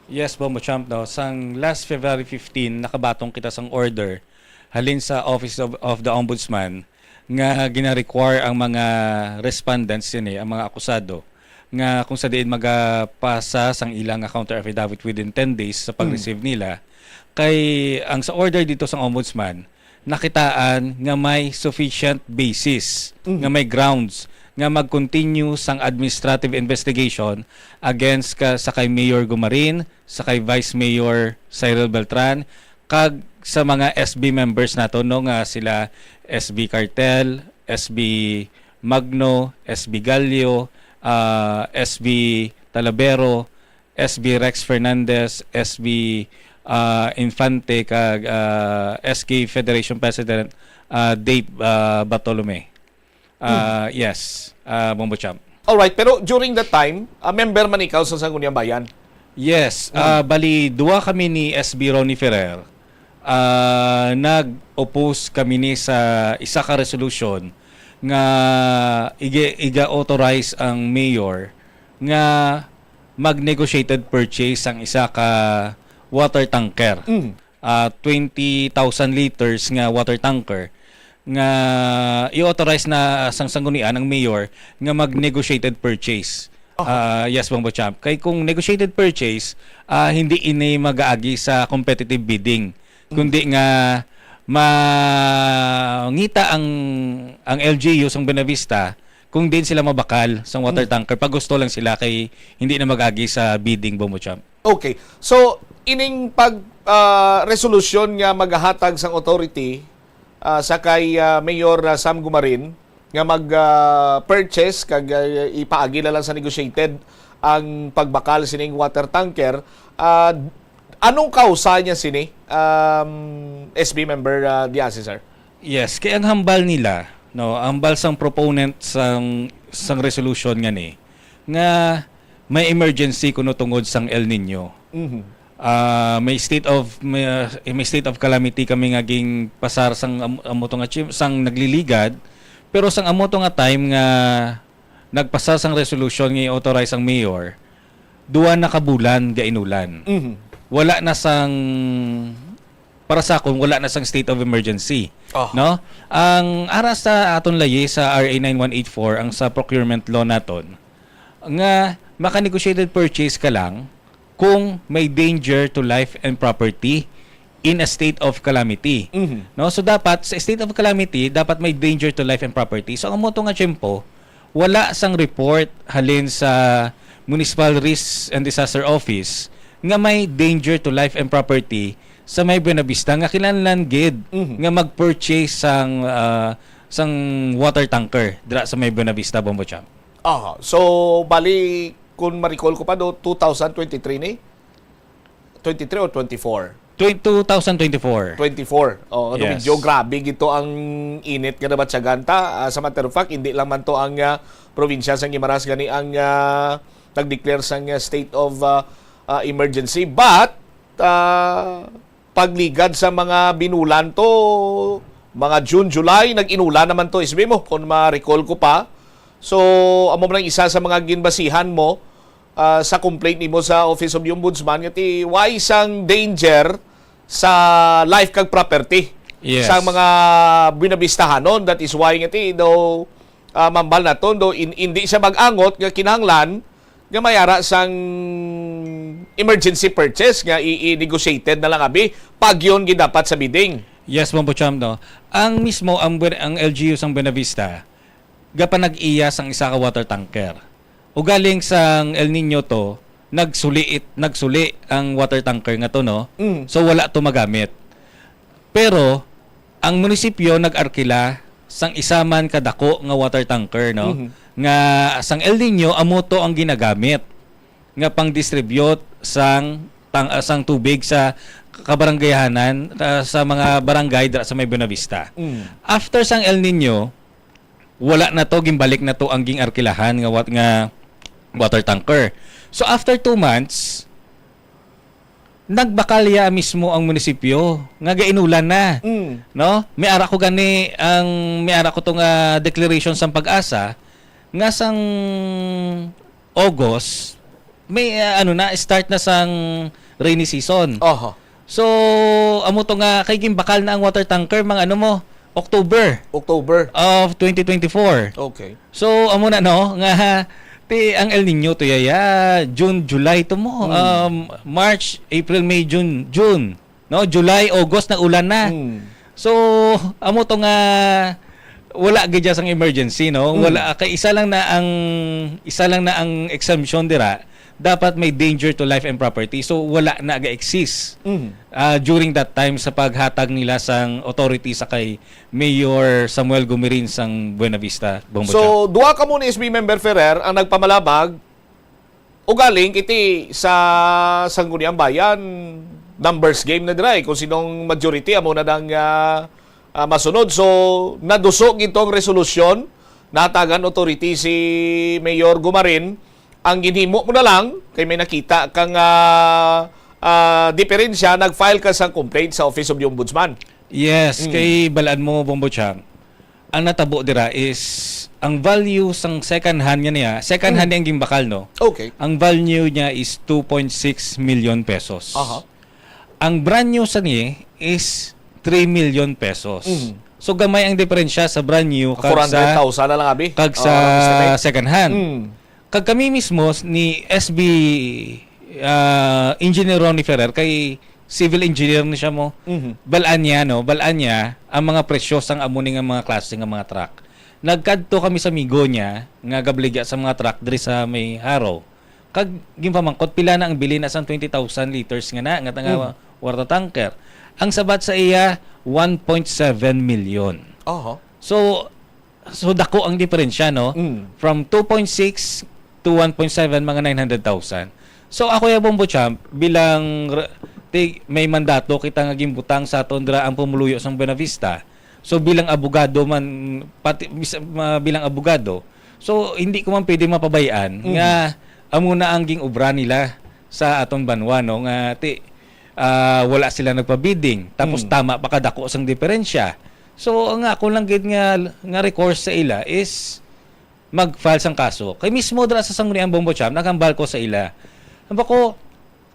Yes, Bombo Champ, no. Sang last February fifteen, nakabaton kita sang order halin sa Office of, of the Ombudsman nga gina-require ang mga respondents sini, ang mga akusado, nga kung sa diin magapasa sang ila nga counter affidavit within ten days sa pag-receive nila. Kay ang sa order dito sang Ombudsman, nakitaan nga may sufficient basis, nga may grounds nga mag-continue sang administrative investigation against ka, sa kay Mayor Gumarin, sa kay Vice Mayor Cyril Beltran, kag sa mga S B members nato, no, nga sila S B Cartel, S B Magno, S B Gallo, ah, S B Talabero, S B Rex Fernandez, S B, ah, Infante, kag, ah, S K Federation President, ah, Dave, ah, Bartolome. Ah, yes, ah, Bombo Champ. Alright, pero during that time, ah, member man ikaw sa Sangguniang Bayan? Yes, ah, bali, duwa kami ni S B Ronnie Ferrer. Ah, nag-oppose kami ni sa isa ka resolution nga iga-, iga-authorize ang mayor nga mag-negotiated purchase ang isa ka water tanker. Mm. Ah, twenty thousand liters nga water tanker nga i-authorize na sang sanggunian ang mayor nga mag-negotiated purchase. Aha. Ah, yes, Bombo Champ. Kay kung negotiated purchase, ah, hindi ini mag-aagi sa competitive bidding, kundi nga mangita ang, ang L G U sang Buenavista kung diin sila mabakal sang water tanker pag gusto lang sila, kay hindi na mag-agi sa bidding, Bombo Champ. Okay. So, ining pag, ah, resolusyon nga magahatag sang authority, ah, sa kay, ah, Mayor, ah, Sam Gumarin nga mag, ah, purchase kag, ah, ipaagi na lang sa negotiated ang pagbakal sining water tanker. Ah, anong kausa niya sini, um, S B member, ah, Diasi, sir? Yes, kay ang hambal nila, no, ang hambal sang proponent sang, sang resolution nga ni, nga may emergency kuno tungod sang El Niño. Mhm. Ah, may state of, may, may state of calamity kami nga ginpasar sang am-, amo to nga chim-, sang nagliligad, pero sang amo to nga time nga nagpasar sang resolution nga i-authorize ang mayor, duwa na ka bulan ga inulan. Mhm. Wala na sang, para sa akon, wala na sang state of emergency, Oh. no? Ang ara sa aton layi sa R A nine one eight four, ang sa procurement law naton, nga maka-negotiated purchase ka lang kung may danger to life and property in a state of calamity. Mhm. No? So, dapat, sa state of calamity, dapat may danger to life and property. So, ang amo to nga tiyempo, wala sang report halin sa Municipal Risk and Disaster Office nga may danger to life and property sa may Buenavista nga kinahanglan gid Mhm. nga mag-purchase sang, ah, sang water tanker dira sa may Buenavista, Bombo Champ. Aha. So, bali, kung ma-recall ko pa do, two thousand twenty-three ni? Twenty-three or twenty-four? Twen-, two thousand twenty-four. Twenty-four. Oh, ano, Yes. medyo grabe gito ang init nga nabatyagan ta. Ah, sa matter of fact, hindi lang man to ang, ah, probinsya sang Guimaras gani ang, ah, nag-declare sang, ah, state of, ah, ah, emergency. But, ah, pagligad sa mga binulan to, mga June, July, nag-inulan naman to, S B mo, kung ma-recall ko pa. So, amo man ang isa sa mga ginbasihan mo, ah, sa complaint nimo sa Office of the Ombudsman, nga ti, why sang danger sa life kag property Yes. sa mga Buenavistahanon. That is why nga ti, daw, ah, mambal naton, daw, in-, hindi siya mag-angot nga kinahanglan nga may ara sang emergency purchase nga i-, i-negotiated na lang abi, pagyon gid dapat sa bidding. Yes, Bombo Cham, no. Ang mismo, ang Buen-, ang L G U sang Buenavista, gapanag-iya sang isa ka water tanker. Ugaling sang El Niño to, nagsuli it-, nagsuli ang water tanker nga to, no? Mm. So, wala to magamit. Pero, ang munisipyo nag-arkila sang isa man ka dako nga water tanker, no? Mhm. Nga sang El Niño, amo to ang ginagamit nga pang-distribute sang tang-, ah, sang tubig sa kabarangayhanan, ah, sa mga barangay dira sa may Buenavista. Mm. After sang El Niño, wala na to, ginbalik na to ang ging-arkilahan nga wat-, nga water tanker. So, after two months, nagbakalya mismo ang munisipyo nga gainulan na, Mm. no? May ara ko gani ang, may ara ko to nga declaration sang PAGASA nga sang August, may, ah, ano na, start na sang rainy season. Oho. So, amo to nga, kay gimbakal na ang water tanker, mga ano mo, October October. of twenty twenty-four. Okay. So, amo na, no, nga, ti, ang El Niño to, yaya, June, July to mo, Mm. um, March, April, May, June, June, no, July, August, nag-ulan na. Mm. So, amo to nga, wala gid siya sang emergency, no? Mm. Wala, kay isa lang na ang, isa lang na ang exemption dira, dapat may danger to life and property. So, wala na ga-exist, Mm. ah, during that time sa paghatag nila sang authority sa kay Mayor Samuel Gumirin sang Buenavista, Bombo Cham. So, duha ka mo ni S B member, Ferrer, ang nagpamalabag, ugaling iti sa Sangguniang Bayan, numbers game na dira, eh, kung sinong majority, amo na nang, ah, ah, masunod. So, naduso gid tong resolusyon, natagan authority si Mayor Gumarin, ang ginhimo mo na lang, kay may nakita kang, ah, ah, diferensya, nag-file ka sa complaint sa Office of the Ombudsman. Yes, Mm. kay balaan mo, Bombo Cham, ang natabo dira is ang value sang second hand nga niya, second hand Mm. ang gimbakal, no? Okay. Ang value niya is two point six million pesos. Aha. Ang brand new sa ni is three million pesos. Mm. So, gamay ang diferensya sa brand new kag sa, Four hundred thousand na lang, abi? kag sa Oh, estimate. second hand. Mm. Kag kami mismo s-, ni S B, ah, Engineer Ronnie Ferrer, kay civil engineer ni siya mo. Mhm. Balaan niya, no? Balaan niya ang mga presyo sang amo ni nga mga klase nga mga truck. Nagkadto kami sa amigo niya nga gabaligya sa mga truck diri sa may Jaro. Kag ginpamangkot, pila na ang bili na sang twenty thousand liters nga na, nga tanga Mm. water tanker. Ang sabat sa iya, one point seven million. Oho. So, so dako ang diferensya, no? Mm. From two point six to one point seven, mga nine hundred thousand. So, ako ya, Bombo Champ, bilang re-, ti-, may mandato kita nga ginbutang sa aton dira ang pumuluyo sang Buenavista. So, bilang abogado man, pati, bis-, ma-, bilang abogado, so, hindi ko man pwede mapabayaan Mm. nga amo na ang ging-obra nila sa aton banwa, no? Nga, ti-, ah, wala sila nagpabidding. Tapos, Mm. tama pa kadako sang diferensya. So, ang ako lang gid nga, nga recourse sa ila is mag-file sang kaso. Kay mismo dira sa Sangguniang Bombo Champ, naghambal ko sa ila. Hambal ko,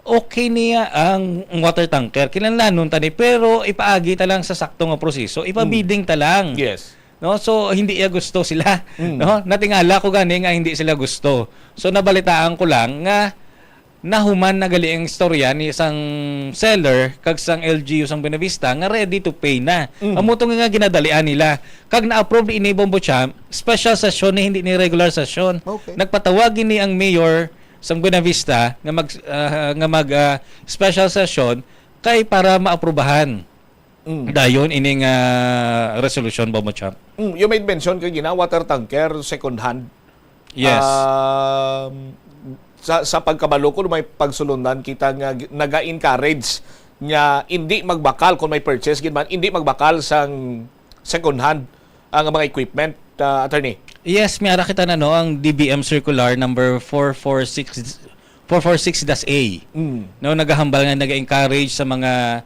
okay niya ang water tanker. Kinahanglanon ta ni, pero ipaagi ta lang sa sakto nga proseso. Ipabidding ta lang. Yes. No? So, hindi iya gusto sila. Mm. No? Natingala ko gani nga hindi sila gusto. So, nabalitaan ko lang nga nahuman na gali ang istorya ni sang seller kag sang L G U sang Buenavista nga ready to pay na. Mm. Amo to nga ginadalian nila. Kag na-approve ini, Bombo Champ, special session ni, hindi ni regular session. Okay. Nagpatawag ini ang mayor sang Buenavista nga mag, ah, nga mag, ah, special session kay para maaprubahan Mm. dayon ining, ah, resolution, Bombo Champ. Mm, you made mention kagina, water tanker, second hand. Yes. Um, sa, sa pagkabalo ko, may pagsulundan kita nga gi-, naga-encourage nga hindi magbakal kung may purchase gid man, hindi magbakal sang second hand ang mga equipment, ah, attorney. Yes, may ara kita na, no, ang D B M circular number four four six, four four six dash A. Mm. No, nagahambal nga naga-encourage sa mga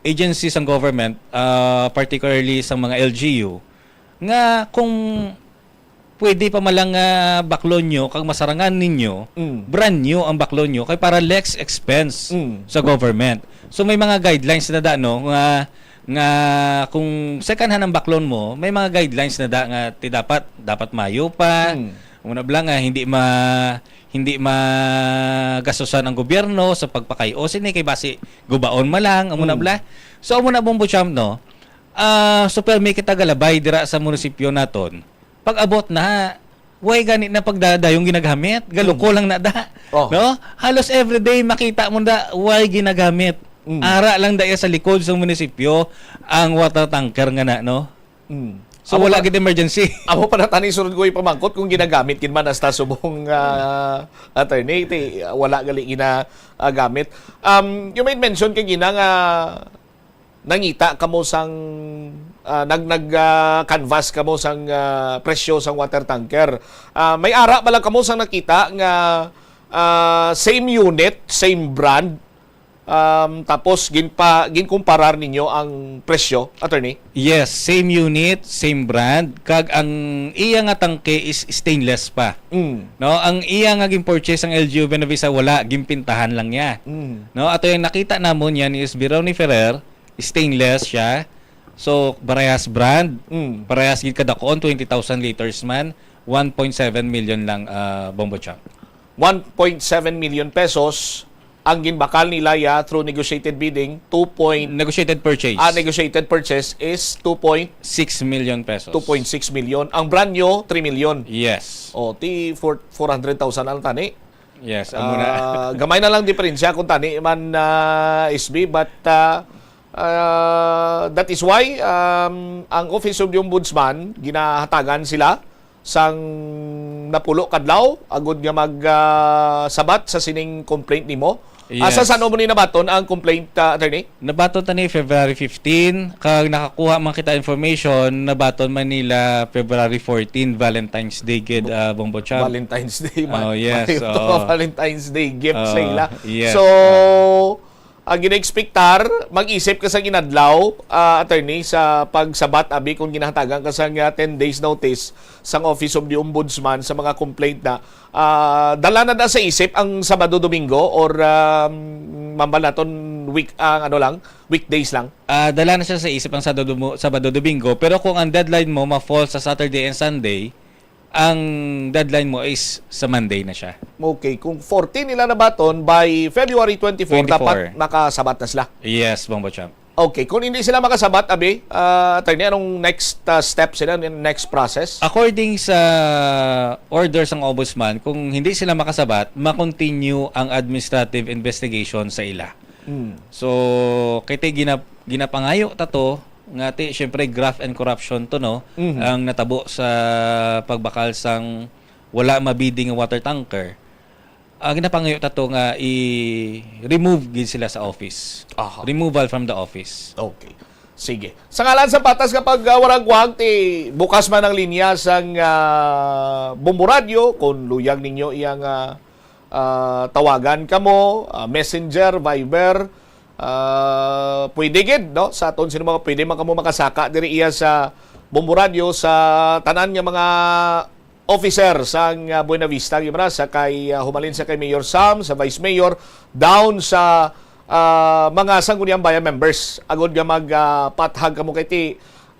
agency sang government, ah, particularly sa mga L G U, nga kung pwede pa man lang nga baklon nyo kag masarangan ninyo, Mm. brand new ang baklon nyo kay para less expense Mm. sa government. So may mga guidelines na da, no, nga, nga kung second hand ang baklon mo, may mga guidelines na da nga ti dapat, dapat mayo pa. Mm. Amo na bala nga hindi ma-, hindi magastusan ang gobyerno sa pagpakay-o sini kay basi gubaon man lang, amo na Mm. bala. So amo na, Bombo Champ, no? Ah, so permi kita galabay dira sa munisipyo naton. Pag-abot na, way gani na pagdadayong ginagamit, galuko Mm. lang na da. Oh. No? Halos everyday makita mo da, way ginagamit. Mm. Ara lang da iya sa likod sa munisipyo ang water tanker nga na, no? Mm. So, Amo wala pa gid emergency. Amo pa na tani sunod ko ipamangkot kung ginagamit gid man hasta subong, ah, attorney, ti, wala gali gina, ah, gamit. Um, you made mention kagina nga nangita kamo sang, ah, nag, nag, ah, canvas kamo sang, ah, presyo sang water tanker. Ah, may ara bala kamo sang nakita nga, ah, same unit, same brand, um, tapos ginpa-, ginkumparar ninyo ang presyo, attorney? Yes, same unit, same brand, kag ang iya nga tangke is stainless pa. Mm. No, ang iya nga gin-purchase ang L G U Buenavista, wala, ginpintahan lang niya. Mm. No, ato yung nakita namon yan is Ronnie Ferrer, stainless siya. So, parehas brand, Mm. parehas gid kadakuon, twenty thousand liters man, one point seven million lang, ah, Bombo Champ. One point seven million pesos ang ginbakal nila ya through negotiated bidding, two point Negotiated purchase. Ah, negotiated purchase is two point Six million pesos. Two point six million. Ang brand new, three million. Yes. O, ti four, four hundred thousand ang tani. Yes, amo na. Ah, gamay na lang diferensya kung tani man, ah, S B, but, ah, ah, that is why, um, ang Office of the Ombudsman, ginahatagan sila sang napulo kadlaw agud nga mag, ah, sabat sa sining complaint nimo. Asa, Yes. san-o mo ni nabaton ang complaint, ah, attorney? Nabaton ta ni February fifteen, kag nakakuha man kita information, nabaton man nila February fourteen, Valentine's Day gid, Bu-, ah, Bombo Champ. Valentine's Day, ma-, Oh, yes, maayo to nga oo. Valentine's Day gift sa Ah, ila. Yes, So, oo. ang gina-expectar, mag-isip ka sa ginadlaw, ah, attorney, sa pagsabat, abi, kung ginahatagan ka sa nga ten days notice sang Office of the Ombudsman sa mga complaint na, ah, dala na da sa isip ang Sabado, Domingo, or, um, mambal naton week-, ang ano lang, weekdays lang? Ah, dala na siya sa isip ang Sabado, Domo-, Sabado, Domingo, pero kung ang deadline mo ma-fall sa Saturday and Sunday, ang deadline mo is sa Monday na siya. Okay, kung fourteen nila nabaton, by February twenty-four, Twenty-four. dapat makasabat na sila. Yes, Bombo Champ. Okay, kung hindi sila makasabat, abi, ah, attorney, anong next, ah, step sila, next process? According sa order sang Ombudsman, kung hindi sila makasabat, ma-continue ang administrative investigation sa ila. Mm. So, kay ti ginap-, ginapangayo ta to, nga ti, syempre, graft and corruption to, no? Mhm. Ang natabo sa pagbakal sang wala mabidi nga water tanker. Ang ginapangayo ta to nga i-remove gid sila sa office. Aha. Removal from the office. Okay. Sige. Sa ngalan sa patas nga pag, ah, waragwag, ti bukas man ang linya sang, ah, Bombo Radyo, kung luyag ninyo iyang, ah, ah, tawagan kamo, ah, Messenger, Viber, ah, pwede gid, no? Sa aton sino mga pwede man kamo makasaka diri iya sa Bombo Radyo sa tanan nga mga officer sang, ah, Buena Vista, Guimaras, sa kay, ah, humalin sa kay Mayor Sam, sa Vice Mayor, down sa, ah, mga Sangguniang Bayan members. Agod nga mag, ah, pathag kamo kay ti,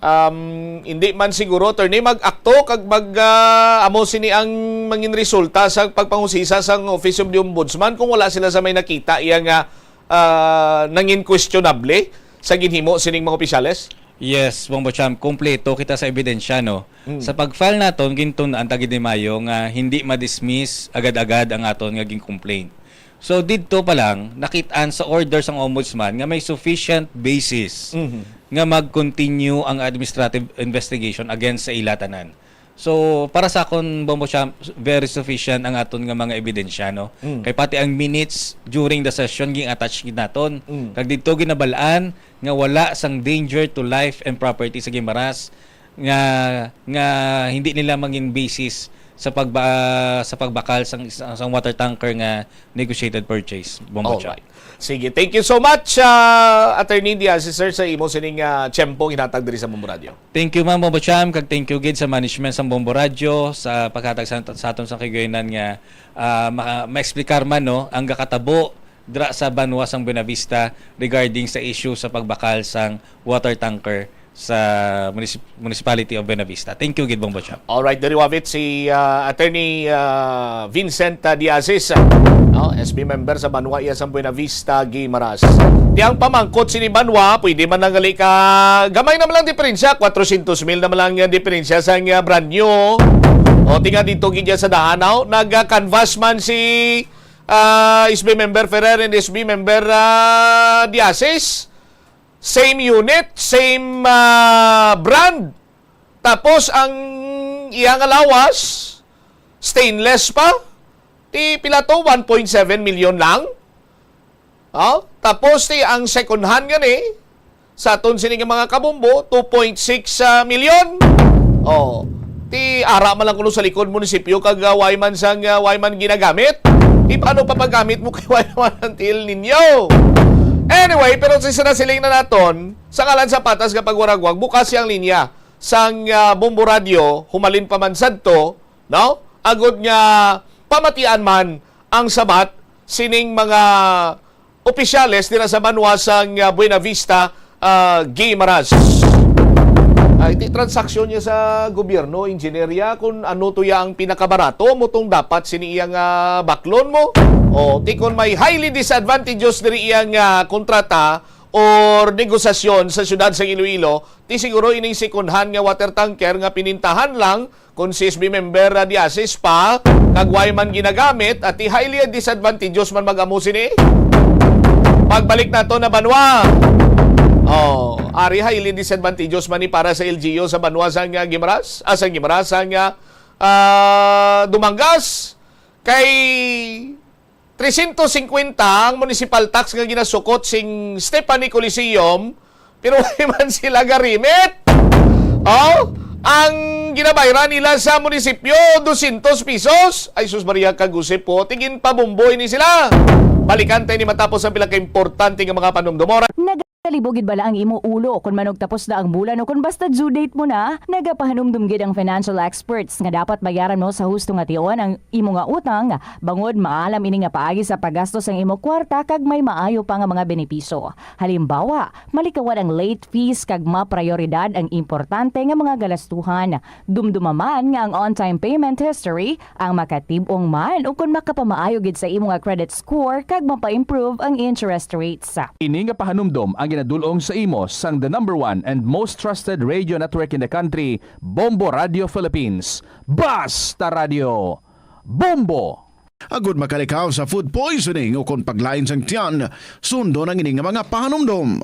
um, hindi man siguro, attorney, mag-akto kag mag, ah, amo sini ang mangin resulta sa pagpanghusisa sang Office of the Ombudsman kung wala sila sa may nakita iya nga, ah, nangin questionable sa ginhimo sining mga opisyales? Yes, Bombo Champ, kompleto kita sa ebidensya, no? Mm. Sa pag-file naton, gintun-an ta gid ni Mayo nga hindi ma-dismiss agad-agad ang aton nga gin-complaint. So, didto pa lang, nakit-an sa order sang Ombudsman nga may sufficient basis Mhm. nga mag-continue ang administrative investigation against sa ila tanan. So, para sa akon, Bombo Champ, very sufficient ang aton nga mga ebidensya, no? Mm. Kay pati ang minutes during the session, ging-attach gid naton. Mm. Kag didto ginabal-an nga wala sang danger to life and property sa Guimaras nga, nga hindi nila maging basis sa pagba-, sa pagbakal sang, sang water tanker nga negotiated purchase, Bombo Cham. Alright. Sige, thank you so much, ah, Attorney Diaz, sir, sa imo sining, ah, tiyempo nga hinatag diri sa Bombo Radio. Thank you, ma'am, Bombo Cham, kag thank you gid sa management sang Bombo Radio sa paghatag sa, sa aton sa kagayonan nga, ah, ma-, maexplikar man, no, ang gakatabo dira sa banwa sang Buenavista regarding sa issue sa pagbakal sang water tanker sa municip-, Municipality of Buenavista. Thank you gid, Bombo Cham. Alright, diri wavit si, ah, Attorney, ah, Vincent, ah, Diazis, ah, no, S B member sa banwa iya sang Buenavista, Guimaras. Ti ang pamangkot sini banwa, pwede man lang gali ka gamay naman lang diferensya, kwatrocientos mil naman lang ang diferensya sa nga brand new. O, ti nga dito gid sa Dahanaw, nag-canvas man si, ah, S B member Ferrer and S B member, ah, Diazis. Same unit, same, ah, brand. Tapos ang iya nga lawas, stainless pa. Ti pila to? One point seven million lang. Oh, tapos ti ang second hand gani sa aton sini nga mga kabombo, two point six, ah, million. Oh, ti ara man lang kuno sa likod munisipyo kag, ah, way man sang, ah, way man ginagamit. Ti paano papagamit mo kay way naman ang El Niño? Anyway, pero sa sinasiling na naton, sa ngalan sa patas nga pagwaragwag, bukas yang linya sang, ah, Bombo Radio, humalin pa man sadto, no? Agod nga pamatian man ang sabat sining mga opisyales dira sa banwa sang, ah, Buenavista, ah, Guimaras. Ay, ti transaksyon niya sa gobyerno, engineer ya, kung ano to ya ang pinakabarato, mo tong dapat sini iya nga baklon mo. O, ti kon may highly disadvantageous diri iya nga kontrata or negosasyon sa siyudad sa Iloilo, ti siguro ining second hand nga water tanker nga pinintahan lang kon si S B member, ah, Diasis pa, kag way man ginagamit, at ti highly disadvantageous man mag-amo sini. Pagbalik nato na banwa. Oh, ari highly disadvantageous man ni para sa L G U sa banwa sang, ah, Guimaras, ah, sang Guimaras, sang, ah, ah, Dumangas. Kay trescientos cincuenta ang municipal tax nga ginasukot sing Stephanie Coliseum, pero wala man sila garimit. Oh, ang ginabayran nila sa munisipyo, doscientos pesos. Ay, sus Maria, kag Jose po, ti ginpabombo ini sila. Balikan tayo ni matapos ang pila ka importante nga mga panumdumon. Nag- Kalibog gid bala ang imo ulo kon manugtapos na ang bulan o kon basta due date mo na? Nagapahanumdom gid ang financial experts nga dapat bayaran mo sa husto nga tion ang imo nga utang, bangod maalam ini nga paagi sa paggasto sang imo kwarta kag may maayo pa nga mga benepisyo. Halimbawa, malikawan ang late fees kag maprayoridad ang importante nga mga galastuhan. Dumduma man nga ang on-time payment history ang makatib-ong man ukon makapamaayo gid sa imo nga credit score kag mapa-improve ang interest rates. Ini nga pahanumdom ang ginadul-ong sa imo sang the number one and most trusted radio network in the country, Bombo Radio Philippines. Basta Radio Bombo! Agud makalikaw sa food poisoning ukon paglain sang tiyan, sundon ang ini nga mga pahanumdom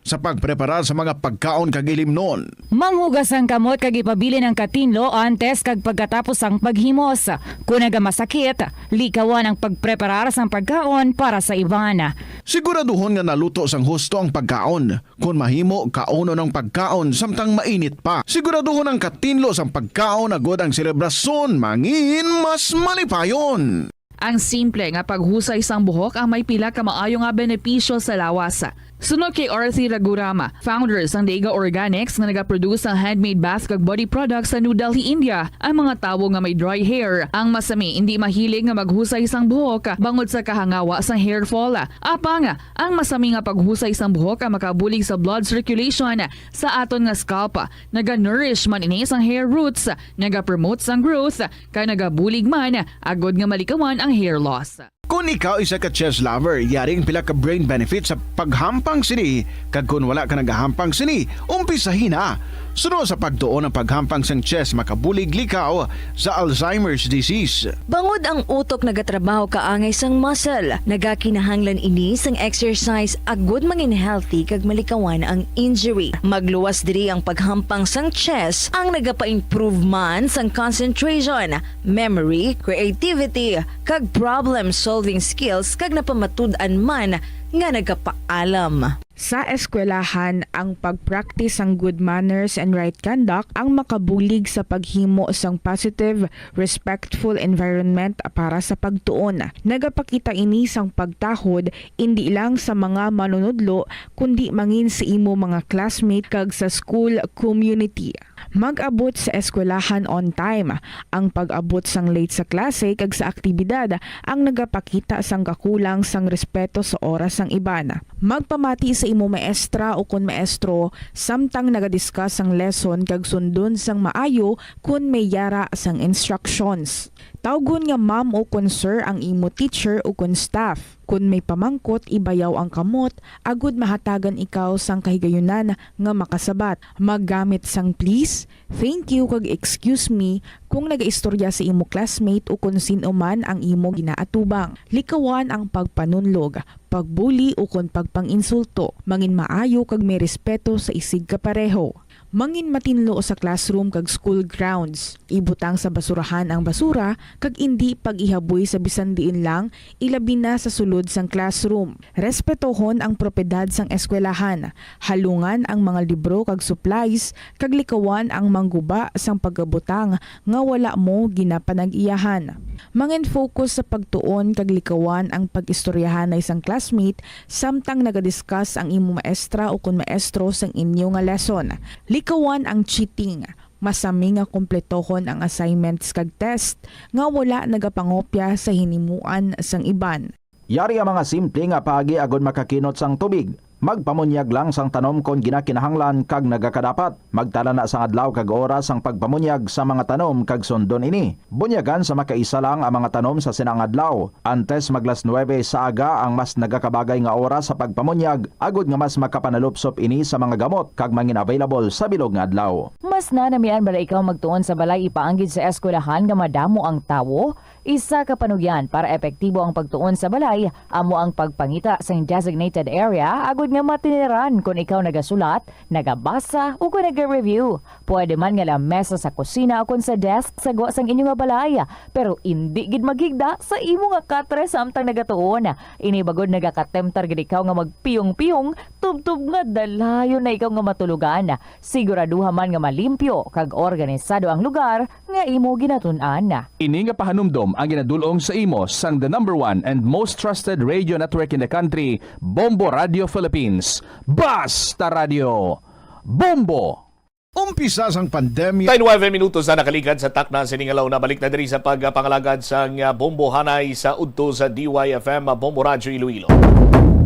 sa pagpreparar sa mga pagkaon kag ilimnon. Manghugas ang kamot kag ipabilin ang katinlo antes kag pagkatapos sang paghimos. Kon nagamasakit, likawan ang pagpreparar sang pagkaon para sa iban. Siguraduhon nga naluto sang husto ang pagkaon. Kon mahimo, kaunon ang pagkaon samtang mainit pa. Siguraduhon ang katinlo sang pagkaon agud ang selebrasyon mangin mas malipayon. Ang simple nga paghusay sang buhok ang may pila ka maayo nga benepisyo sa lawas. Suno kay Arthur Ragurama, founder sang Dega Organics nga nagaproduce sang handmade bath kag body products sa New Delhi, India, ang mga tawo nga may dry hair. Ang masami indi mahilig nga maghusay sang buhok bangod sa kahangawa sang hair fall. Apang, ang masami nga paghusay sang buhok ang makabulig sa blood circulation sa aton nga scalp. Naga-nourish man ini sang hair roots, nagapromote sang growth, kag nagabulig man agud nga malikawan ang hair loss. Kon ikaw isa ka chess lover, yari ang pila ka brain benefits sa paghampang sini, kag kon wala ka nagahampang sini, umpisahi na. Suno sa pagtuon ang paghampang sang chess makabulig likaw sa Alzheimer's disease. Bangod ang utok nagatrabaho kaangay sang muscle, nagakinahanglan ini sang exercise agud mangin healthy kag malikawan ang injury. Magluwas diri ang paghampang sang chess, ang nagapa-improve man sang concentration, memory, creativity, kag problem-solving skills, kag napamatud-an man nga nagapaalam. Sa eskwelahan, ang pag-practice sang good manners and right conduct ang makabulig sa paghimo sang positive, respectful environment para sa pagtuon. Nagapakita ini sang pagtahod indi lang sa mga manunudlo, kundi mangin sa imo mga classmate kag sa school community. Mag-abot sa eskwelahan on time. Ang pag-abot sang late sa klase kag sa aktibidad ang nagapakita sang kakulang sang respeto sa oras sang iban. Magpamati sa imo maestra ukon maestro samtang nagadiscuss sang lesson kag sundon sang maayo kon may yara sang instructions. Tawgon nga ma'am ukon sir ang imo teacher ukon staff. Kon may pamangkot, ibayaw ang kamot agud mahatagan ikaw sang kahigayunan nga makasabat. Maggamit sang please, thank you, kag excuse me kung nagaistorya sa imo classmate ukon sin-o man ang imo ginaatubang. Likawan ang pagpanunlog, pagbuli ukon pagpang-insulto. Mangin maayo kag may respeto sa isigkapareho. Mangin matinlo sa classroom kag school grounds. Ibutang sa basurahan ang basura kag indi pag-ihaboy sa bisan diin lang, ilabi na sa sulod sang classroom. Respetohon ang propiedad sang eskwelahan. Halungan ang mga libro kag supplies kag likawan ang mangguba sang pagabutang nga wala mo ginapanag-iyahan. Mangin-focus sa pagtuon kag likawan ang pag-istoryahanay sang classmate samtang nagadiscuss ang imo maestra ukon maestro sang inyo nga lesson. Likawan ang cheating. Masami nga kumpletohon ang assignments kag test nga wala nagapangopya sa hinimuan sang iban. Yari ang mga simple nga paagi agud makakinot sang tubig. Magpamunyag lang sang tanom kon ginakinahanglan kag nagakadapat. Magtala na sang adlaw kag oras sang pagpamunyag sa mga tanom kag sundon ini. Bunyagan sa makaisa lang ang mga tanom sa sina nga adlaw. Antes mag las nuebe sa aga ang mas nagakabagay nga oras sa pagpamunyag, agud nga mas makapanalupsop ini sa mga gamot kag mangin-available sa bilog nga adlaw. Mas nanamian bala ikaw magtuon sa balay ipaanggid sa eskwelahan nga madamo ang tawo? Isa ka panugyan para epektibo ang pagtuon sa balay amo ang pagpangita sang designated area agud nga matiniran kon ikaw nagasulat, nagabasa, o kon naga-review. Pwede man nga lamesa sa kusina o kon sa desk sa gwa sang inyo nga balay, pero indi gid maghigda sa imo nga katre samtang nagatuon. Ini bagod nagakatemptar gid ikaw nga magpiyong-piyong tubtob nga dalayon na ikaw nga matulogan. Siguraduha man nga malimpyo kag organisado ang lugar nga imo ginatun-an. Ini nga pahanumdom ang ginadul-ong sa imo sang the number one and most trusted radio network in the country, Bombo Radio Philippines. Basta Radio, Bombo! Umpisa sang pandemya. Tay nuebe minutos na nakaligad sa takna sini nga launa. Balik na diri sa pagpangalagad sang, ah, Bombo Hanay sa udto sa D Y F M, ah, Bombo Radyo Iloilo.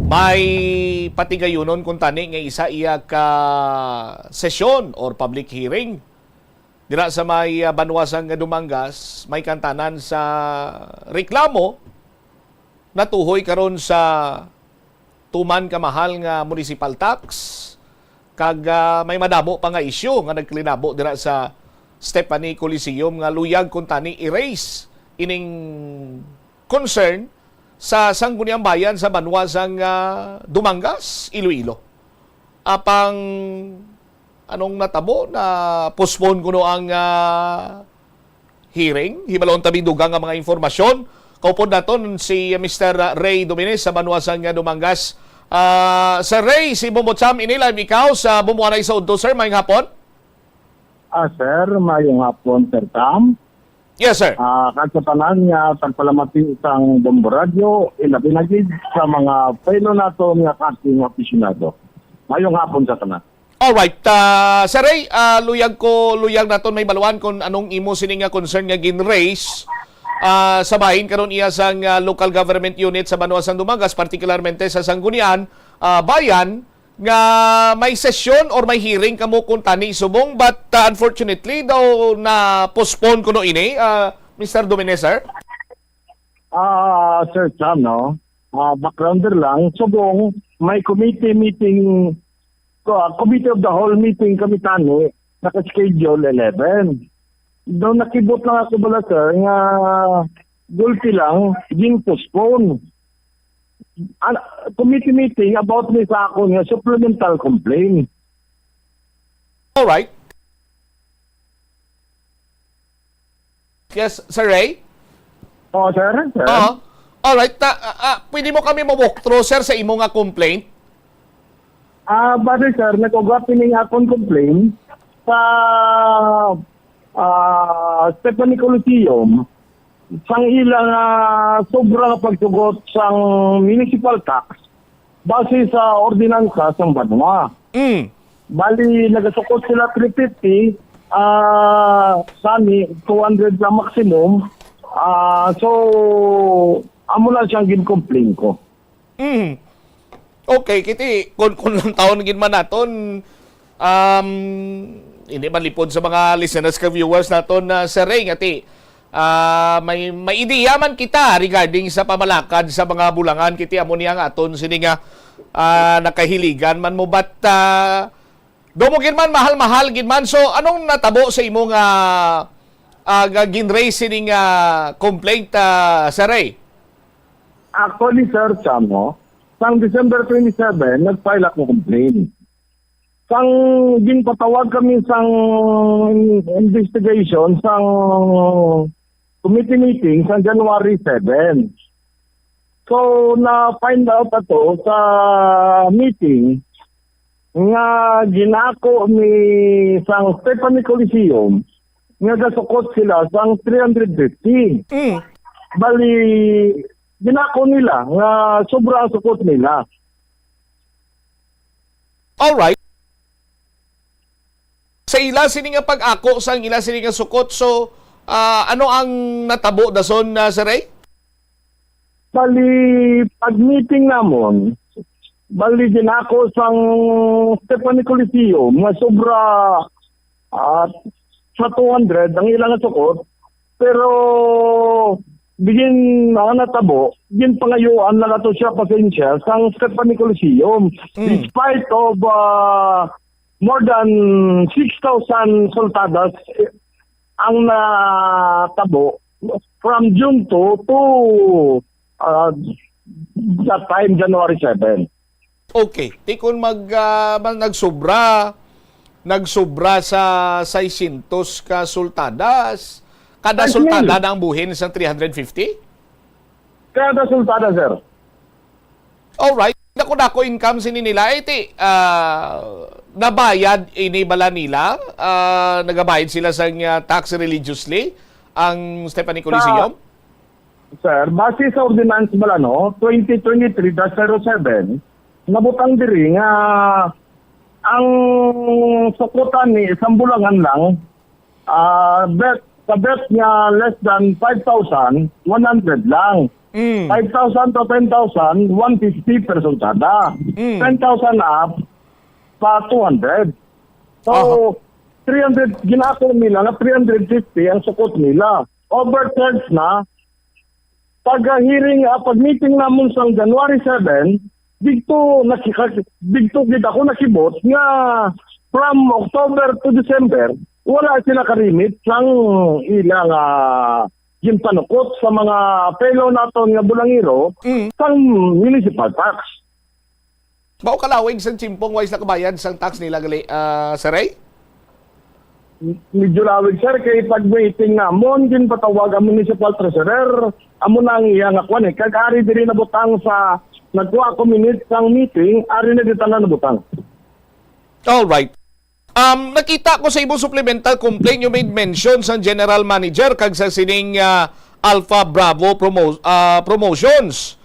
May patigayunon kuntani nga isa iya ka sesyon or public hearing dira sa may, ah, banwa sang Dumangas, may kantanan sa reklamo natuhoy karon sa tuman ka mahal nga municipal tax, kag, ah, may madamo pa nga isyu nga nagkalinabo dira sa Stephanie Coliseum nga luyag kuntani i-raise ining concern sa Sangguniang Bayan sa banwa sang, ah, Dumangas, Iloilo. Apang anong natabo, na postpone kuno ang, ah, hearing? Hibalon ta may dugang nga mga impormasyon. Kaupod naton si Mister Ray Dominez sa banwa sang Dumangas. Ah, Sir Ray, si Bombo Cham ini live ikaw sa Bombo Hanay sa udto, sir. Maayong hapon. Ah, sir, maayong hapon, Sir Sam. Yes, sir. Ah, kag sa tanan nga tagpalamati sang Bombo Radyo, ilabi na gid sa mga fellow naton nga casting aficionado. Maayong hapon sa tanan. Alright, ah, Sir Ray, ah, luyag ko, luyag naton mahibaluan kung anong imo sini nga concern nga gin-raise, ah, sa bahin karon iya sang, ah, local government unit sa banwa sang Dumangas, partikularmente sa Sangguniang, ah, Bayan, nga may sesyon or may hearing kamo kuntani subong, but, ah, unfortunately daw na-postpone kuno ini, ah, Mister Dominez, sir? Ah, Sir Sam, no? Ah, backgrounder lang, subong may committee meeting, ko-, ah, committee of the whole meeting kami tani, naka-schedule eleven. Daw nakibot lang ako bala, sir, nga gulpi lang, gin-postpone. An-, committee meeting about ni sa akon nga supplemental complaint. Alright. Yes, Sir Ray? Oo, sir. Sir. Oo. Alright. Ta, ah, ah, pwede mo kami ma-walk through, sir, sa imo nga complaint? Ah, bali, sir, nag-ugat ining akon complaint sa, ah, Stephanie Coliseum sang ilang, ah, sobra nga pagsugot sang municipal tax base sa ordinansa sang banwa. Mm. Bali, nagasukot sila three fifty, ah, sani, two hundred ang maximum. Ah, so, amo na siyang gin-complain ko. Mm. Okay, kiti, kun, kun lang taon gid man naton, um, hindi man lipod sa mga listeners ka viewers naton na, Sir Ray, nga ti, ah, may, may ideya man kita regarding sa pamalakad sa mga bulangan, kiti amo niya nga aton sini nga, ah, nakahiligan man mo, but, ah, do mo gid man, mahal-mahal gid man. So, anong natabo sa imo nga, ah, nga gin-raise sining, ah, complaint, ah, Sir Ray? Actually, Sir Chamo, sang December twenty-seven, nag-file ako complaint. Sang ginpatawag kami sang in-, investigation, sang committee meeting, sang January seven. So, na-find out ato sa meeting nga ginako ni sang Stephanie Coliseum nga gasukot sila sang three hundred fifty. Mm. Bali, ginako nila nga sobra ang sukot nila. Alright. Sa ila sini nga pag-ako, sa ila sini nga sukot, so, ah, ano ang natabo dason, ah, Sir Ray? Bali, pag meeting namon, bali, ginako sang Stephanie Coliseum nga sobra, ah, sa two hundred ang ilang sukot, pero bigin ang natabo, ginpangayuan na nato siya pasensya sang Stephanie Coliseum. Mm. Despite of, ah, more than six thousand sultadas, eh, ang natabo from June two to, ah, that time, January seven. Okay. Ti kon mag, ah, mag-, nagsobra, nagsobra sa seiscientos ka sultadas, kada Five mil. Sultada na ang buhin sa three hundred fifty? Kada sultada, sir. Alright. Dako-dako income sini nila. Eh, ti, ah, nabayad ini bala nila? Ah, nagabayad sila sang, ah, tax religiously ang Stephanie Coliseum? Sir, base sa ordinance bala, no, twenty twenty-three dash zero seven, nabutang diri nga ang sukutan ni isang bulangan lang, ah, bet, sa bet nga less than five thousand, one hundred lang. Mm. Five thousand to ten thousand, one fifty per sultada. Mm. Ten thousand up, pa two hundred. So, Aha. three hundred, ginako nila nga three hundred fifty ang sukot nila. Overcharge na. Pag-hearing, ah, pag-meeting namon sang January seven, didto nakika-, didto gid ako nakibot nga from October to December, wala sila ka-remit sang ilang, ah, ginpanukot sa mga fellow naton nga bulangero Mm. sang municipal tax. Mao ka lawig sa tiempong way sila kabayad sang tax nila gali, ah, Sir Ray? Medyo lawig, sir, kay pag-meeting namon, ginpatawag ang municipal treasurer, amo na ang iya nga kwan eh. Kag ari diri nabutang sa, nagkuha ako minutes sang meeting, ari na dito na nabutang. All right. Um, nakita ko sa imong supplemental complaint, you made mention sa general manager kag sa sining, ah, Alpha Bravo promo-, ah, Promotions.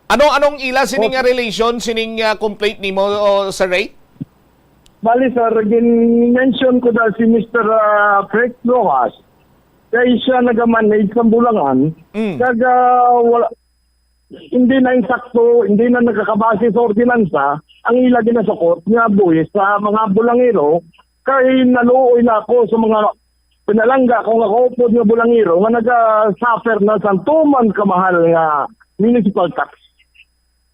Ano, anong ila sining, Okay. ah, relation sining, ah, complaint nimo, o, Sir Ray? Bali, sir, gin-mention ko na si Mister, ah, Fred Rojas. Kay siya nag-manage sa Bulangan. Mm. Kag, ah, wala, hindi na insakto, hindi na nakakabase sa ordinansa ang ila ginasukot nga buhis sa mga bulangero. Kay naluoy na ako sa mga pinalangga ko nga kaupod nga bulangero nga naga-suffer na sang tuman kamahal nga municipal tax.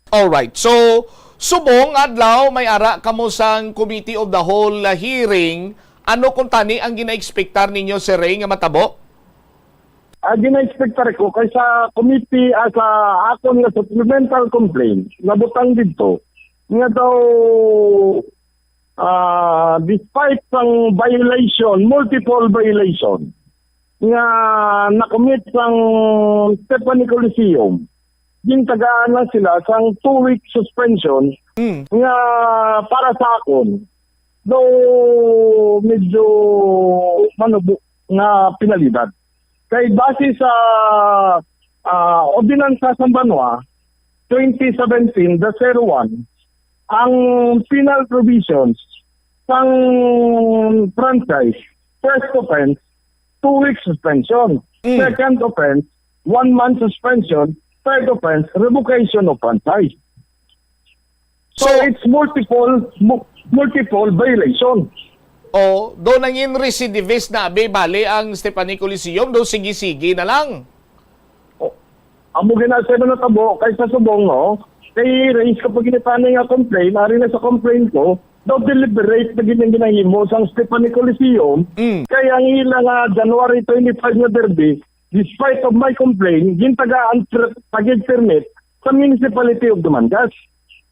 Alright. So, subong adlaw may ara kamo sang Committee of the Whole, ah, hearing. Ano kuntani ang gina-expectar ninyo, Sir Ray, nga matabo? Ah, gina-expectar ko kay sa committee, ah, sa akon nga supplemental complaint, nabutang didto nga daw, ah, despite sang violation, multiple violation nga na-commit sang Stephanie Coliseum, gintagaan lang sila sang two-week suspension Mm. Nga para sa akon, though medyo manubo nga penalidad. Kay base sa ah, ordinansa sa banwa, twenty seventeen dash zero one, ang penal provisions sang franchise, first offense, two weeks suspension. Mm. Second offense, one month suspension. Third offense, revocation of franchise. So, So- it's multiple mu- multiple violation. O, do nangin recidivist na abi bali ang Stephanie Coliseum, do sige-sige na lang. Amo gina sa natabo kay sa subong, no? Kay raise ko pag ginitani nga complaint, ari na sa complaint ko, daw deliberate na gid ang ginahimo sang Stephanie Coliseum. Mm. Kay ang ila nga January twenty-five nga derby, despite of my complaint, gintagaan per- tagig permit sa Municipality of Dumangas.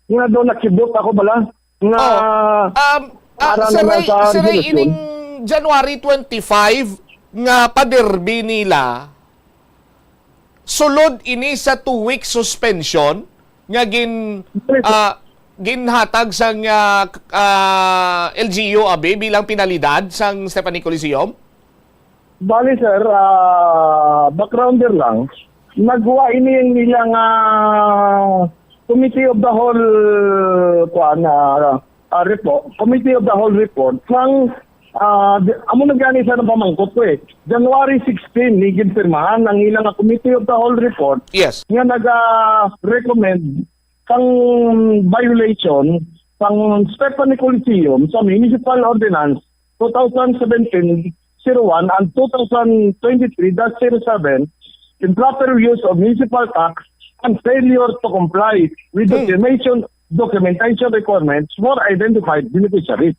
Nga daw nakibot ako bala nga Oh, um, ah, para Sir naman Ray, sa Sir Ray, resolusyon. Ining January twenty-five nga paderby nila, sulod ini sa two week suspension nga gin Yes, sir. ah, ginhatag sang ah, k- ah, L G U abi bilang penalidad sang Stephanie Coliseum? Bali, sir, ah, backgrounder lang. Nagwa ini ang ilang ah, Committee of the Whole kuan ah, ah, report, Committee of the Whole report sang ah, di- amo na gani sa pamangkot ko eh. January sixteen ni ginpirmahan ang ilang ah, Committee of the Whole report Yes. nga naga-recommend sang violation sang Stephanie Coliseum sa Municipal Ordinance two thousand seventeen zero one and two thousand twenty-three dash zero seven, improper use of municipal tax and failure to comply with Hmm. documentation documentation requirements for identified beneficiaries.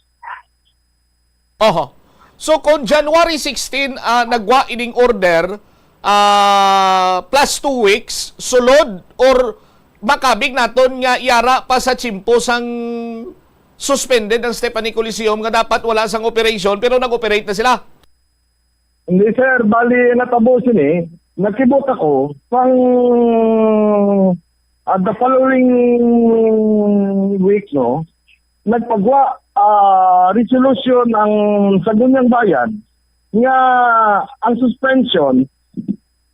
Oho. So kung January sixteen ah, nagwa ining order ah, plus two weeks sulod or makabig naton nga iara pa sa tiyempo sang suspended ang Stephanie Coliseum nga dapat wala sang operation pero nag-operate na sila. Hindi, sir. Bali, natabo sini, nakibot ako pang at the following week, no, nagpagwa ah, resolution ang Sangguniang Bayan nga ang suspension,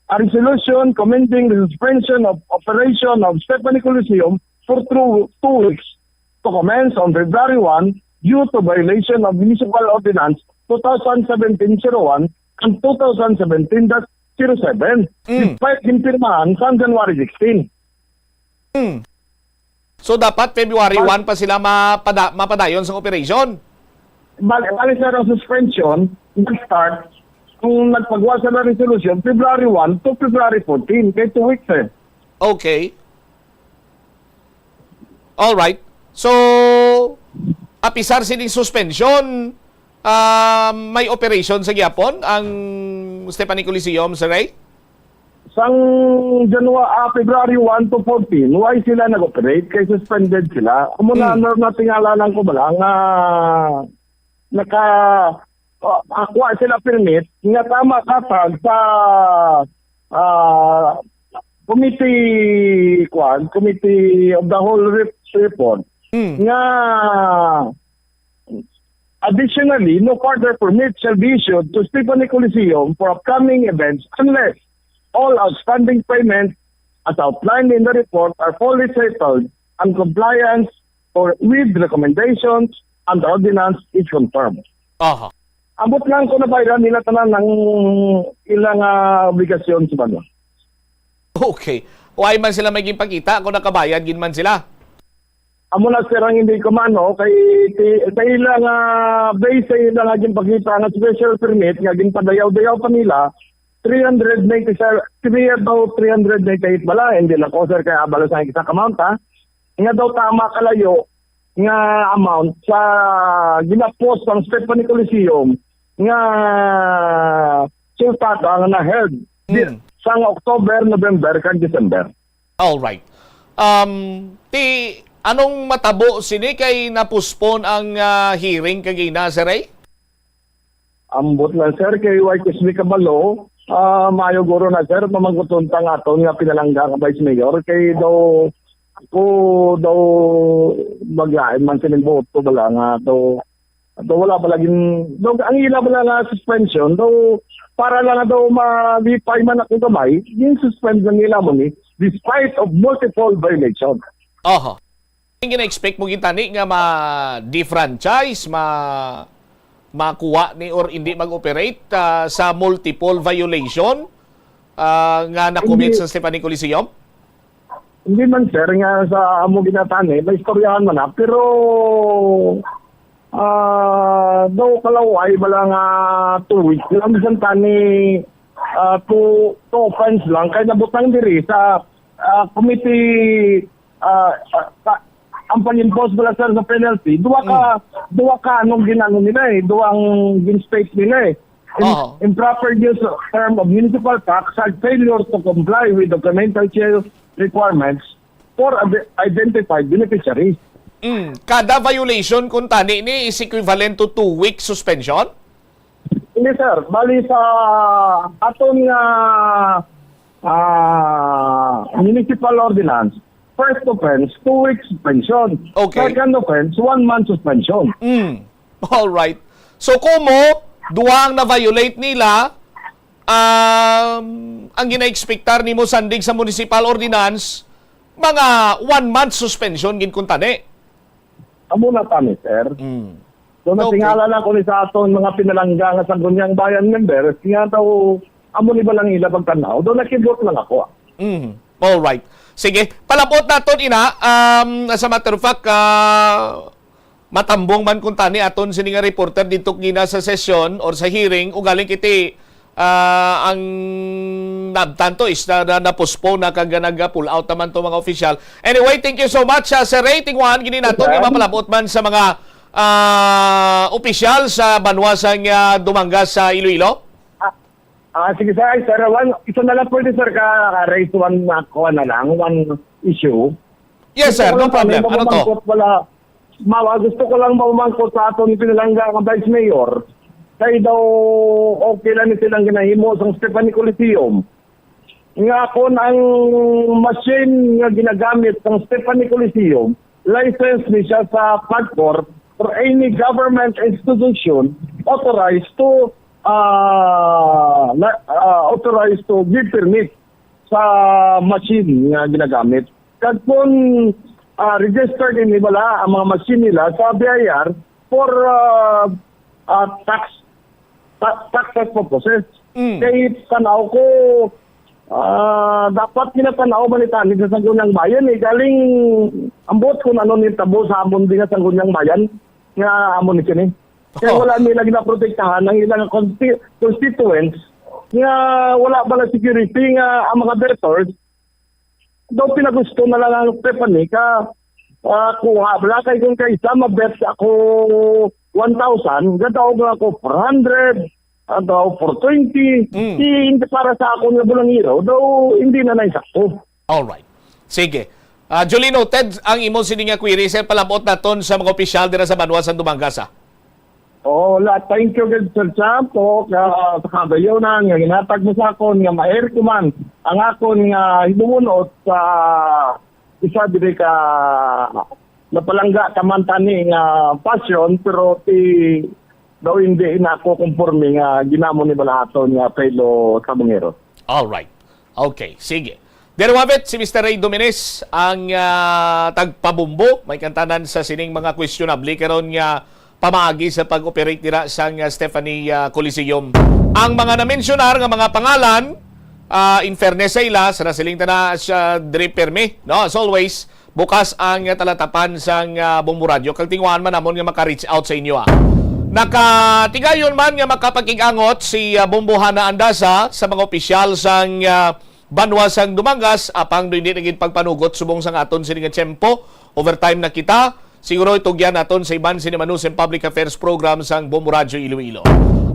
a resolution commending the suspension of operation of Stephanie Coliseum for two, two weeks to commence on February one due to violation of Municipal Ordinance two thousand seventeen zero one and two thousand seventeen dash zero seven, Mm. despite ginpirmahan sa January sixteen. Hmm. So dapat February Bal- one pa sila mapada- mapadayon sa operation. Bali, bali, sir, ang suspension nag-start kung nagpagawa sa resolution February one to February fourteen, kay two weeks, eh. Okay. All right. So apisar sining suspension, ah, may operation sa gyapon ang Stephanie Coliseum, Sir Ray? Sang January, ah, February one to fourteen, why sila nag-operate? Kay suspended sila. Amo na, Mm. na natingala lang ko bala nga naka ah, akwa sila permit nga tama katag sa ah, committee, kwan, committee of the whole rep- report Mm. nga additionally, no further permit shall be issued to Stephanie Coliseum for upcoming events unless all outstanding payments as outlined in the report are fully settled and compliance or with recommendations and ordinance is confirmed. Aha. Ambot lang kung nabayaran nila tanan ang ilang ah, obligasyon sa banwa. Okay. Why man sila may ginpakita kung nakabayad gid man sila? Amo na, sir, ang hindi ko man, no? Kay ti- sa ila nga base sa ila nga ginpakita nga special permit nga ginpadayaw-dayaw pa nila, three hundred ninety-seven, three daw, three hundred ninety-eight bala, hindi lang ko, sir, kay abalo sa exact amount, ha? Nga daw tama kalayo nga amount sa ginapos ang Stephanie Coliseum nga sultado ang na-held di- Mm. sang October, November, kag December. All right. Um, ti anong matabo sini kay na-postpone ang ah, hearing kagina, Sir Ray? Ambot lang, sir, kay why ko sini kabalo. Ah, maayo guro na, sir, pamangkuton ta nga aton nga pinalangga nga Vice Mayor kay daw Ako daw, maglain man sining boto bala nga daw, daw wala bala gin-, daw ang ila bala nga suspension daw para lang daw malipay man ako gamay, gin-suspend lang nila mo ni despite of multiple violation. Oho. Ang gina-expect mo gintani nga ma-defranchise, ma-, makuha ni or hindi mag-operate, ah, sa multiple violation, ah, nga na-commit Hindi. sa Stephanie Coliseum? Hindi man, sir, nga sa amo ginatani, maistoryahan man na. Pero, ah, daw kalaway, wala nga two weeks lang. Bisan tani, ah, two, two offense lang. Kaya nabutang diri sa, ah, committee, ah, ah, ka-, ang pag-impose pala, sir, sa penalty, duwa ka, Mm. duwa ka, anong ginano nila eh, duwang gin-state nila eh. Im-, Oo. improper use of term of municipal tax and failure to comply with documentation requirements for ide-, identified beneficiaries. Mm, kada violation kung tani ni is equivalent to two weeks suspension? Hindi, sir. Bali sa aton nga, ah, municipal ordinance, first offense, two weeks suspension. Okay. Second offense, one month suspension. Mm. All right. So, kumo, duha ang na-violate nila, um, ang gina-expectar nimo sandig sa municipal ordinance, mga one month suspension gid kuntani. Amo na tani, sir. Mm. So, Okay. natingala na ko ni sa aton mga pinalangga nga Sangguniang Bayan members, nga daw, amo ni ba lang ila pagtanaw? Daw nakibot lang ako. Mm. All right. Sige, palabot naton ina. Um, as a matter of fact, ah, matambong man kung tani aton sini nga reporter dito gina sa session or sa hearing, ugaling kiti, ah, ang nabtan to is na, na, na-postpone na kag nag-pull out naman to mga opisyal. Anyway, thank you so much, ah, Sir Ray. Tingwan gini nato Sir. nga mapalabot man sa mga, ah, opisyal sa banwa sang, ah, Dumangas sa Iloilo. Ah, ah, sige, sir. Ay, sir, one, isa na lang pwede, sir, ka, ka raise one, ah, kuha na lang, one issue. Yes, Gusto sir. ko No lang, sir, problem. Ano to? mapamangkot, wala, ma-, gusto ko lang mamangkot sa aton pinalangga nga Vice Mayor. Kay daw okay lang ni silang ginahimo sang Stephanie Coliseum. Nga kon ang machine nga ginagamit sang Stephanie Coliseum, license ni siya sa PAGCOR or any government institution authorized to, ah, la-, ah, authorized to give permit sa machine nga ginagamit. Kag kung, ah, registered ini bala ang mga machine nila sa B I R for, ah, ah, tax, ta-, taxes purposes. Mm. Kay tanaw ko, ah, dapat ginatanaw man ni tani sa Sangguniang Bayan eh. Galing ambot kung ano ni tabo sa amon din nga Sangguniang Bayan nga amon ni kini. Kaya Oh. wala nila ginaprotektahan ang ilang consti-, constituents nga wala bala security nga ang mga bettors daw pinagusto na lang ang Stephanie ka, ah, kuha bala kay kung kaisa mabet ako one thousand, gadaog lang ako four hundred, ah, daw four twenty. Mm. Di, hindi para sa ako nga bulangiro, daw hindi na naisakto. All right. Sige. Ah, duly noted ang imo sini nga query, sir, palabot naton sa mga opisyal dira sa banwa sa Dumangas, ah. Oo, la-, thank you gid, Sir Champ, o ka-, sa kagayonan nga ginhatag mo sa akon nga ma-air ko man ang akon nga himumunot sa isa diri ka napalangga ka man tani nga pasyon, pero ti daw hindi na ako konforme nga ginamo ni balahaton nga apelo sa bungero. All right. Okay, sige. There we have it, si Mister Ray Dominez, ang, ah, tagpabumbo, may kantanan sa sining mga questionable karon nga pamaagi sa pag-operate dira sang, ah, Stephanie, ah, Coliseum. Ang mga na-mensionar nga mga pangalan, ah, in fairness sa ila, sa nasiling tana siya diri permi, no? As always, bukas ang, ah, talatapan sang, ah, Bombo Radio. Kag tinguhaan man namon nga maka-reach out sa inyo, ah. Nakatigayon man nga makapakig-angot si, ah, Bombo Hana Andasa sa mga opisyal sang, ah, banwa sang Dumangas, apang daw hindi na gid pagpanugot subong sang aton sini nga tiyempo. Overtime na kita. Siguro itugyan naton sa iban sini manusin public affairs program sang Bombo Radio Iloilo.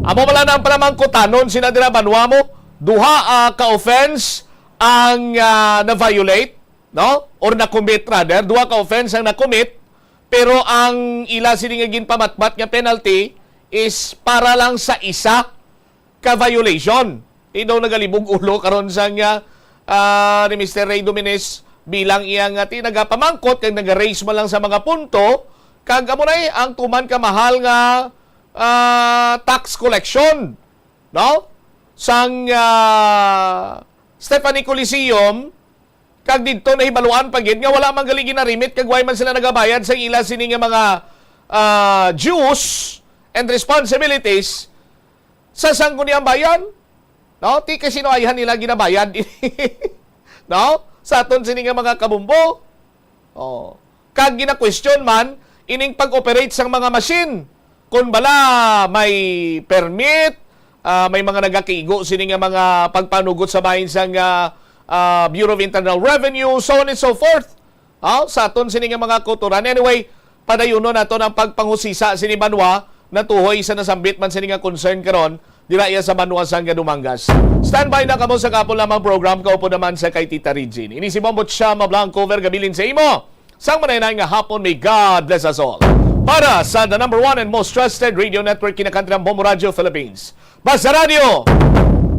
Amo bala na ang panamangkutanon sina dira banwa mo. Duha, ah, ka offense ang, ah, na-violate, no? Or na-commit rather, duha ka offense ang na-commit, pero ang ila sini nga ginpamatbat nga penalty is para lang sa isa ka violation. Di daw nagalibog ulo karon sang, ah, ni Mister Ray Dominez bilang iya nga ti-, nagapamangkot kag naga-raise man lang sa mga punto, kag amo na ang tuman ka mahal nga, ah, tax collection, no? Sang, ah, Stephanie Coliseum, kag didto nahibaluan pa gid nga wala man gali ginarimit kag way man sila nagabayad sa ila sini nga mga, ah, dues and responsibilities sa Sangguniang Bayan, no? Ti kay sino ayhan nila ginabayad, no? Sa aton sini nga mga kabumbo. Oh. Kag gina-question man ining pag-operate sang mga machine. Kung bala may permit, ah, may mga nagakigo sini nga mga pagpanugot sa bahin sang, ah, ah, Bureau of Internal Revenue, so on and so forth. Ah, sa aton sini nga mga kautoran. Anyway, padayunon nato ang pagpanghusisa sini banwa natuhoy sa nasambit man sini nga concern karon dira iya sa banwa sang Dumangas. Standby na kamo sa kaupod lamang program, kaupod naman sa kay Tita Regine. Ini si Bombo Chama Blanco, Vergabilin sa imo. Sang manaynayan nga hapon, may God bless us all. Para sa the number one and most trusted radio network, Kinakantinan Bombo Radio Philippines. Basta Radio,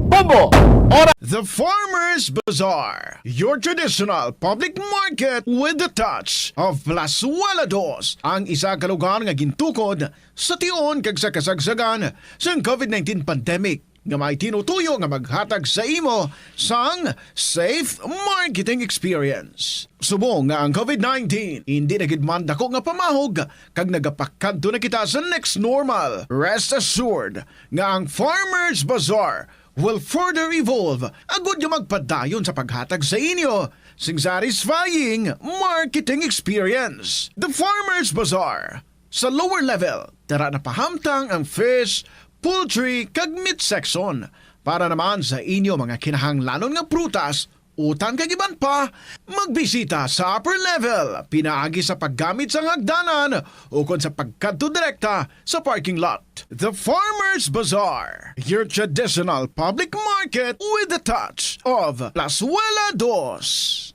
Bombo, Oras. The Farmers Bazaar, your traditional public market with the touch of Plazuela Dos, ang isa ka lugar nga gintukod sa tion kag sa kasagsagan sang covid nineteen pandemic, nga may tinutuyo nga maghatag sa imo sang safe marketing experience. Subong nga ang covid nineteen indi na gid man dako nga pamahog kag nagapakadto na kita sa next normal, rest assured nga ang Farmers Bazaar will further evolve agud nga magpadayon sa paghatag sa inyo sing satisfying marketing experience. The Farmers Bazaar, sa lower level, dara na pahamtang ang fish, poultry, kag meat section. Para naman sa inyo mga kinahanglanon nga prutas, utan kag iban pa, magbisita sa upper level pinaagi sa paggamit sang hagdanan ukon sa pagkadto direkta sa parking lot. The Farmers Bazaar, your traditional public market with the touch of Plazuela Dos.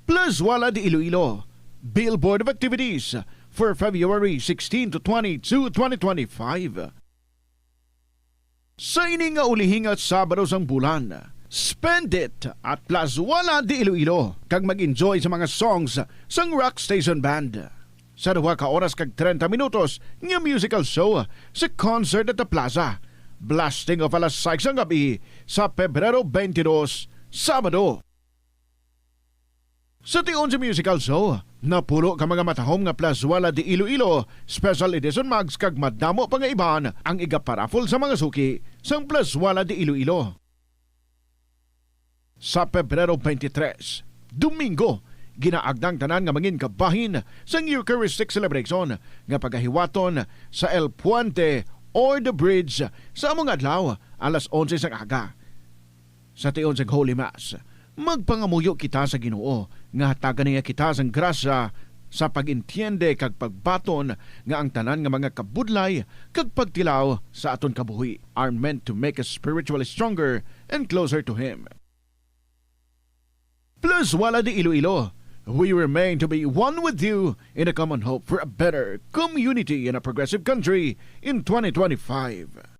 Plazuela de Iloilo, Billboard of Activities for February sixteen to twenty-two, twenty twenty-five. Sa ini nga ulihi nga Sabado sang bulan, spend it at Plazuela de Iloilo kag mag-enjoy sa mga songs sang Rock Station Band. Sa duha ka oras kag treinta minutos nga musical show sa Concert at the Plaza, blasting off alas sais sang gab-i sa Pebrero twenty-two, Sabado. Sa tion sa musical show, napulo ka mga matahom nga Plazuela de Iloilo Special Edition mugs kag madamo pa nga iban ang igaparaffle sa mga suki sang Plazuela de Iloilo. Sa Pebrero twenty-three, Domingo, ginaagda ang tanan nga mangin kabahin sang Eucharistic Celebration nga pagahiwaton sa El Puente or The Bridge sa amo nga adlaw, alas onse sang aga. Sa tion sang Holy Mass, magpangamuyo kita sa Ginoo nga hatagan niya kita sang grasya sa pag-entiende kag pagbaton nga ang tanan nga mga kabudlay kag pagtilaw sa aton kabuhi are meant to make us spiritually stronger and closer to Him. Plazuela de Iloilo, we remain to be one with you in a common hope for a better community and a progressive country in twenty twenty-five.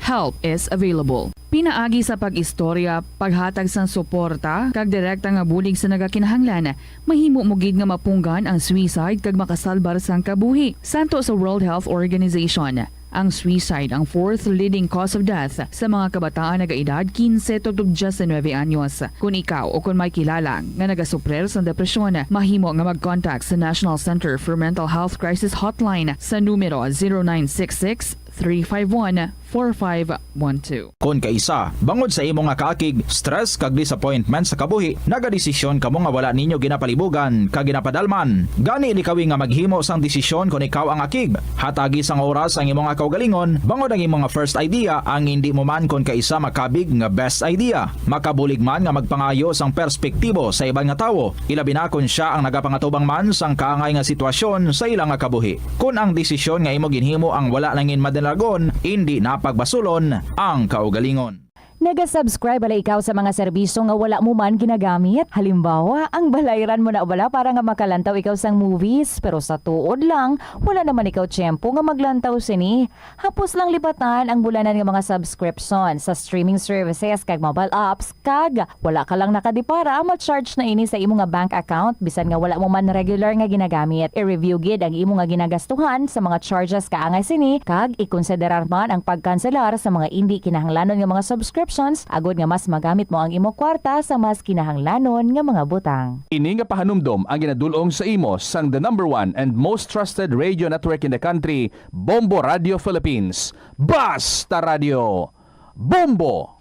Help is available. Pinaagi sa pag-istorya, paghatag sang suporta, kag direkta nga bulig sa nagakinahanglan, mahimo mo gid nga mapunggan ang suicide kag makasalbar sang kabuhi. Santo sa World Health Organization, ang suicide ang fourth leading cause of death sa mga kabataan nagaedad quince tubtob diecinuebe anyos. Kon ikaw o kon may kilala nga nagasuprir sang depresyon, mahimo nga mag-contact sa National Center for Mental Health Crisis Hotline sa numero zero nine six six, three five one, four five one two. Kon kaisa, bangod sa imo nga kaakig, stress kag disappointment sa kabuhi, nagadesisyon kamo nga wala ninyo ginapalibugan kag ginapadalman. Gani likawi nga maghimo sang desisyon kon ikaw ang akig. Hatagi sang oras ang imo nga kaugalingon, bangod ang imo nga first idea ang indi mo man kon kaisa makabig nga best idea. Makabulig man nga magpangayo sang perspektibo sa iban nga tawo, ilabi na kon sia ang nagapangatubang man sang kaangay nga sitwasyon sa ila nga kabuhi. Kon ang desisyon nga imo ginhimo ang wala nangin madalagon, indi na pagbasulon ang kaugalingon. Naga-subscribe bala ikaw sa mga serbisyo nga wala mo man ginagamit? Halimbawa, ang balayran mo na bala para nga makalantaw ikaw sang movies, pero sa tuod lang, wala naman ikaw tiyempo nga maglantaw sini. Hapos lang lipatan ang bulanan nga mga subscription sa streaming services kag mobile apps, kag wala ka lang nakadipara, ma-charge na ini sa imo nga bank account bisan nga wala mo man regular nga ginagamit. I-review gid ang imo nga ginagastuhan sa mga charges kaangay sini, kag ikonsiderar man ang pagkanselar sa mga indi kinahanglanon nga mga subscriptions, agod nga mas magamit mo ang imo kwarta sa mas kinahanglanon nga mga butang. Ini nga pahanumdom ang ginadul-ong sa imo sang the number one and most trusted radio network in the country, Bombo Radio Philippines. Basta Radio, Bombo!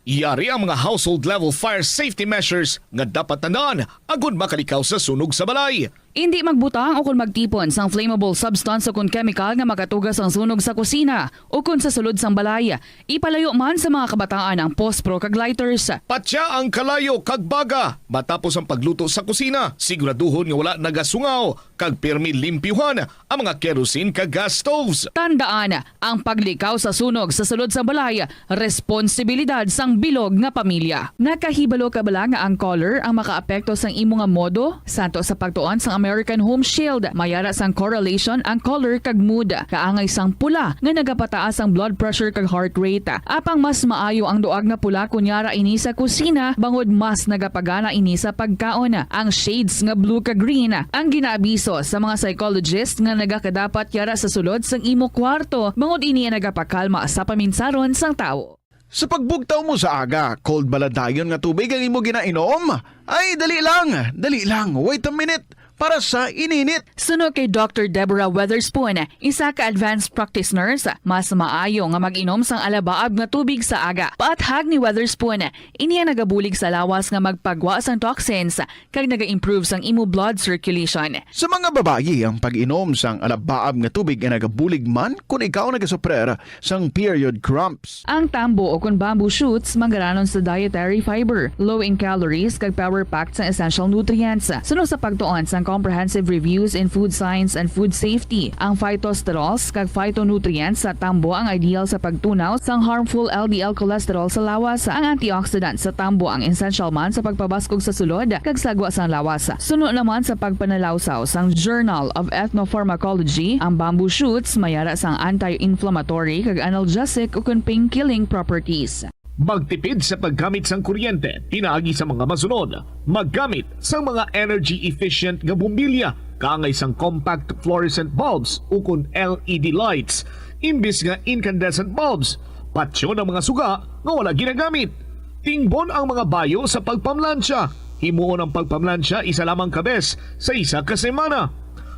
Yari ang mga household level fire safety measures nga dapat tandaan agud makalikaw sa sunog sa balay. Indi magbutang o kon magtipon sang flammable substance o kon chemical nga makatuga sang sunog sa kusina o kon sa sulod sang balay. Ipalayo man sa mga kabataan ang pospro kag lighters. Patya ang kalayo kag baga matapos ang pagluto sa kusina. Siguraduhon nga wala nagasungaw kag pirmi limpyuhan ang mga kerosene kag gas stoves. Tandaan, ang paglikaw sa sunog sa sulod sang balay, responsibilidad sang bilog nga pamilya. Nakahibalo ka bala nga ang color ang makaapekto sang imo nga modo? Santo sa pagtuon sang American Home Shield, may ara sang correlation ang color kag mood. Kaangay sang pula nga nagapataas ang blood pressure kag heart rate. Apang mas maayo ang duag nga pula kon yara ini sa kusina, bangod mas nagapagana ini sa pagkaon. Ang shades nga blue kag green ang ginaabiso sa mga psychologist nga nagakadapat yara sa sulod sang imo kwarto, bangod ini ang nagapakalma sa paminsaron sang tawo. Sa pagbugtaw mo sa aga, cold bala dayon nga tubig ang imo ginainom? Ay, dali lang, dali lang, wait a minute, para sa ininit. Suno kay Doctor Deborah Weatherspoon, isa ka advanced practice nurse, mas maayo nga mag-inom sang alabaab nga tubig sa aga. Paathag ni Weatherspoon, ini ang nagabulig sa lawas nga magpagwa sang toxins kag naga-improve sang imo blood circulation. Sa mga babayi, ang pag-inom sang alabaab nga tubig ay nagabulig man kon ikaw nagasuprer sang period cramps. Ang tambo o kon bamboo shoots manggaranon sa dietary fiber, low in calories, kag power-packed sang essential nutrients. Suno sa pagtuon sang Comprehensive Reviews in Food Science and Food Safety, ang phytosterols kag phytonutrients sa tambo ang ideal sa pagtunaw sang harmful L D L cholesterol sa lawas. Ang antioxidant sa tambo ang essential man sa pagpabaskog sa sulod kag sagwa sang lawas. Suno naman sa pagpanalawsaw sang Journal of Ethnopharmacology, ang bamboo shoots may ara sang anti-inflammatory kag analgesic ukon pain-killing properties. Magtipid sa paggamit sang kuryente pinaagi sa mga masunod. Maggamit sang mga energy-efficient nga bombilya, kaangay sang compact fluorescent bulbs ukon L E D lights, imbis nga incandescent bulbs. Patyon ang mga suga nga wala ginagamit. Tingbon ang mga bayo sa pagpamlansya. Himuon ang pagpamlansya isa lamang ka bes sa isa ka semana.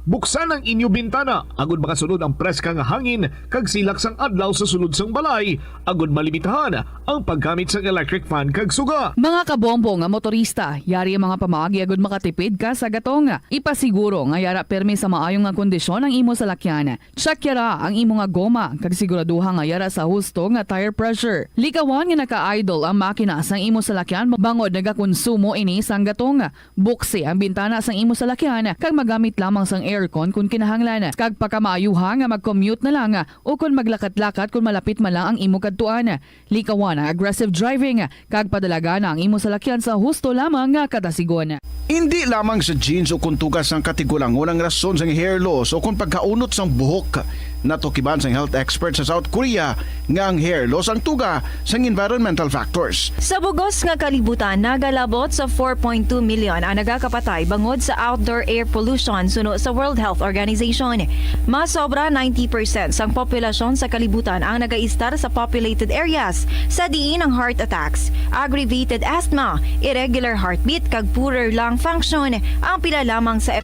Buksan ang inyo bintana agud makasulod ang preska nga hangin kag silak sang adlaw sa sulod sang balay, agud malimitahan ang paggamit sang electric fan kag suga. Mga kabombo nga motorista, yari ang mga pamaagi agud makatipid ka sa gatong. Ipasiguro nga yara pirmi sa maayo nga kondisyon ang imo salakyan. Check yara ang imo nga goma kag siguraduha nga yara sa husto nga tire pressure. Likawan nga naka-idle ang makina sang imo salakyan bangod nagakonsumo ini sang gatong. Buksi ang bintana sang imo salakyan kag magamit lamang sang aircon kon kinahanglan. Kag pakamaayuha nga mag-commute na lang o kon maglakat-lakat kon malapit man lang ang imo kadtuan. Likawan ang aggressive driving kag padalagana ang imo salakyan sa husto lamang nga kadasigon. Indi lamang sa genes o kon tugas sang katigulangon ang rason sang hair loss o kon pagkaunot sang buhok. Natukiban sang health expert sa South Korea nga ang hair loss ang tuga sang environmental factors. Sa bugos nga kalibutan, nagalabot sa four point two million ang nagakapatay bangod sa outdoor air pollution, suno sa World Health Organization. Mas sobra ninety percent sang populasyon sa kalibutan ang nagaistar sa populated areas, sa diin ang heart attacks, aggravated asthma, irregular heartbeat, kag poorer lung function ang pila lamang sa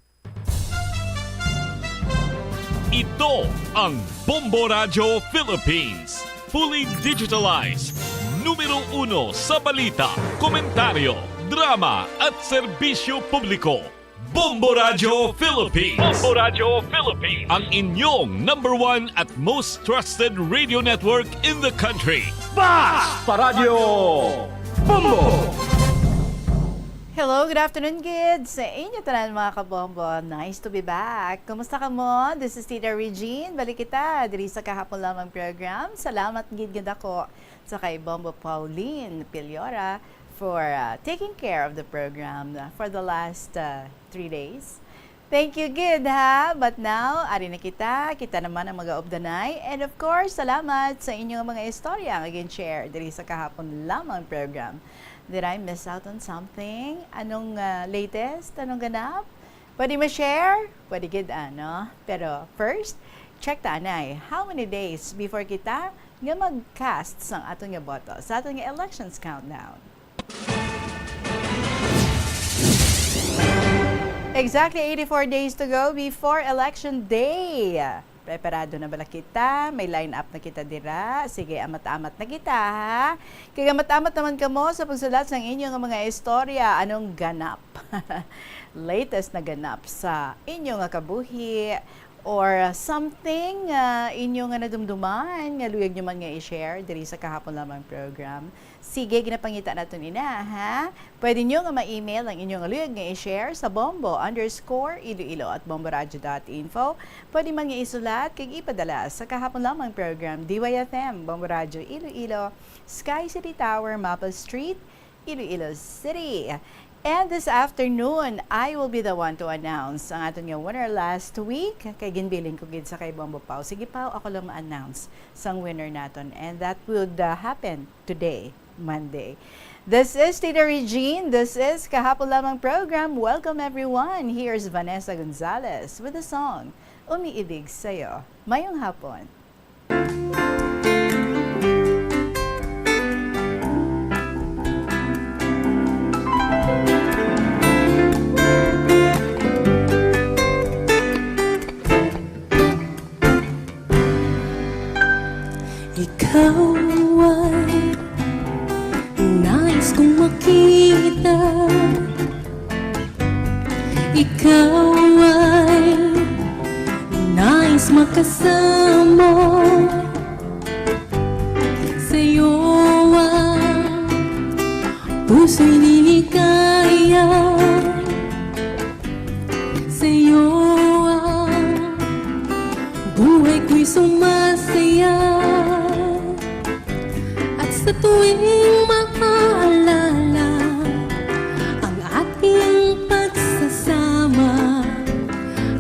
Ito ang Bombo Radyo Philippines. Fully digitalized. Numero uno sa balita, komentaryo, drama, at serbisyo publiko. Bombo Radyo Philippines. Bombo Radyo Philippines. Ang inyong number one at most trusted radio network in the country. Basta Radyo Bombo! Hello, good afternoon, kids. Sa inyo tanan, mga kabombo, nice to be back. Kumusta ka mo? This is Tita Regine. Balik kita diri sa kahapon lamang program. Salamat gid nga dako sa kay Bombo Pauline Piliora for, uh, taking care of the program, uh, for the last, uh, three days. Thank you gid, ha. But now, ari na kita. Kita naman ang mga updanay. And of course, salamat sa inyong mga istorya nga gin-share diri sa kahapon lamang program. Did I miss out on something? Anong, ah, latest? Anong ganap? Pwede ma-share? Pwede gid, ano? Pero first, check ta anay, how many days before kita nga mag-cast sang aton nga boto sa aton nga elections countdown? Exactly eighty-four days to go before Election Day. Preparado na bala kita? May line up na kita dira? Sige, amat-amat na kita, ha? Kag amat-amat naman kamo sa pagsulat sang inyo nga mga istorya. Anong ganap? Latest na ganap sa inyo nga kabuhi? Or something, ah, inyo nga nadumduman nga luyag nyo man nga i-share diri sa kahapon lamang program? Sige, ginapangita naton ina, ha? Pwede nyo nga ma-email ang inyong luyag nga i-share sa bombo underscore iloilo at bomboradio dot info. Pwede man nga isulat kag ipadala sa kahapon lamang program, D Y F M, Bombo Radyo Iloilo, Sky City Tower, Maple Street, Iloilo City. And this afternoon, I will be the one to announce ang aton nga winner last week. Kay ginbilin ko gid sa kay Bombo Pau. Sige, Pau, ako lang ma-announce sang winner naton. And that would, uh, happen today, Monday. This is Tita Regine. This is Kahapon Lamang Program. Welcome, everyone. Here's Vanessa Gonzalez with the song Umiibig Sa'yo. Mayong hapon. Ikaw ay nais kong makita. Ikaw ay nais makasama. Sa'yo ang puso'y liligaya. Sa'yo ang buhay ko'y sumasaya. At sa tuwing maaalala ang ating pagsasama,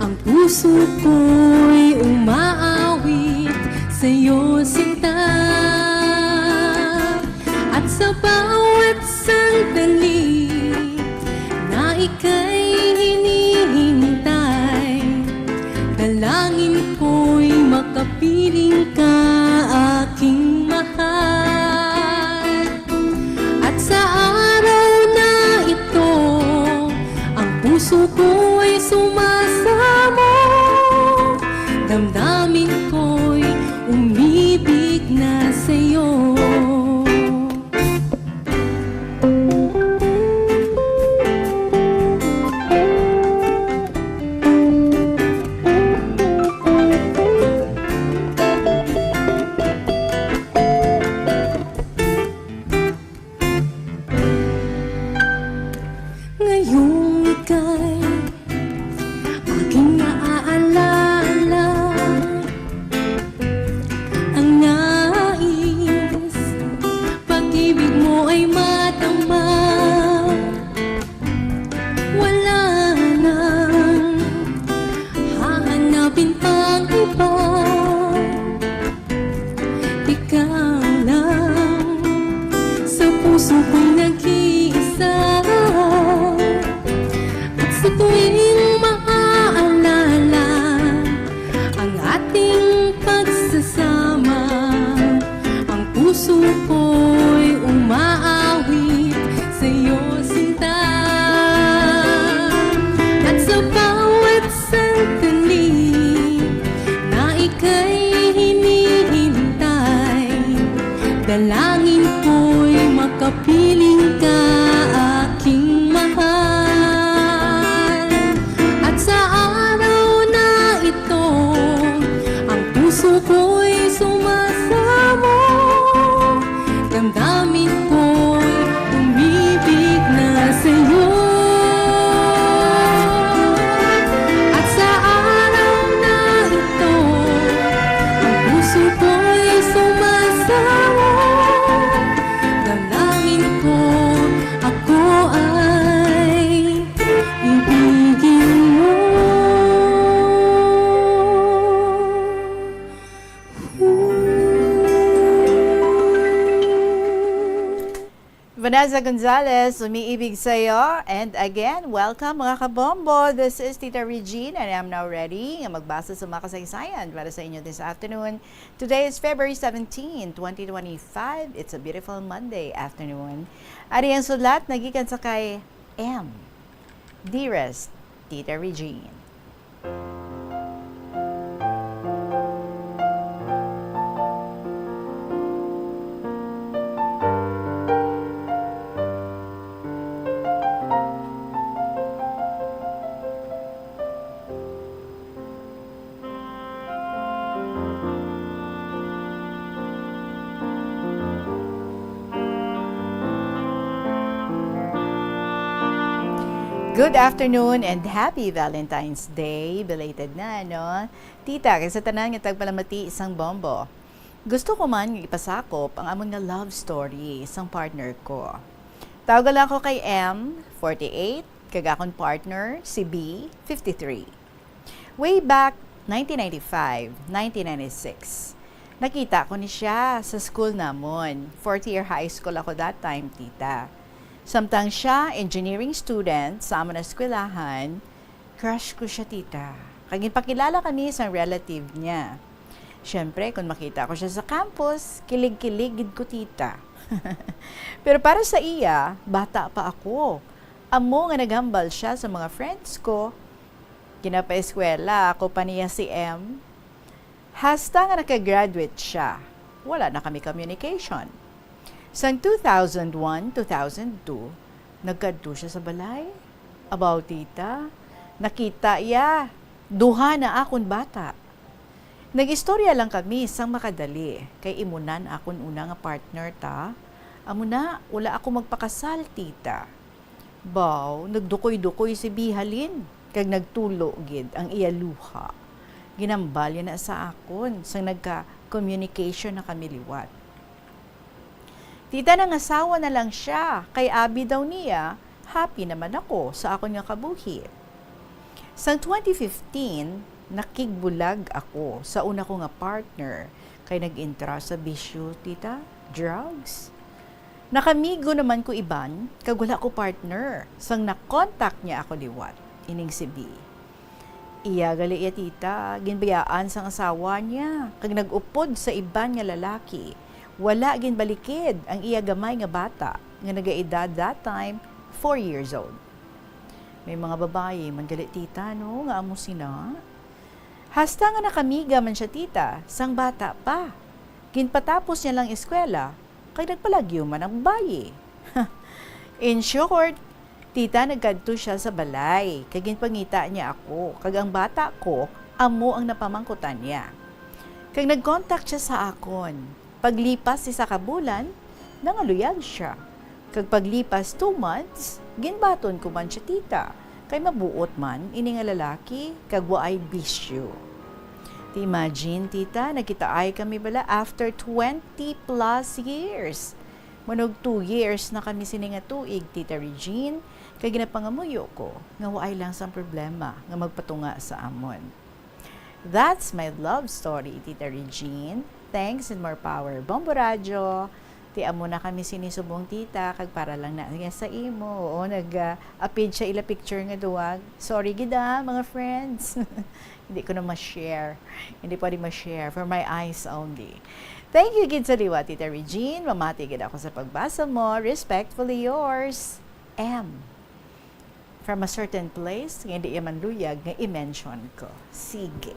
ang puso ko'y umaawit sa'yo, sinta. At sa bawat sandali na ika'y hinihintay, dalangin ko'y makapiling ka, aking mahal. At sa araw na ito, ang puso ko'y sumasamo, damdamin ko'y umibig na sa'yo. Ngayong ika'y aking naaalala, ang nais, pag-ibig mo ay madama. Wala nang hahanapin pang iba. Vanessa Gonzalez, umiibig sa'yo. And again, welcome, mga kabombo. This is Tita Regine, and I'm now ready nga magbasa sa mga kasaysayan para sa inyo this afternoon. Today is February seventeen, twenty twenty-five. It's a beautiful Monday afternoon. Ari ang sulat na gikan sa kay M. Dearest Tita Regine. Good afternoon and happy Valentine's Day. Belated na, no? Tita, kay sa tanan nga tagpalamati sang bombo. Gusto ko man nga ipasakop ang amon nga love story sang partner ko. Tawga lang ko kay M, forty-eight, kag akon partner, si B, fifty-three. Way back nineteen ninety-five, nineteen ninety-six, nakita ko ni siya sa school namon. Fourth year high school ako that time, tita. Samtang siya, engineering student sa amon eskwelahan, crush ko siya, tita. Kag ginpakilala kami sang relative niya. Siyempre, kung makita ko siya sa campus, kilig-kilig gid ko, tita. Pero para sa iya, bata pa ako. Amo nga naghambal siya sa mga friends ko. Ginapaeskwela ako pa niya si M. Hasta nga nakagraduate siya, wala na kami communication. Sang two thousand one, two thousand two, nagkadto siya sa balay. Abaw, tita, nakita iya duha na akon bata. Nag-istorya lang kami sang makadali, kay imo nan akon una nga partner ta. Amo na, wala ako magpakasal, tita. Baw, nagdukoy-dukoy si B halin, kag nagtulo gid ang iya luha. Ginambal niya na sa akon sang nagka-communication na kami liwat. Tita, nangasawa na lang siya, kay abi daw niya, happy naman ako sa akon nga kabuhi. Sang twenty fifteen, nakigbulag ako sa una ko nga partner, kay nag-intra sa bisyo, tita, drugs. Nakamigo naman ko iban, kag wala ko partner, sang na-contact niya ako liwat, ining si B. Iya gali iya, tita, ginbayaan sang asawa niya, kag nag-upod sa iban nga lalaki. Wala ginbalikid ang iya gamay nga bata, nga nagaedad that time four years old. May mga babayi man gali, tita, no, nga amo sina. Hasta nga nakamiga man siya, tita, sang bata pa. Ginpatapos niya lang eskwela, kag nagpalagyo man ang babayi. In short, tita, nagkadto siya sa balay, kag ginpangita niya ako, kag ang bata ko, amo ang napamangkutan niya. Kag nag-contact siya sa akon. Paglipas isa ka bulan, nangaluyag siya. Kag paglipas two months, ginbaton ko man siya, tita, kay mabuot man ini nga lalaki kag waay bisyo. Ti imagine, tita, nagkitaay kami bala after twenty plus years. Manog two years na kami sini nga tuig, Tita Regine, kay ginapangamuyo ko nga waay lang sang problema nga magpatunga sa amon. That's my love story, Tita Regine. Thanks and more power, Bombo Radyo. Ti amo na kami sini subong, tita, kag para lang na niya sa imo. Oo, nag, ah, appeared siya ila picture nga duwag. Sorry gid, ah, mga friends. Hindi ko na ma-share. Hindi pwede ma-share. For my eyes only. Thank you gid sa liwat, Tita Regine. Mamati gid ako sa pagbasa mo. Respectfully yours, M. From a certain place, nga hindi iya man luyag nga i-mention ko. Sige.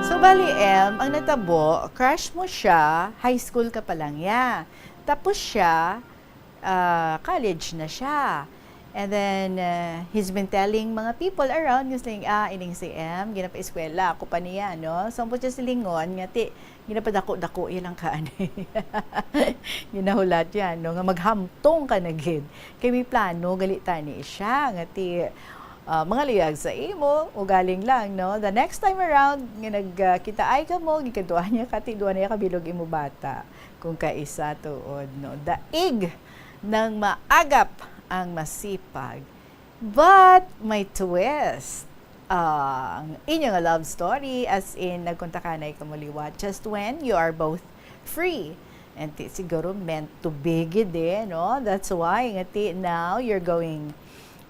So, bali, M, ang natabo, crush mo siya, high school ka pa lang niya. Tapos siya, ah, college na siya. And then, ah, he's been telling mga people around, nga siling, "Ah, ining si M, ginapaeskwela ako pa niya," no? So, ang siya silingon, nga ti, ginapadako-dako iya lang ka, ano, ginahulat yan, no? Nga maghamtong ka na gid. Kay may plano, gali tani siya, nga ti, ah, mga luyag sa imo, ugaling lang, no? The next time around, nga nagkitaay ka mo, gikaduha niya ka, ti, duha niya kabilog imo bata. Kung kaisa tuod, no? Daig nang maagap ang masipag. But may twist. ah, ang inyo nga love story, as in, nagkontakanay kamo liwat just when you are both free. And ti-, siguro meant to be gid eh, no? That's why nga ti-, now you're going,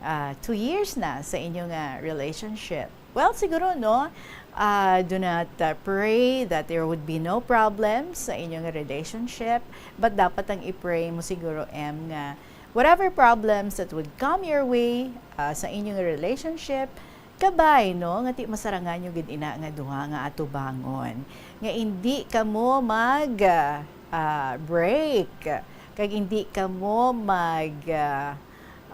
ah, two years na sa inyo nga relationship. Well, siguro, no, ah, do not, ah, pray that there would be no problems sa inyo nga relationship, but dapat ang i-pray mo siguro, Em, nga whatever problems that would come your way, ah, sa inyo nga relationship, kabay, no, nga ti-, masarangan nyo gid ina nga duha nga atubangon, nga indi kamo mag, ah, ah, break, kag indi kamo mag, ah,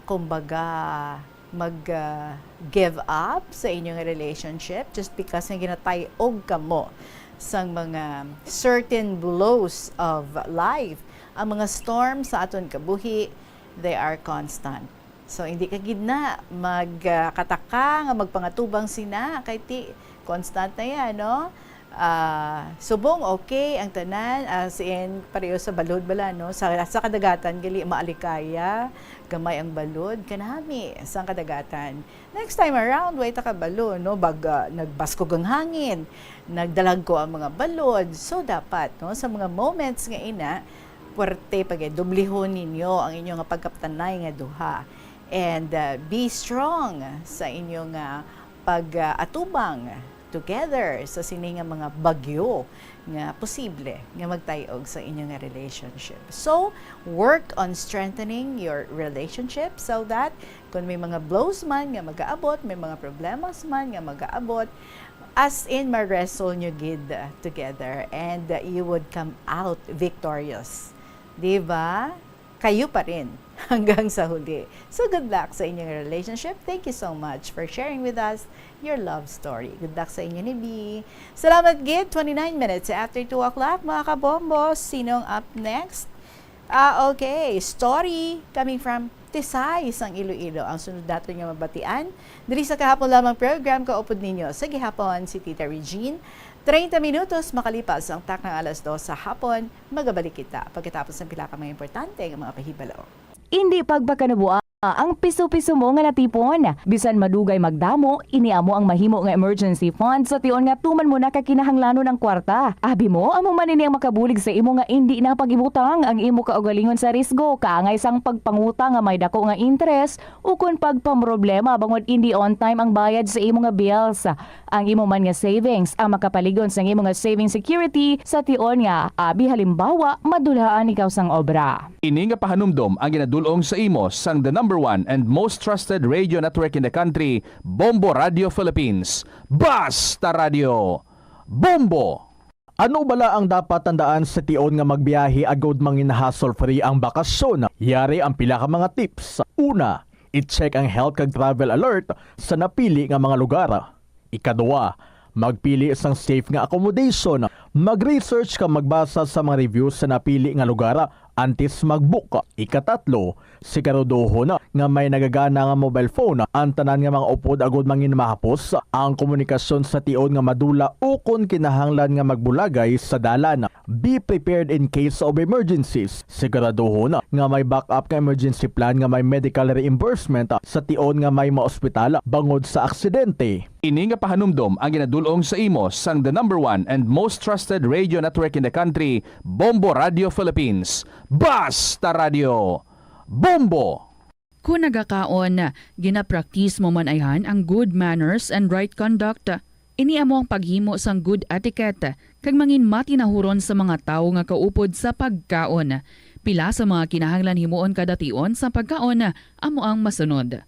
kumbaga, mag, ah, give up sa inyo nga relationship just because nga ginatay-og kamo sang mga certain blows of life. Ang mga storm sa aton kabuhi, they are constant. So, hindi ka gid na mag, ah, kataka nga magpangatubang sina, kay ti-, constant na yan, no? Ah, subong okay ang tanan, as in, pareho sa balod bala, no? Sa, sa kadagatan, gali, maalikaya, gamay ang balod, kanami, sa kadagatan. Next time around, way ta kabalo, no? Bag, ah, nagbaskog ang hangin, nagdalagko ang mga balod. So, dapat, no, sa mga moments nga ina, puwerte pa gid, dublihon ninyo ang inyo nga pagkaptanay nga duha. And, ah, be strong sa inyo nga pag, ah, atubang together sa sini nga mga bagyo nga posible nga magtay-og sa inyo nga relationship. So, work on strengthening your relationship so that kung may mga blows man nga magaabot, may mga problemas man nga magaabot, as in, ma-wrestle nyo gid, uh, together and, uh, you would come out victorious. Di ba? Kayo pa rin hanggang sa huli. So, good luck sa inyong relationship. Thank you so much for sharing with us your love story. Good luck sa inyo ni B. Salamat gid. Twenty-nine minutes after two o'clock, mga kabombo. Sinong up next? Ah, okay. Story coming from Tisay sang Iloilo. Ang sunod naton nga mabatian, diri sa kahapon lamang program, kaupod ninyo sa gihapon si Tita Regine. Treinta minutos makalipas ang takna nga alas dos sa hapon, magabalik kita pagkatapos ng pila ka mga importante nga mga pahibalo. Indi pagpakanabuan ang piso-piso mo nga natipon. Bisan madugay magdamo, ini amo ang mahimo nga emergency fund sa tion nga tuman mo na ka kinahanglanon ang kwarta. Abi mo, amo man ini ang makabulig sa imo nga indi na pag-ibutang ang imo kaugalingon sa risgo, kaangay sang pagpangutang nga may dako nga interes, ukon pagpamroblema bangod indi on time ang bayad sa imo nga bills. Ang imo man nga savings ang makapalig-on sang imo nga saving security sa tion nga, abi halimbawa, madulhaan ikaw sang obra. Ini nga pahanumdom ang ginadul-ong sa imo sang the number one and most trusted radio network in the country, Bombo Radio Philippines. Basta Radio, Bombo! Ano bala ang dapat tandaan sa tion nga magbiyahe agod mangin hassle-free ang bakasyon? Yari ang pila ka mga tips. Una, i-check ang health kag travel alert sa napili nga mga lugar. Ikaduha, magpili sang safe nga accommodation. Mag-research kag magbasa sa mga reviews sa napili nga lugar antes mag-book. Ikatatlo, siguraduhon nga may nagagana nga mobile phone ang tanan nga mga upod agud mangin mahapos ang komunikasyon sa tion nga madula ukon kinahanglan nga magbulagay sa dalan. Be prepared in case of emergencies. Siguraduhon nga may backup nga emergency plan nga may medical reimbursement sa tion nga may maospital bangod sa aksidente. Ini nga pahanumdom ang ginadul-ong sa imo sang the number one and most trusted radio network in the country, Bombo Radio Philippines. Basta Radio, Bombo! Kon nagakaon, ginapraktis mo man ayhan ang good manners and right conduct. Ini amo ang paghimo sang good etiquette kag mangin matinahuron sa mga tawo nga kaupod sa pagkaon. Pila sa mga kinahanglan himuon kada tion sa pagkaon amo ang masunod.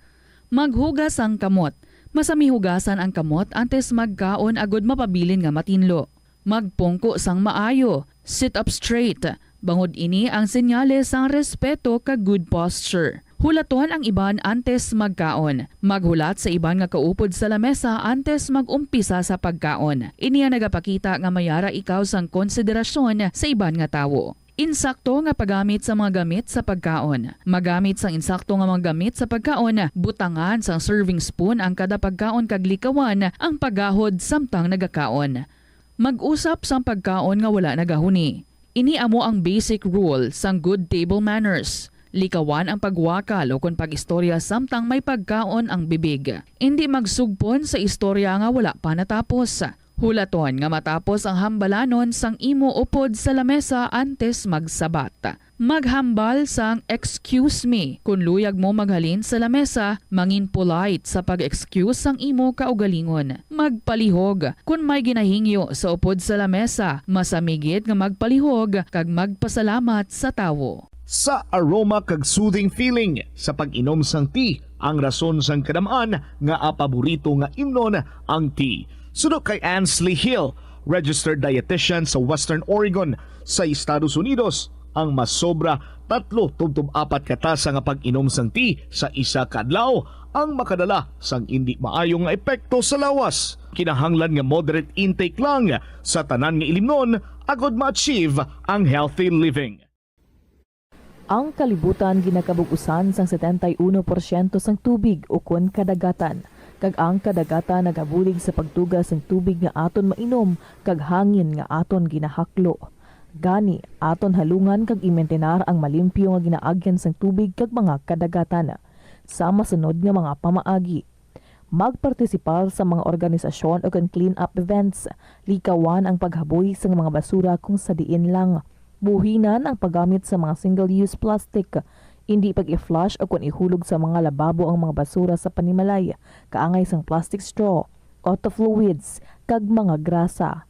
Maghugas sang kamot. Masami hugasan ang kamot antes magkaon agud mapabilin nga matinlo. Magpungko sang maayo, sit up straight, bangod ini ang senyales sang respeto kag good posture. Hulaton ang iban antes magkaon. Maghulat sa iban nga kaupod sa lamesa antes mag-umpisa sa pagkaon. Ini ang nagapakita nga may ara ikaw sang konsiderasyon sa iban nga tawo. Insakto nga paggamit sa mga gamit sa pagkaon. Magamit sang insakto nga mga gamit sa pagkaon, butangan sang serving spoon ang kada pagkaon kag likawan ang paggahod samtang nagakaon. Mag-usap sang pagkaon nga wala nagahuni. Ini amo ang basic rule sang good table manners. Likawan ang pagwakal ukon pag-istorya samtang may pagkaon ang bibig. Indi magsugpon sa istorya nga wala pa natapos. Hulaton nga matapos ang hambalanon sang imo upod sa lamesa antes magsabat. Maghambal sang "Excuse me" kon luyag mo maghalin sa lamesa. Mangin polite sa pag-excuse sang imo kaugalingon. Magpalihog. Kon may ginahingyo sa upod sa lamesa, masamigit nga magpalihog kag magpasalamat sa tawo. Sa aroma kag soothing feeling sa pag-inom sang tea ang rason sang kadam-an nga paborito nga imnon ang tea. Suno kay Ansley Hill, registered dietitian sa Western Oregon sa Estados Unidos, ang masobra tatlo tubtob apat ka tasa nga pag-inom sang tea sa isa ka adlaw ang makadala sang indi maayo nga epekto sa lawas. Kinahanglan nga moderate intake lang sa tanan nga ilimnon agod ma-achieve ang healthy living. Ang kalibutan ginakabug-usan sang setenta y uno porsyento sang tubig ukon kadagatan, kag ang kadagatan nagabulig sa pagtuga sang tubig nga aton mainom kag hangin nga aton ginahaklo. Gani, aton halungan kag imintinar ang malimpyo nga ginaagyan sang tubig kag mga kadagatan. Sa masunod nga mga pamaagi, magpartisipar sa mga organisasyon ukon clean-up events. Likawan ang paghaboy sang mga basura kung sa diin lang. Buhinan ang paggamit sa mga single-use plastic. Indi pag-i-flush ukon ihulog sa mga lababo ang mga basura sa panimalay, kaangay sang plastic straw, auto fluids, kag mga grasa.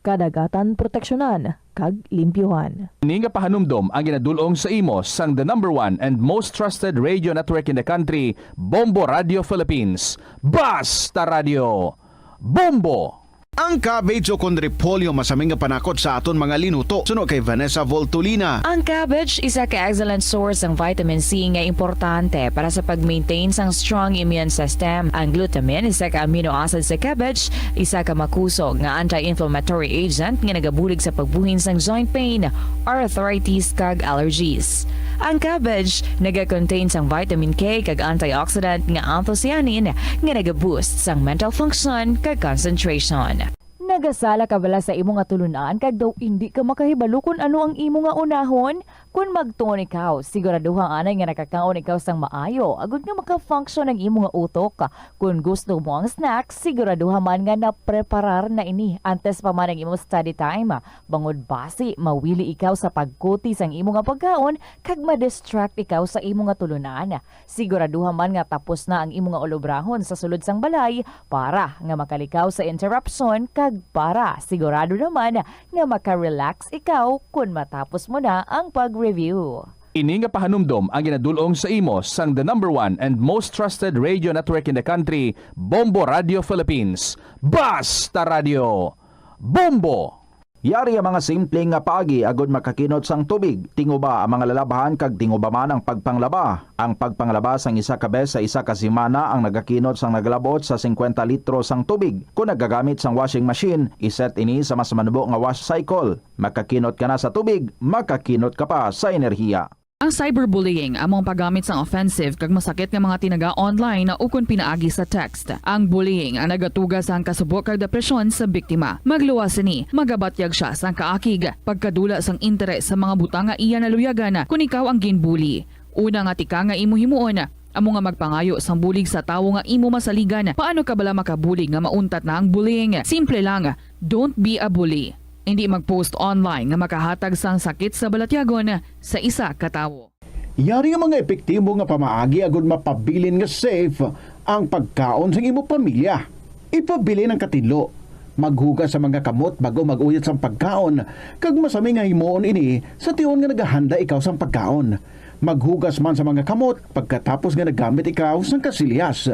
Kadagatan proteksyonan kag limpyuhan. Ini nga pahanumdom ang ginadul-ong sa imo sang the number one and most trusted radio network in the country, Bombo Radio Philippines. Basta Radio! Bombo! Ang cabbage ukon repolyo masami nga panakot sa aton mga linuto, suno kay Vanessa Voltolina. Ang cabbage isa ka excellent source sang vitamin C nga importante para sa pag-maintain sang strong immune system. Ang glutamine, isa ka amino acid sa cabbage, isa ka makusog nga anti-inflammatory agent nga nagabulig sa pagbuhin sang joint pain, arthritis, kag allergies. Ang cabbage nagakontain sang vitamin K kag antioxidant nga anthocyanin nga nagaboost sang mental function kag concentration. Nagasala ka bala sa imo nga tulunan kag daw indi ka makahibalo kon ano ang imo nga unahon? Kon magtuon ikaw, siguraduha anay nga nakakaon ikaw sang maayo agod nga maka-function ang imo nga utok. Kon gusto mo ang snack, siguraduha man nga napreparar na ini antes pa man ang imo study time, bangod basi mawili ikaw sa pagkuti sang imo nga pagkaon kag ma-distract ikaw sa imo nga tulunan. Siguraduha man nga tapos na ang imo nga ulobrahon sa sulod sang balay para nga makalikaw sa interruption kag para sigurado naman nga maka-relax ikaw kon matapos mo na ang pag-review. Ini nga pahanumdom ang ginadul-ong sa imo sang the number one and most trusted radio network in the country, Bombo Radio Philippines. Basta Radio! Bombo! Yari ang mga simple nga paagi agod makakinot sang tubig. Tinguba ang mga lalabhan kag tinguba man ang pagpanglaba. Ang pagpanglaba sang isa ka bes sa isa ka semana ang nagakinot sang nagalabot sa singkwenta litro sang tubig. Kon nagagamit sang washing machine, iset ini sa mas manubo nga wash cycle. Makakinot ka na sa tubig, makakinot ka pa sa enerhiya. Ang cyberbullying amo ang paggamit sang offensive kag masakit nga mga tinaga online ukon pinaagi sa text. Ang bullying ang nagatuga sang kasubo kag depresyon sa biktima. Magluwas sini, magabatyag sia sang kaakig, pagkadula sang interes sa mga butang nga iya naluyagan kon ikaw ang ginbully. Una nga tikang nga imo himuon, amo nga magpangayo sang bulig sa tawo nga imo masaligan. Paano ka bala makabulig nga mauntat na ang bullying? Simple lang, don't be a bully. Indi mag-post online nga makahatag sang sakit sa balatyagon sa isa ka tawo. Yari ang mga epektibo nga pamaagi agud mapabilin nga safe ang pagkaon sang imo pamilya. Ipabilin ang katinlo. Maghugas sa mga kamot bago mag-uyat sang pagkaon, kag masami nga himuon ini sa tion nga nagahanda ikaw sang pagkaon. Maghugas man sa mga kamot pagkatapos nga naggamit ikaw sang kasilyas.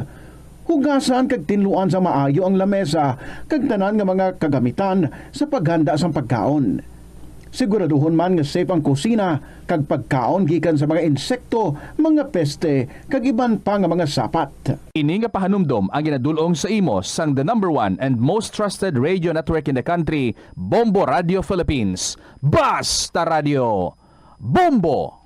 Hugasan kag tinluan sa maayo ang lamesa kag tanan nga mga kagamitan sa paghanda sang pagkaon. Siguraduhon man nga safe ang kusina kag pagkaon gikan sa mga insekto, mga peste, kag iban pa nga mga sapat. Ini nga pahanumdom ang ginadul-ong sa imo sang the number one and most trusted radio network in the country, Bombo Radio Philippines. Basta Radio! Bombo!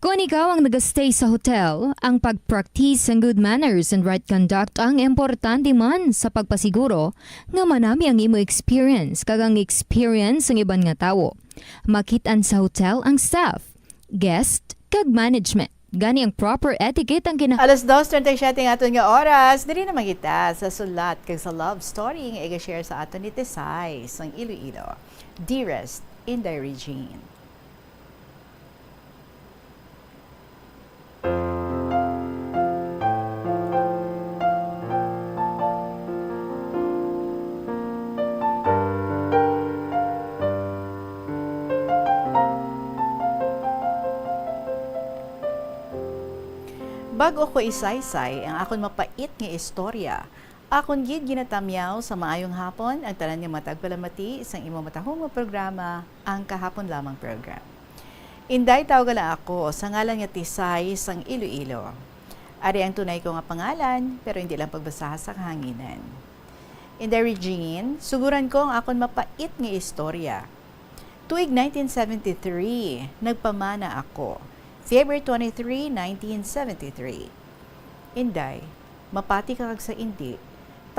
Kon ikaw ang nagastay sa hotel, ang pag-practice sang good manners and right conduct ang importante man sa pagpasiguro nga manami ang imo experience kag ang experience sang iban nga tawo. Makit-an sa hotel ang staff, guest, kag management. Gani ang proper etiquette ang gina- Alas dos treinta y siete ang aton nga oras. Diri naman kita sa sulat kag sa love story nga iga-share sa aton ni Tisay sang Iloilo. Dearest Inday Regine. Bag-o ko isaysay ang akon mapait nga istorya, akon gid ginatamyaw sa maayong hapon ang tanan nga matagpalamati sang imo matahom nga programa, ang Kahapon Lamang Program. Inday, tawga lang ako sa ngalan nga Tisay sang Iloilo. Ari ang tunay ko nga pangalan, pero hindi lang pagbasaha sa kahanginan. Inday Regine, suguran ko ang akon mapait nga istorya. Tuig nineteen seventy-three, nagpamana ako. February twenty-three, nineteen seventy-three. Inday, mapati ka kag sa indi,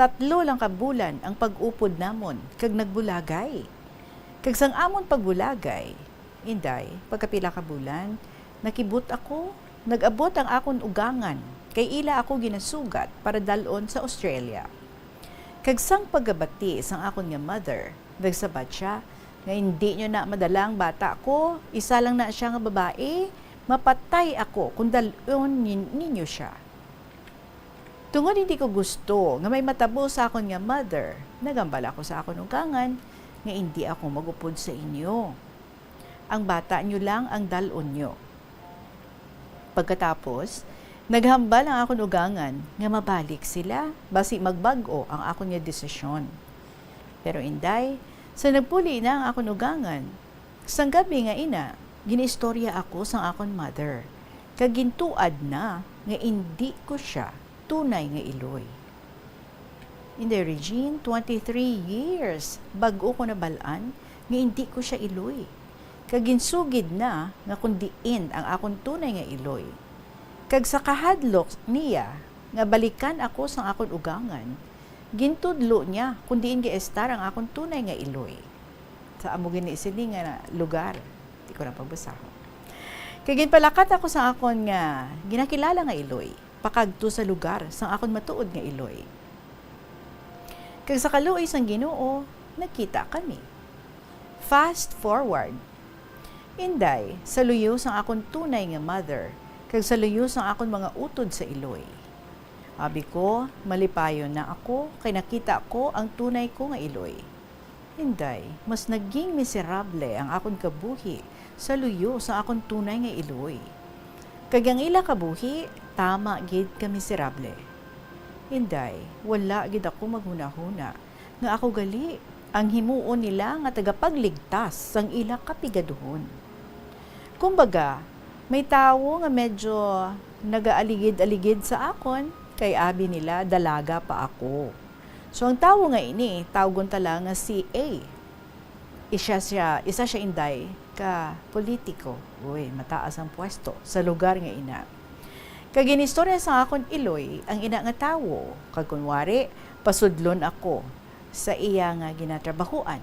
tatlo lang ka bulan ang pag-upod namon kag nagbulagay. Kag sang amon pagbulagay, Inday, pagkapila ka bulan, nakibot ako, nag-abot ang akon ugangan, kay ila ako ginasugat para dal-on sa Australia. Kag sang pagkabati sang akon nga mother, nagsabat sia nga, "Indi niyo na madala ang bata ko, isa lang na sia nga babae, mapatay ako kon dal-on nin-, ninyo sia." Tungod hindi ko gusto nga may matabo sa akon nga mother, naghambal ako sa akon ugangan nga indi ako mag-upod sa inyo. Ang bata niyo lang ang dal-on niyo. Pagkatapos, naghambal ang akon ugangan nga mabalik sila basi magbag-o ang akon nga desisyon. Pero, Inday, sa nagpuli na ang akon ugangan, sang gab-i nga ina, gin-istorya ako sang akon mother, kag gintuad na nga indi ko sia tunay nga iloy. Inday Regine, twenty-three years, bag-o ko nabal-an nga indi ko sia iloy. Kag ginsugid na nga kon diin ang akon tunay nga iloy. Kag sa kahadlok niya nga balikan ako sang akon ugangan, gintudlo niya kon diin gaestar ang akon tunay nga iloy. Sa amo gani sini nga lugar, di ko na pagbasahon. Kag ginpalakat ako sa akon nga ginakilala nga iloy, pakadto sa lugar sang akon matuod nga iloy. Kag sa kaluoy sang Ginoo, nagkita kami. Fast forward. Inday, sa luyo sang akon tunay nga mother, kag sa luyo sang akon mga utod sa iloy. Abi ko, malipayon na ako, kay nakita ko ang tunay ko nga iloy. Inday, mas naging miserable ang akon kabuhi sa luyo sa akon tunay nga iloy. Kag ang ila kabuhi, tama gid ka miserable. Inday, wala gid ako maghunahuna nga ako gali ang himuon nila nga tagapagligtas sang ila kapigaduhon. Kumbaga, may tawo nga medyo nagaaligid-aligid sa akon, kay abi nila dalaga pa ako. So, ang tawo nga ini, tawgon ta lang nga si A. Isa siya, isa siya, Inday, ka politiko. Uy, mataas ang pwesto sa lugar nga ina. Kag ginistorya sa akon iloy ang ina nga tawo, kag kunwari, pasudlon ako sa iya nga ginatrabahoan.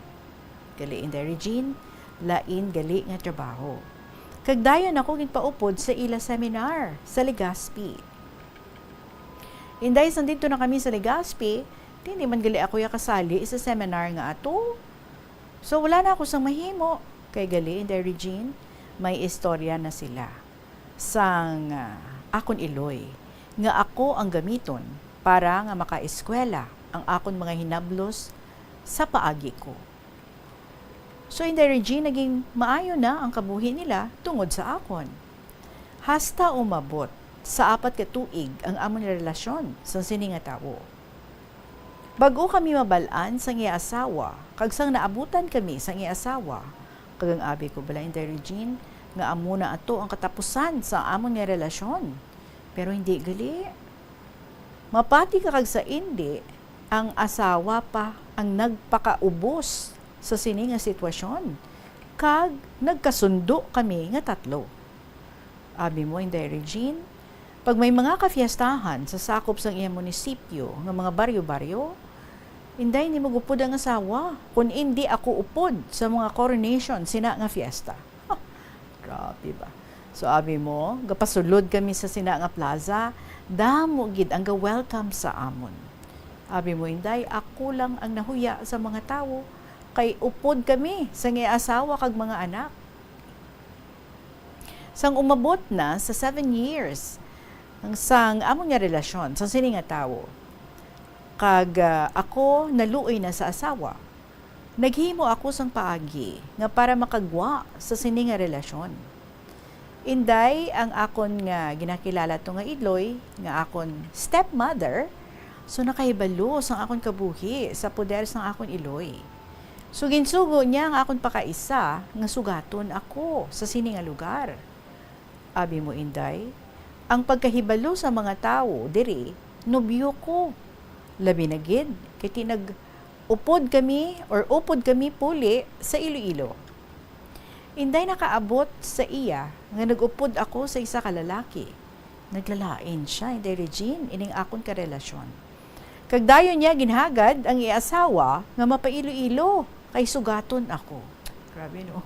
Gali, Inday Regine, lain gali nga trabaho. Kag dayon ako ginpaupod sa ila seminar sa Legazpi. Inday, sang didto na kami sa Legazpi, di man gali ako ya kasali sa seminar nga ato. So, wala na ako sang mahimo. Kay gali, Inday Regine, may istorya na sila sang, ah, akon iloy nga ako ang gamiton para nga makaeskwela ang akon mga hinablos sa paagi ko. So, Inday Regine, naging maayo na ang kabuhi nila tungod sa akon. Hasta umabot sa apat ka tuig ang amon nga relasyon sang sini nga tawo. Bag-o kami mabal-an sang iya asawa, kag sang naabutan kami sang iya asawa, kag ang abi ko bala, Inday Regine, nga amo na ato ang katapusan sa amon nga relasyon. Pero hindi gali. Mapati ka kag sa indi, ang asawa pa ang nagpakaubos sa sini nga sitwasyon, kag nagkasundo kami nga tatlo. Abi mo, Inday Regine, pag may mga kafiestahan sa sakop sang iya munisipyo nga mga baryo-baryo, Inday, hindi mag-upod ang asawa kon indi ako upod sa mga coronation sina nga fiesta. Grabe ba? So abi mo, gapasulod kami sa sina nga plaza, damo gid ang ga-welcome sa amon. Abi mo, Inday, ako lang ang nahuya sa mga tawo, kay upod kami sa iya asawa kag mga anak. Sang umabot na sa seven years ang sang amon nga relasyon sa sini nga tawo, kag, ah, ako naluoy na sa asawa, naghimo ako sang paagi nga para makagwa sa sini nga relasyon. Inday, ang akon nga ginakilala to nga iloy, nga akon stepmother, so nakahibalo sang akon kabuhi sa poder sang akon iloy. So ginsugo niya ang akon pakaisa nga sugaton ako sa sini nga lugar. Abi mo, Inday, ang pagkahibalo sa mga tawo diri, nobyo ko. Labi na gid kay ti nag-upod kami or upod kami puli sa Iloilo. Inday, nakaabot sa iya nga nag-upod ako sa isa ka lalaki. Naglalain siya, Inday Regine, ining akon karelasyon. Kag dayon niya ginhagad ang iya asawa nga mapailoilo kay sugaton ako. Grabe, no?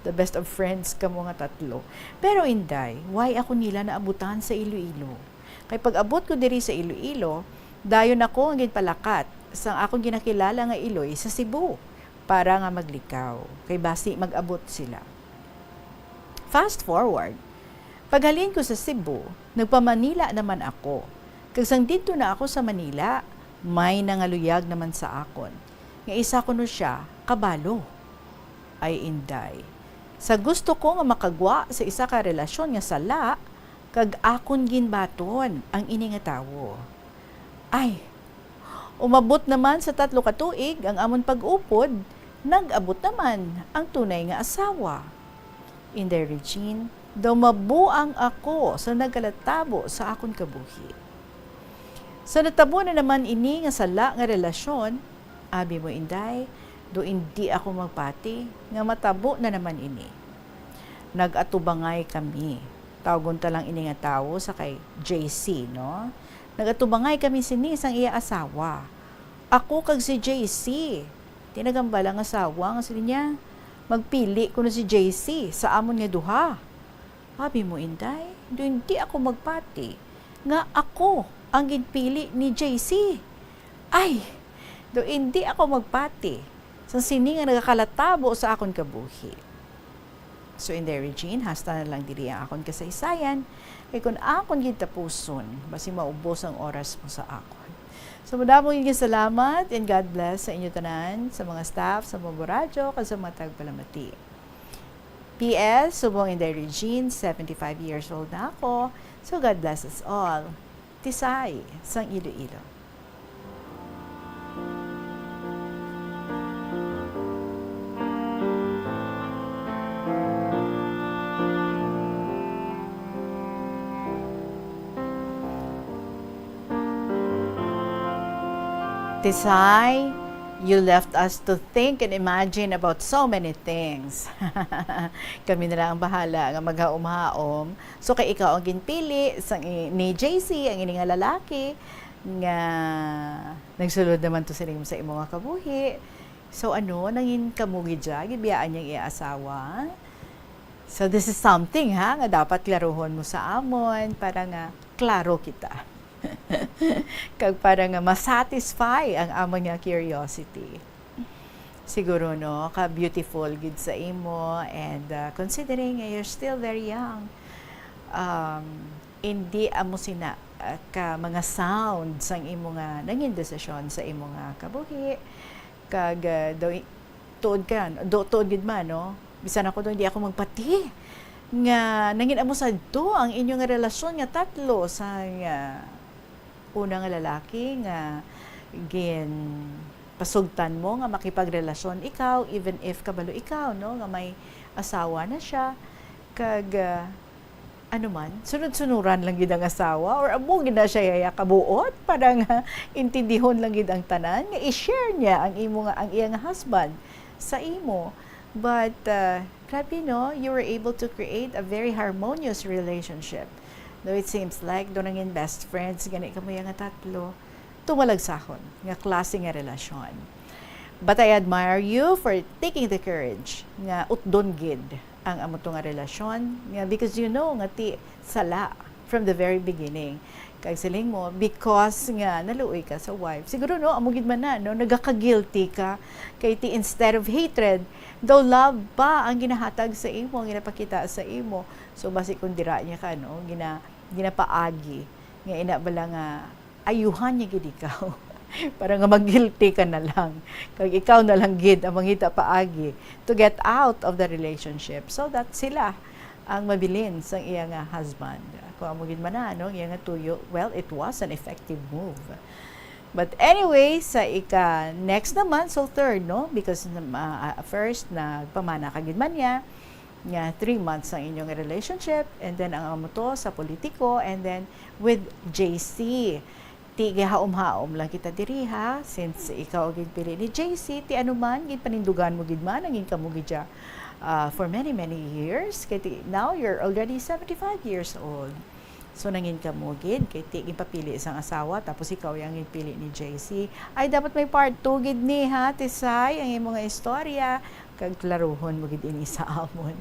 The best of friends kamo nga tatlo. Pero, Inday, why ako nila naabutan sa Iloilo? Kay pag-abot ko diri sa Iloilo, dayon ako nga ginpalakat sang akong ginakilala nga iloy sa Cebu para nga maglikaw, kay basi mag-abot sila. Fast forward, paghalin ko sa Cebu, nagpa-Manila naman ako. Kag sang didto na ako sa Manila, may nangaluyag naman sa akon, nga isa kuno siya kabalo. Ay, Inday, sa gusto ko nga makagwa sa isa ka relasyon nga sala, kag akon ginbaton ang ini nga tawo. Ay, umabot naman sa tatlo ka tuig ang amon pag-upod, nag-abot naman ang tunay nga asawa. Inday Regine, daw mabuang ako sa nagkalatabo sa akon kabuhi. Sa natabo na naman ini nga sala nga relasyon, abi mo, Inday, do indi ako magpati nga matabo na naman ini. Nag-atubangay kami. Tawgon ta lang ini nga tawo sa kay J C, no? Nag-atubangay kami sini sang iya asawa. Ako kag si J C. Tinagambal ang asawa nga siling niya, "Magpili kuno si J C sa amon nga duha." Abi mo, Inday, do indi ako magpati nga ako ang ginpili ni J C. Ay, do indi ako magpati sa sini nga nagakalatabo sa akon kabuhi. So, Inday Regine, hasta na lang diri ang akon kasaysayan, kay kun akon gid tapuson, basi maubos ang oras mo sa akon. So, madamo gid nga salamat and God bless sa inyo tanan, sa mga staff, sa Bombo Radyo, kag sa mga tagpalamati. P S, subong Inday Regine, seventy-five years old na ako. So, God bless us all. Tisay, sang Iloilo. Tisay, you left us to think and imagine about so many things. Kami na lang ang bahala nga maghaom-haom. So, kay ikaw ang ginpili sang i-, ni J C, ang ini nga lalaki, nga nagsulod naman to sining sa imo nga kabuhi. So, ano, nangin kamo gid siya, gibiyaan niya ang iya asawa? So, this is something, ha, nga dapat klaruhon mo sa amon para nga klaro kita. Kag para nga ma-satisfy ang amon nga curiosity. Siguro, no, ka-beautiful gid sa imo, and, uh, considering nga you're still very young, um, hindi amo sina, uh, ka mga sound sang imo nga nangin desisyon sa imo nga kabuhi, kag, uh, daw i-, tuod ka, do, tuod gid man, no? Bisan ako daw, hindi ako magpati nga nangin amo sadto ang inyo nga relasyon nga tatlo sa, uh, una nga lalaki nga ginpasugtan mo nga makipagrelasyon ikaw, even if kabalo ikaw, no, nga may asawa na siya, kag, ah, ano man, sunod-sunuran lang gid ang asawa, or amo gid na siya yaya kabuot para nga intindihon lang gid ang tanan, nga i-share niya ang imo nga, ang iya nga husband sa imo. But, uh, grabe, no? You were able to create a very harmonious relationship. Though it seems like do nangin best friends gani kamo ya nga tatlo, tumalagsahon nga klase nga relasyon. But I admire you for taking the courage nga utdon gid ang amo to nga relasyon nga, because you know nga ti sala from the very beginning. Kag siling mo, because nga naluoy ka sa wife. Siguro, no, amo gid man na, no, nagaka-guilty ka. Kay ti instead of hatred, daw love pa ang ginahatag sa imo, ang ginapakita sa imo. So, basi kung dira niya ka, no, gina-, ginapaagi. Nga ina bala nga ayuhan niya gid ikaw. Para nga mag-guilty ka na lang. Kag ikaw na lang gid ang mangita paagi to get out of the relationship. So that sila ang mabilin sang iya nga husband. Kung amo gid man na, no, ang iya nga tuyo, well, it was an effective move. But anyway, sa ika next naman, so third, no? Because, ah, first, nagpamana ka gid man niya, nga three months ang inyong relationship, and then ang amo to sa politiko, and then with J C. Ti, gihaom-haom lang kita diri, ha, since ikaw ang ginpili ni J C, ti ano man, ginpanindugan mo gid man, nangin kamo gid siya, ah, for many, many years. Kay ti, now you're already seventy-five years old. So, nangin kamo gid, kay ti, ginpapili sang asawa, tapos ikaw ang ginpili ni J C. Ay, dapat may part two gid ni, ha, Tisay, ang imong istorya. Kag klaruhon mo gid ini sa amon.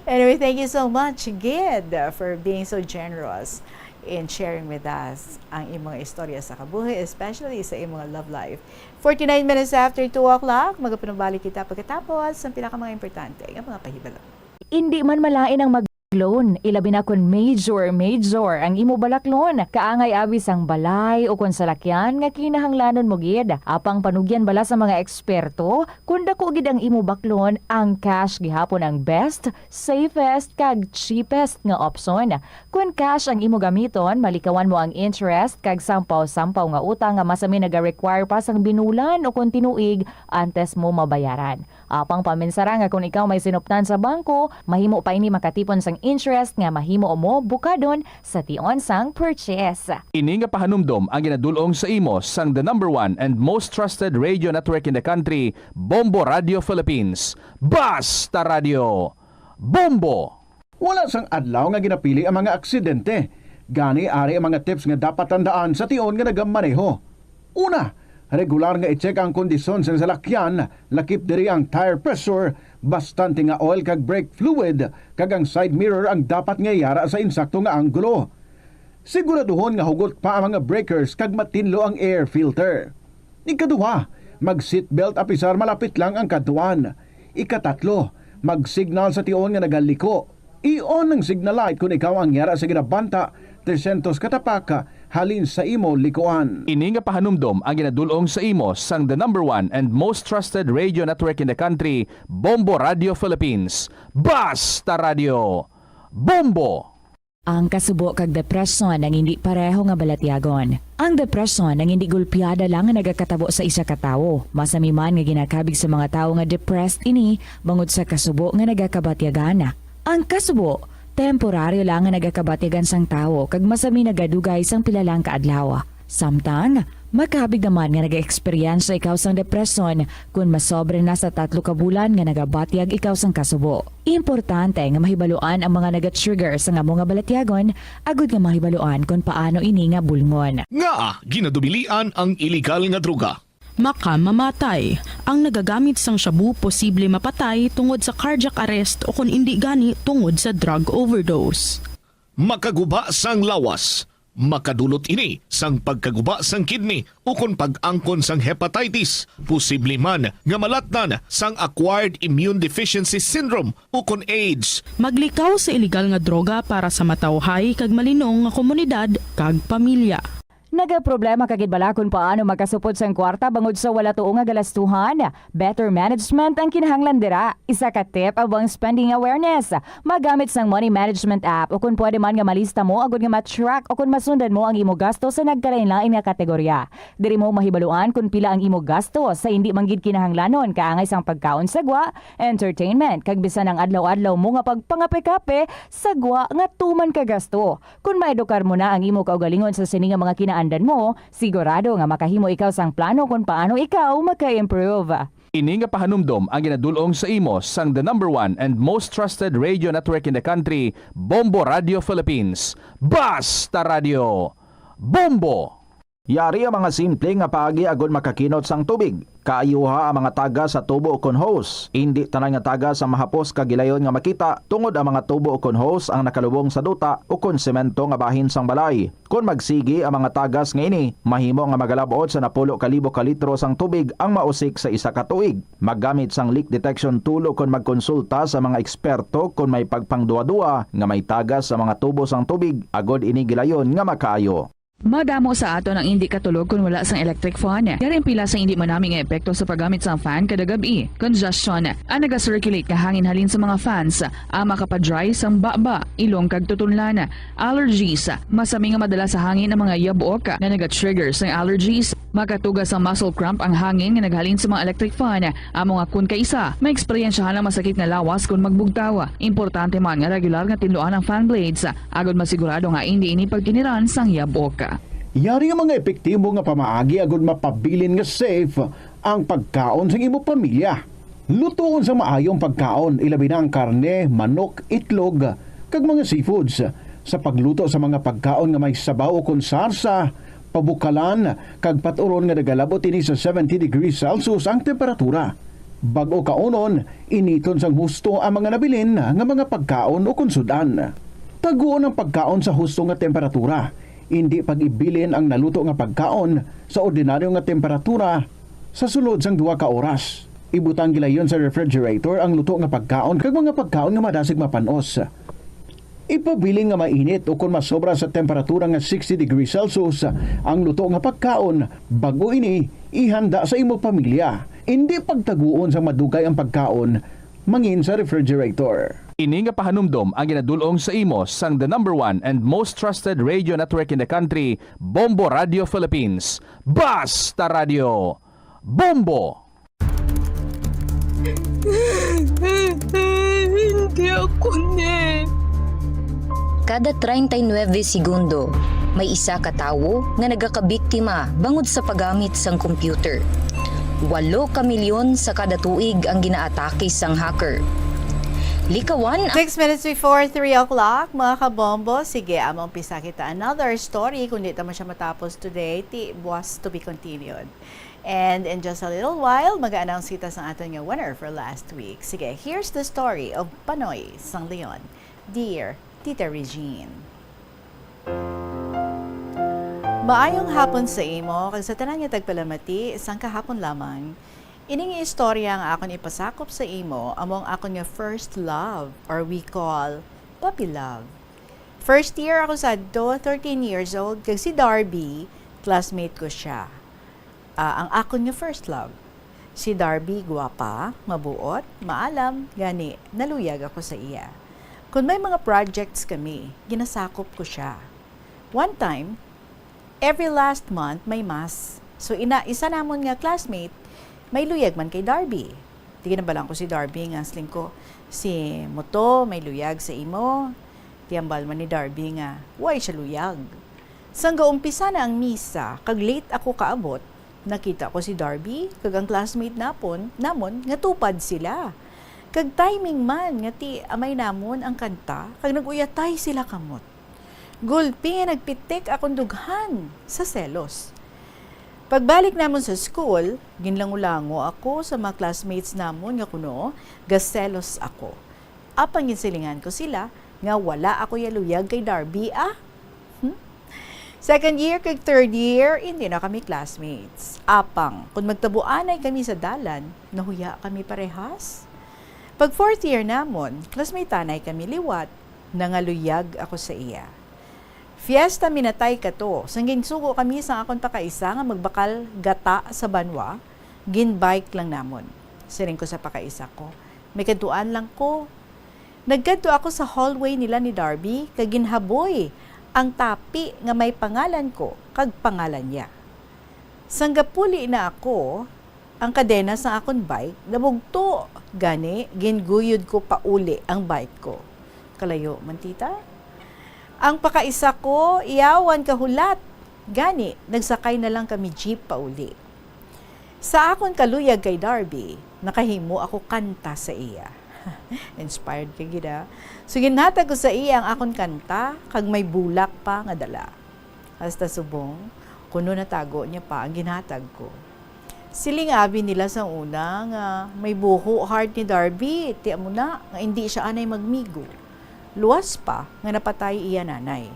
Anyway, thank you so much, gid, for being so generous in sharing with us ang imong istorya sa kabuhi, especially sa imong love life. Forty-nine minutes after two o'clock, magapanubalik kita pagkatapos ang pila ka mga importante nga mga pahibalo. Indi man malain ang mag-loan, ilabi na kon major, major ang imo balaklon. Kaangay abi sang balay o kon salakyan nga kinahanglanon mo gid. Apang panugyan bala sa mga eksperto, kon dako gid ang imo baklon, ang cash gihapon ang best, safest, kag cheapest nga opsyon. Kon cash ang imo gamiton, malikawan mo ang interest kag sampaw-sampaw nga utang nga masami naga-require pa sang binulan o kon tinuig antes mo mabayaran. Apang paminsara nga kon ikaw may sinuptan sa bangko, mahimo pa ini makatipon sang interest nga mahimo mo bukadon sa tion sang purchase. Ini nga pahanumdom ang ginadul-ong sa imo sang the number one and most trusted radio network in the country, Bombo Radio Philippines. Basta Radio, Bombo! Wala sang adlaw nga ginapili ang mga aksidente. Gani, ari ang mga tips nga dapat tandaan sa tion nga nagamaneho. Una, regular nga i-check ang kondisyon sang salakyan, lakip diri ang tire pressure, bastante nga oil kag brake fluid, kag ang side mirror ang dapat nga yara sa insakto nga anggulo. Siguraduhon nga hugot pa ang mga breakers kag matinlo ang air filter. Ikaduha, mag-seatbelt apisar malapit lang ang kadtuan. Ikatatlo, mag-signal sa tion nga nagaliko. I-on ang signal light kon ikaw ang yara sa ginabanta, trescientos katapak halin sa imo likuan. Ini nga pahanumdom ang ginadul-ong sa imo sang the number one and most trusted radio network in the country, Bombo Radio Philippines. Basta Radio, Bombo! Ang kasubo kag depresyon ang indi pareho nga balatyagon. Ang depresyon ang indi gulpiada lang nga nagakatabo sa isa ka tawo. Masami man nga ginakabig sa mga tawo nga depressed ini bangod sa kasubo nga nagakabatyagan. Ang kasubo, temporaryo lang nga nagakabatyagan sang tawo kag masami nagadugay sang pila lang ka adlaw. Samtang, makabig naman nga nag-eksperyensya ikaw sang depresyon kon masobra na sa tatlo ka bulan nga nagabatyag ikaw sang kasubo. Importante nga mahibaluan ang mga naga-trigger sang amo nga balatyagon agod nga mahibaluan kon paano ini nga bulngon. Ngaa ginadubilian ang iligal nga droga? Makamamatay. Ang nagagamit sang shabu posible mapatay tungod sa cardiac arrest o kon indi gani tungod sa drug overdose. Makaguba sang lawas. Makadulot ini sang pagkaguba sang kidney ukon pag-angkon sang hepatitis, posible man nga malatnan sang acquired immune deficiency syndrome ukon AIDS. Maglikaw sa iligal nga droga para sa matawhay kag malinong nga komunidad kag pamilya. Nagaproblema ka gid bala kon paano makasupod sang kwarta bangod sa wala tuo nga galastuhan? Better management ang kinahanglan dira. Isa ka tip amo ang spending awareness. Magamit sang money management app, o kon pwede man nga malista mo agud nga ma-track o kon masundan mo ang imo gasto sa nagkalain-lain nga kategorya. Diri mo mahibaluan kon pila ang imo gasto sa indi man gid kinahanglanon, kaangay sang pagkaon sa gwa, entertainment, kag bisan ang adlaw-adlaw mo nga pagpangape-kape sa gwa nga tuman ka gasto. Kon maedukar mo na ang imo kaugalingon sa sini nga mga kinaandan mo, sigurado nga makahimo ikaw sang plano kon paano ikaw maka-improve. Ini nga pahanumdom ang ginadul-ong sa imo sang the number one and most trusted radio network in the country, Bombo Radio Philippines. Basta Radio, Bombo! Yari ang mga simple nga paagi agod makakinot sang tubig. Kaayuha ang mga tagas sa tubo ukon hose. Indi tanan nga tagas ang mahapos kag gilayon nga makita, tungod ang mga tubo ukon hose ang nakalubong sa duta ukon semento nga bahin sang balay. Kon magsigi ang mga tagas nga ini, mahimo nga magalab-ot sa napulo ka libo ka litro sang tubig ang mausik sa isa ka tuig. Maggamit sang leak detection tool ukon magkonsulta sa mga eksperto kon may pagpangduwa-duwa nga may tagas sa mga tubo sang tubig agod ini gilayon nga makaayo. Madamo sa aton ang indi katulog kon wala sang electric fan. Yari ang pila sang indi manami nga epekto sa paggamit sang fan kada gab-i. Congestion, ang naga-circulate nga hangin halin sa mga fans, ang makapa-dry sang baba, ilong kag tutunlan. Allergies, masami nga madala sa hangin ang mga yabok nga naga-trigger sang allergies. Makatuga sang muscle cramp ang hangin nga naghalin sa mga electric fan. Amo nga kon kaisa, maeksperiensyahan ang masakit nga lawas kon magbugtaw. Importante man nga regular nga tinluan ang fan blades, agod masigurado nga indi ini pagkiniran sang yabok. Yari ang mga epektibo nga pamaagi agod mapabilin nga safe ang pagkaon sang imo pamilya. Lutoon sa maayong pagkaon, ilabi na ang karne, manok, itlog, kag mga seafoods. Sa pagluto sa mga pagkaon nga may sabaw ukon sarsa, pabukalan, kag pat-uron nga nagalabot ini sa seventy degrees Celsius ang temperatura. Bag-o kaunon, initon sang husto ang mga nabilin nga mga pagkaon ukon sud-an. Taguon ang pagkaon sa husto nga temperatura. Indi pag-ibilin ang naluto nga pagkaon sa ordinaryo nga temperatura sa sulod sang duha ka oras. Ibutang gilayon sa refrigerator ang luto nga pagkaon kag mga pagkaon nga madasig mapan-os. Ipabilin nga mainit ukon masobra sa temperatura nga sixty degrees Celsius ang luto nga pagkaon bag-o ini ihanda sa imo pamilya. Indi pagtaguon sang madugay ang pagkaon mangin sa refrigerator. Ini nga pahanumdom ang ginadul-ong sa imo sang the number one and most trusted radio network in the country, Bombo Radio Philippines. Basta Radio Bombo! Hindi ako ni. Kada treinta y nueve segundo, may isa ka tawo nga nagakabiktima bangod sa paggamit sang computer. Walo ka milyon sa kada tuig ang ginaatake sang hacker. Likawan ang Six minutes before three o'clock, mga kabombo. Sige, among pisa kita another story. Kung di ta man siya matapos today, ti buwas to be continued. And in just a little while, mag-announce kita sa aton nga winner for last week. Sige, here's the story of Panoy sang Leon. Dear Tita Regine. Maayong hapon sa imo kag sa tanan nga tagpalamati sang kahapon lamang. Ini nga istorya nga akon ipasakop sa imo amo ang akon nga first love, or we call puppy love. First year ako sadto, thirteen years old, kag si Darby, classmate ko siya. Ah, ang akon nga first love. Si Darby, gwapa, mabuot, maalam, gani naluyag ako sa iya. Kon may mga projects kami, ginasakop ko sia. One time, every last month may mass. So, ina, isa namon nga classmate, may luyag man kay Darby. Di ginabalaan ko si Darby nga siling ko, "Si Moto may luyag sa imo." Tiyambal man ni Darby nga, "Wala siya luyag." Sang gaumpisa na ang misa, kag late ako kaabot, nakita ko si Darby kag ang classmate napon, namon nga tupad sila. Kag timing man nga ti amay namon ang kanta, kag nag-uyatay sila kamot. Gulpi nga nagpitik akon dughan sa selos. Pagbalik namon sa school, ginlango-lango ako sa mga classmates namon nga kuno gaselos ako. Apang ginsilingan ko sila nga wala ako yaluyag kay Darby, ah. Hmm? Second year kag third year, hindi na kami classmates. Apang, kung magtabuanay kami sa dalan, nahuya kami parehas. Pag fourth year namon, classmate anay kami liwat, nangaluyag ako sa iya. Fiesta Minatay kato, sang ginsugo kami sang akon pakaisa nga magbakal gata sa banwa, gin-bike lang namon. Siling ko sa pakaisa ko, "May kadtuan lang ko." Nagkadto ako sa hallway nila ni Darby, kag ginhaboy ang tapi nga may pangalan ko kag pangalan niya. Sang gapuli na ako, ang kadena sang akon bike nabugto, gani ginguyod ko pauli ang bike ko. Kalayo man, tita. Ang pakaisa ko, iyawan kahulat, gani nagsakay na lang kami jeep pauli. Sa akon kaluyag kay Darby, nakahimo ako kanta sa iya. Inspired ka gid, ah. So, ginhatag ko sa iya ang akon kanta, kag may bulak pa nga dala. Hasta subong, Kuno natago niya pa ang ginhatag ko. Siling abi nila sang una nga may buho hard ni Darby, ti amo na nga indi siya anay magmigo. Luwas pa nga napatay iya nanay.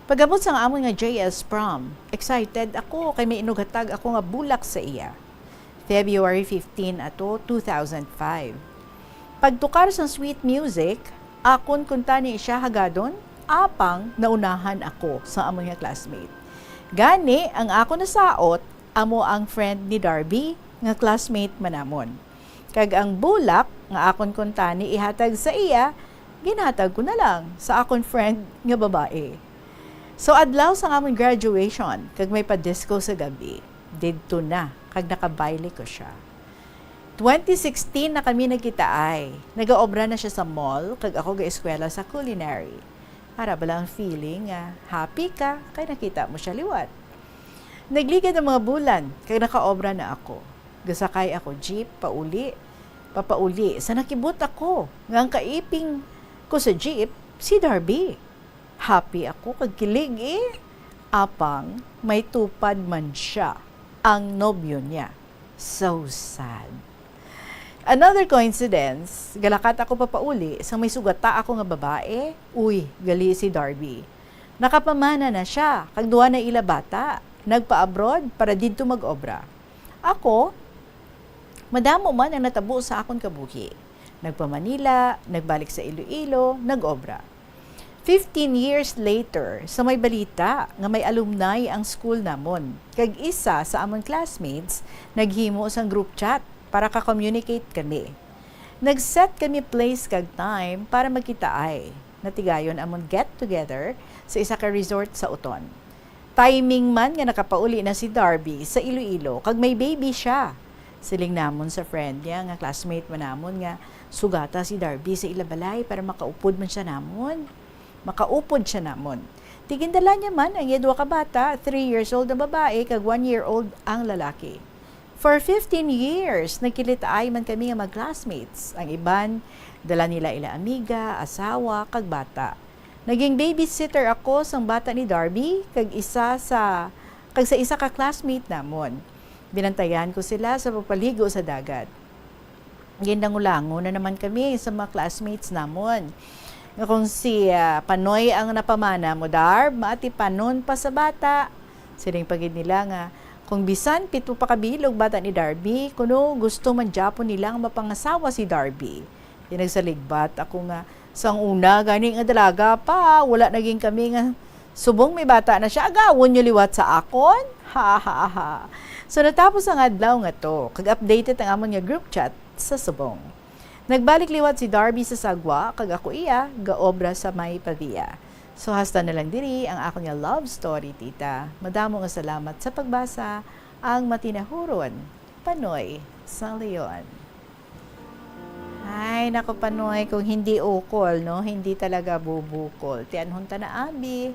Pag-abot sang amon nga J S prom, excited ako kay may inughatag ako nga bulak sa iya. February fifteen ato, two thousand five. Pagtukar sang sweet music, akon kuntani siya hagadon, apang naunahan ako sa amon nga classmate. Gani, ang akon nasaot amo ang friend ni Darby nga classmate man namon. Kag ang bulak nga akon kuntani ihatag sa iya, ginhatag ko na lang sa akon friend nga babae. So, adlaw sang amon graduation, kag may pa-disco sa gabi, didto na, kag nakabayle ko siya. Twenty sixteen na kami nagkitaay. Nagaobra na siya sa mall, kag ako gaeskwela sa culinary. Ara bala ang feeling nga happy ka kay nakita mo siya liwat. Nagligad ang mga bulan, kag nakaobra na ako. Gasakay ako jeep pauli, papauli. Sa nakibot ako nga ang kaiping ko sa jeep, si Darby. Happy ako kag kilig, eh. Apang may tupad man siya, ang nobyo niya. So sad. Another coincidence, galakat ako papauli sa may sugata ako nga babae. Uy, gali si Darby. Nakapamana na siya, kag duha na ila bata. Nagpa-abroad para didto mag-obra. Ako, madamo man ang natabo sa akon kabuhi. Nagpa-Manila, nagbalik sa Iloilo, nag-obra. Fifteen years later, sa may balita nga may alumni ang school namon, kag isa sa amon classmates naghimo sang group chat para ka-communicate kami. Nag-set kami place kag time para magkitaay. Natigayon amon get-together sa isa ka resort sa Oton. Timing man nga nakapauli na si Darby sa Iloilo, kag may baby siya. Siling namon sa friend niya nga classmate man namon nga sugata si Darby sa ila balay para makaupod man siya namon. Makaupod siya namon. Ti gindala niya man ang iya duha ka bata, three years old ang babae kag one year old ang lalaki. For fifteen years, nagkilitaay man kami nga mag-classmates. Ang iban, dala nila ila amiga, asawa, kag bata. Naging babysitter ako sang bata ni Darby kag isa sa, kag sa isa ka classmate namon. Binantayan ko sila sa pagpaligo sa dagat. Gindangulangon na naman kami sa mga classmates namon nga kung si, ah, Panoy ang napamana mo, Darb, maatipanon pa sa bata. Siling pa gid nila nga kung bisan pito pa ka bilog bata ni Darby, kuno gusto man gyapon nila nga mapangasawa si Darby. Di nagsaligbat ako nga, "Sang una gani nga dalaga pa, wala na gid kami nga subong may bata na siya, agawon niyo liwat sa akon?" Ha, ha, ha. So, natapos ang adlaw nga to, kag updated ang amon nga group chat sa subong. Nagbalik liwat si Darby sa Sagwa, kag ako iya gaobra sa may Pavia. So, hasta na lang diri ang akon nga love story, tita. Madamo nga salamat sa pagbasa. Ang matinahuron, Panoy sang Leon. Ay, naku, Panoy, kung hindi ukol, no? Hindi talaga bubukol. Tianhon ta na, abi.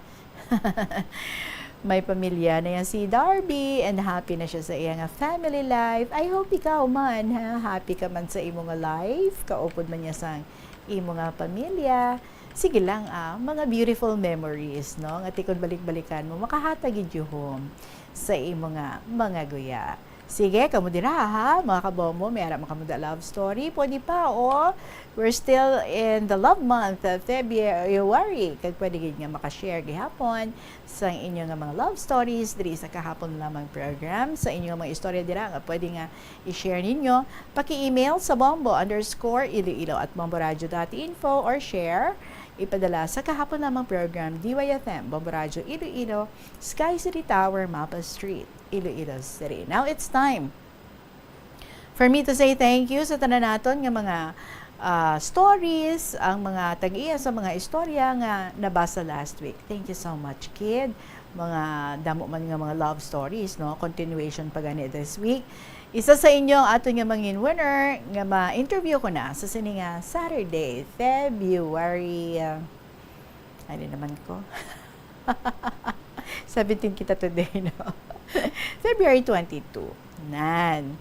May pamilya na yan si Darby and happy na siya sa iya nga family life. I hope ikaw man, ha? Happy ka man sa imo nga life. Kaupod man niya sang imo nga pamilya. Sige lang, ah, mga beautiful memories, no? Nga ti kon balik-balikan mo, makahatag gid yuhom sa imo nga mga guya. Sige, kamo dira, ha, mga kabombo, may ara man kamo da love story. Pwede pa, oh. We're still in the love month of February. Kag pwede gid nga makashare gihapon sang inyo nga mga love stories diri sa Kahapon Lamang program. Sa inyo nga mga istorya dira nga pwede nga i-share ninyo, paki-email sa bombo underscore iloilo at bomboradio dot info or share, ipadala sa Kahapon Lamang program, D Y F M, Bombo Radio Iloilo, Sky City Tower, Mapa Street, Iloilo City. Now it's time for me to say thank you sa tanan naton nga mga, ah, stories, ang mga tag-iya sa mga istorya nga nabasa last week. Thank you so much, kid. Mga damo man nga mga love stories, no? Continuation pa gani this week. Isa sa inyo ang aton nga mangin winner nga ma-interview ko na sa sini nga Saturday, February, ah, ano naman ko? Seventeen kita today, no? February twenty-two. Nan.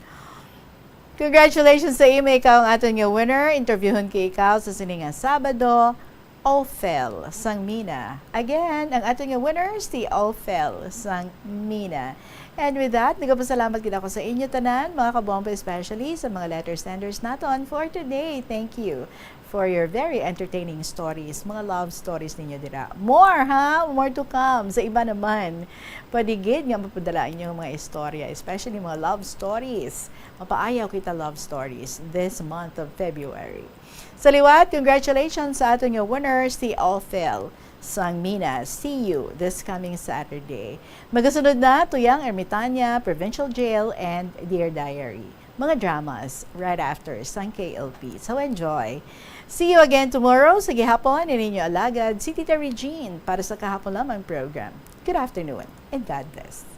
Congratulations sa imo, ikaw ang aton nga winner. Interviewon ko ikaw sa sini nga Sabado, Ophel sang Mina. Again, ang aton nga winner, si Ophel sang Mina. And with that, nagapasalamat gid ako sa inyo tanan, mga kabombo, especially sa mga letter senders naton for today. Thank you for your very entertaining stories, mga love stories ninyo dira. More, ha? More to come. Sa iba naman, pwede gid nga mapadala ang inyong mga istorya, especially mga love stories. Mapaayaw kita love stories this month of February. Sa liwat, congratulations sa aton nga winner, si Ophel sang Mina. See you this coming Saturday. Magasunod na, Tuyang Ermitana, Provincial Jail, and Dear Diary. Mga dramas right after sang K L P. So enjoy. See you again tomorrow sa gihapon, ini inyo alagad, si Tita Regine, para sa Kahapon Lamang program. Good afternoon and God bless.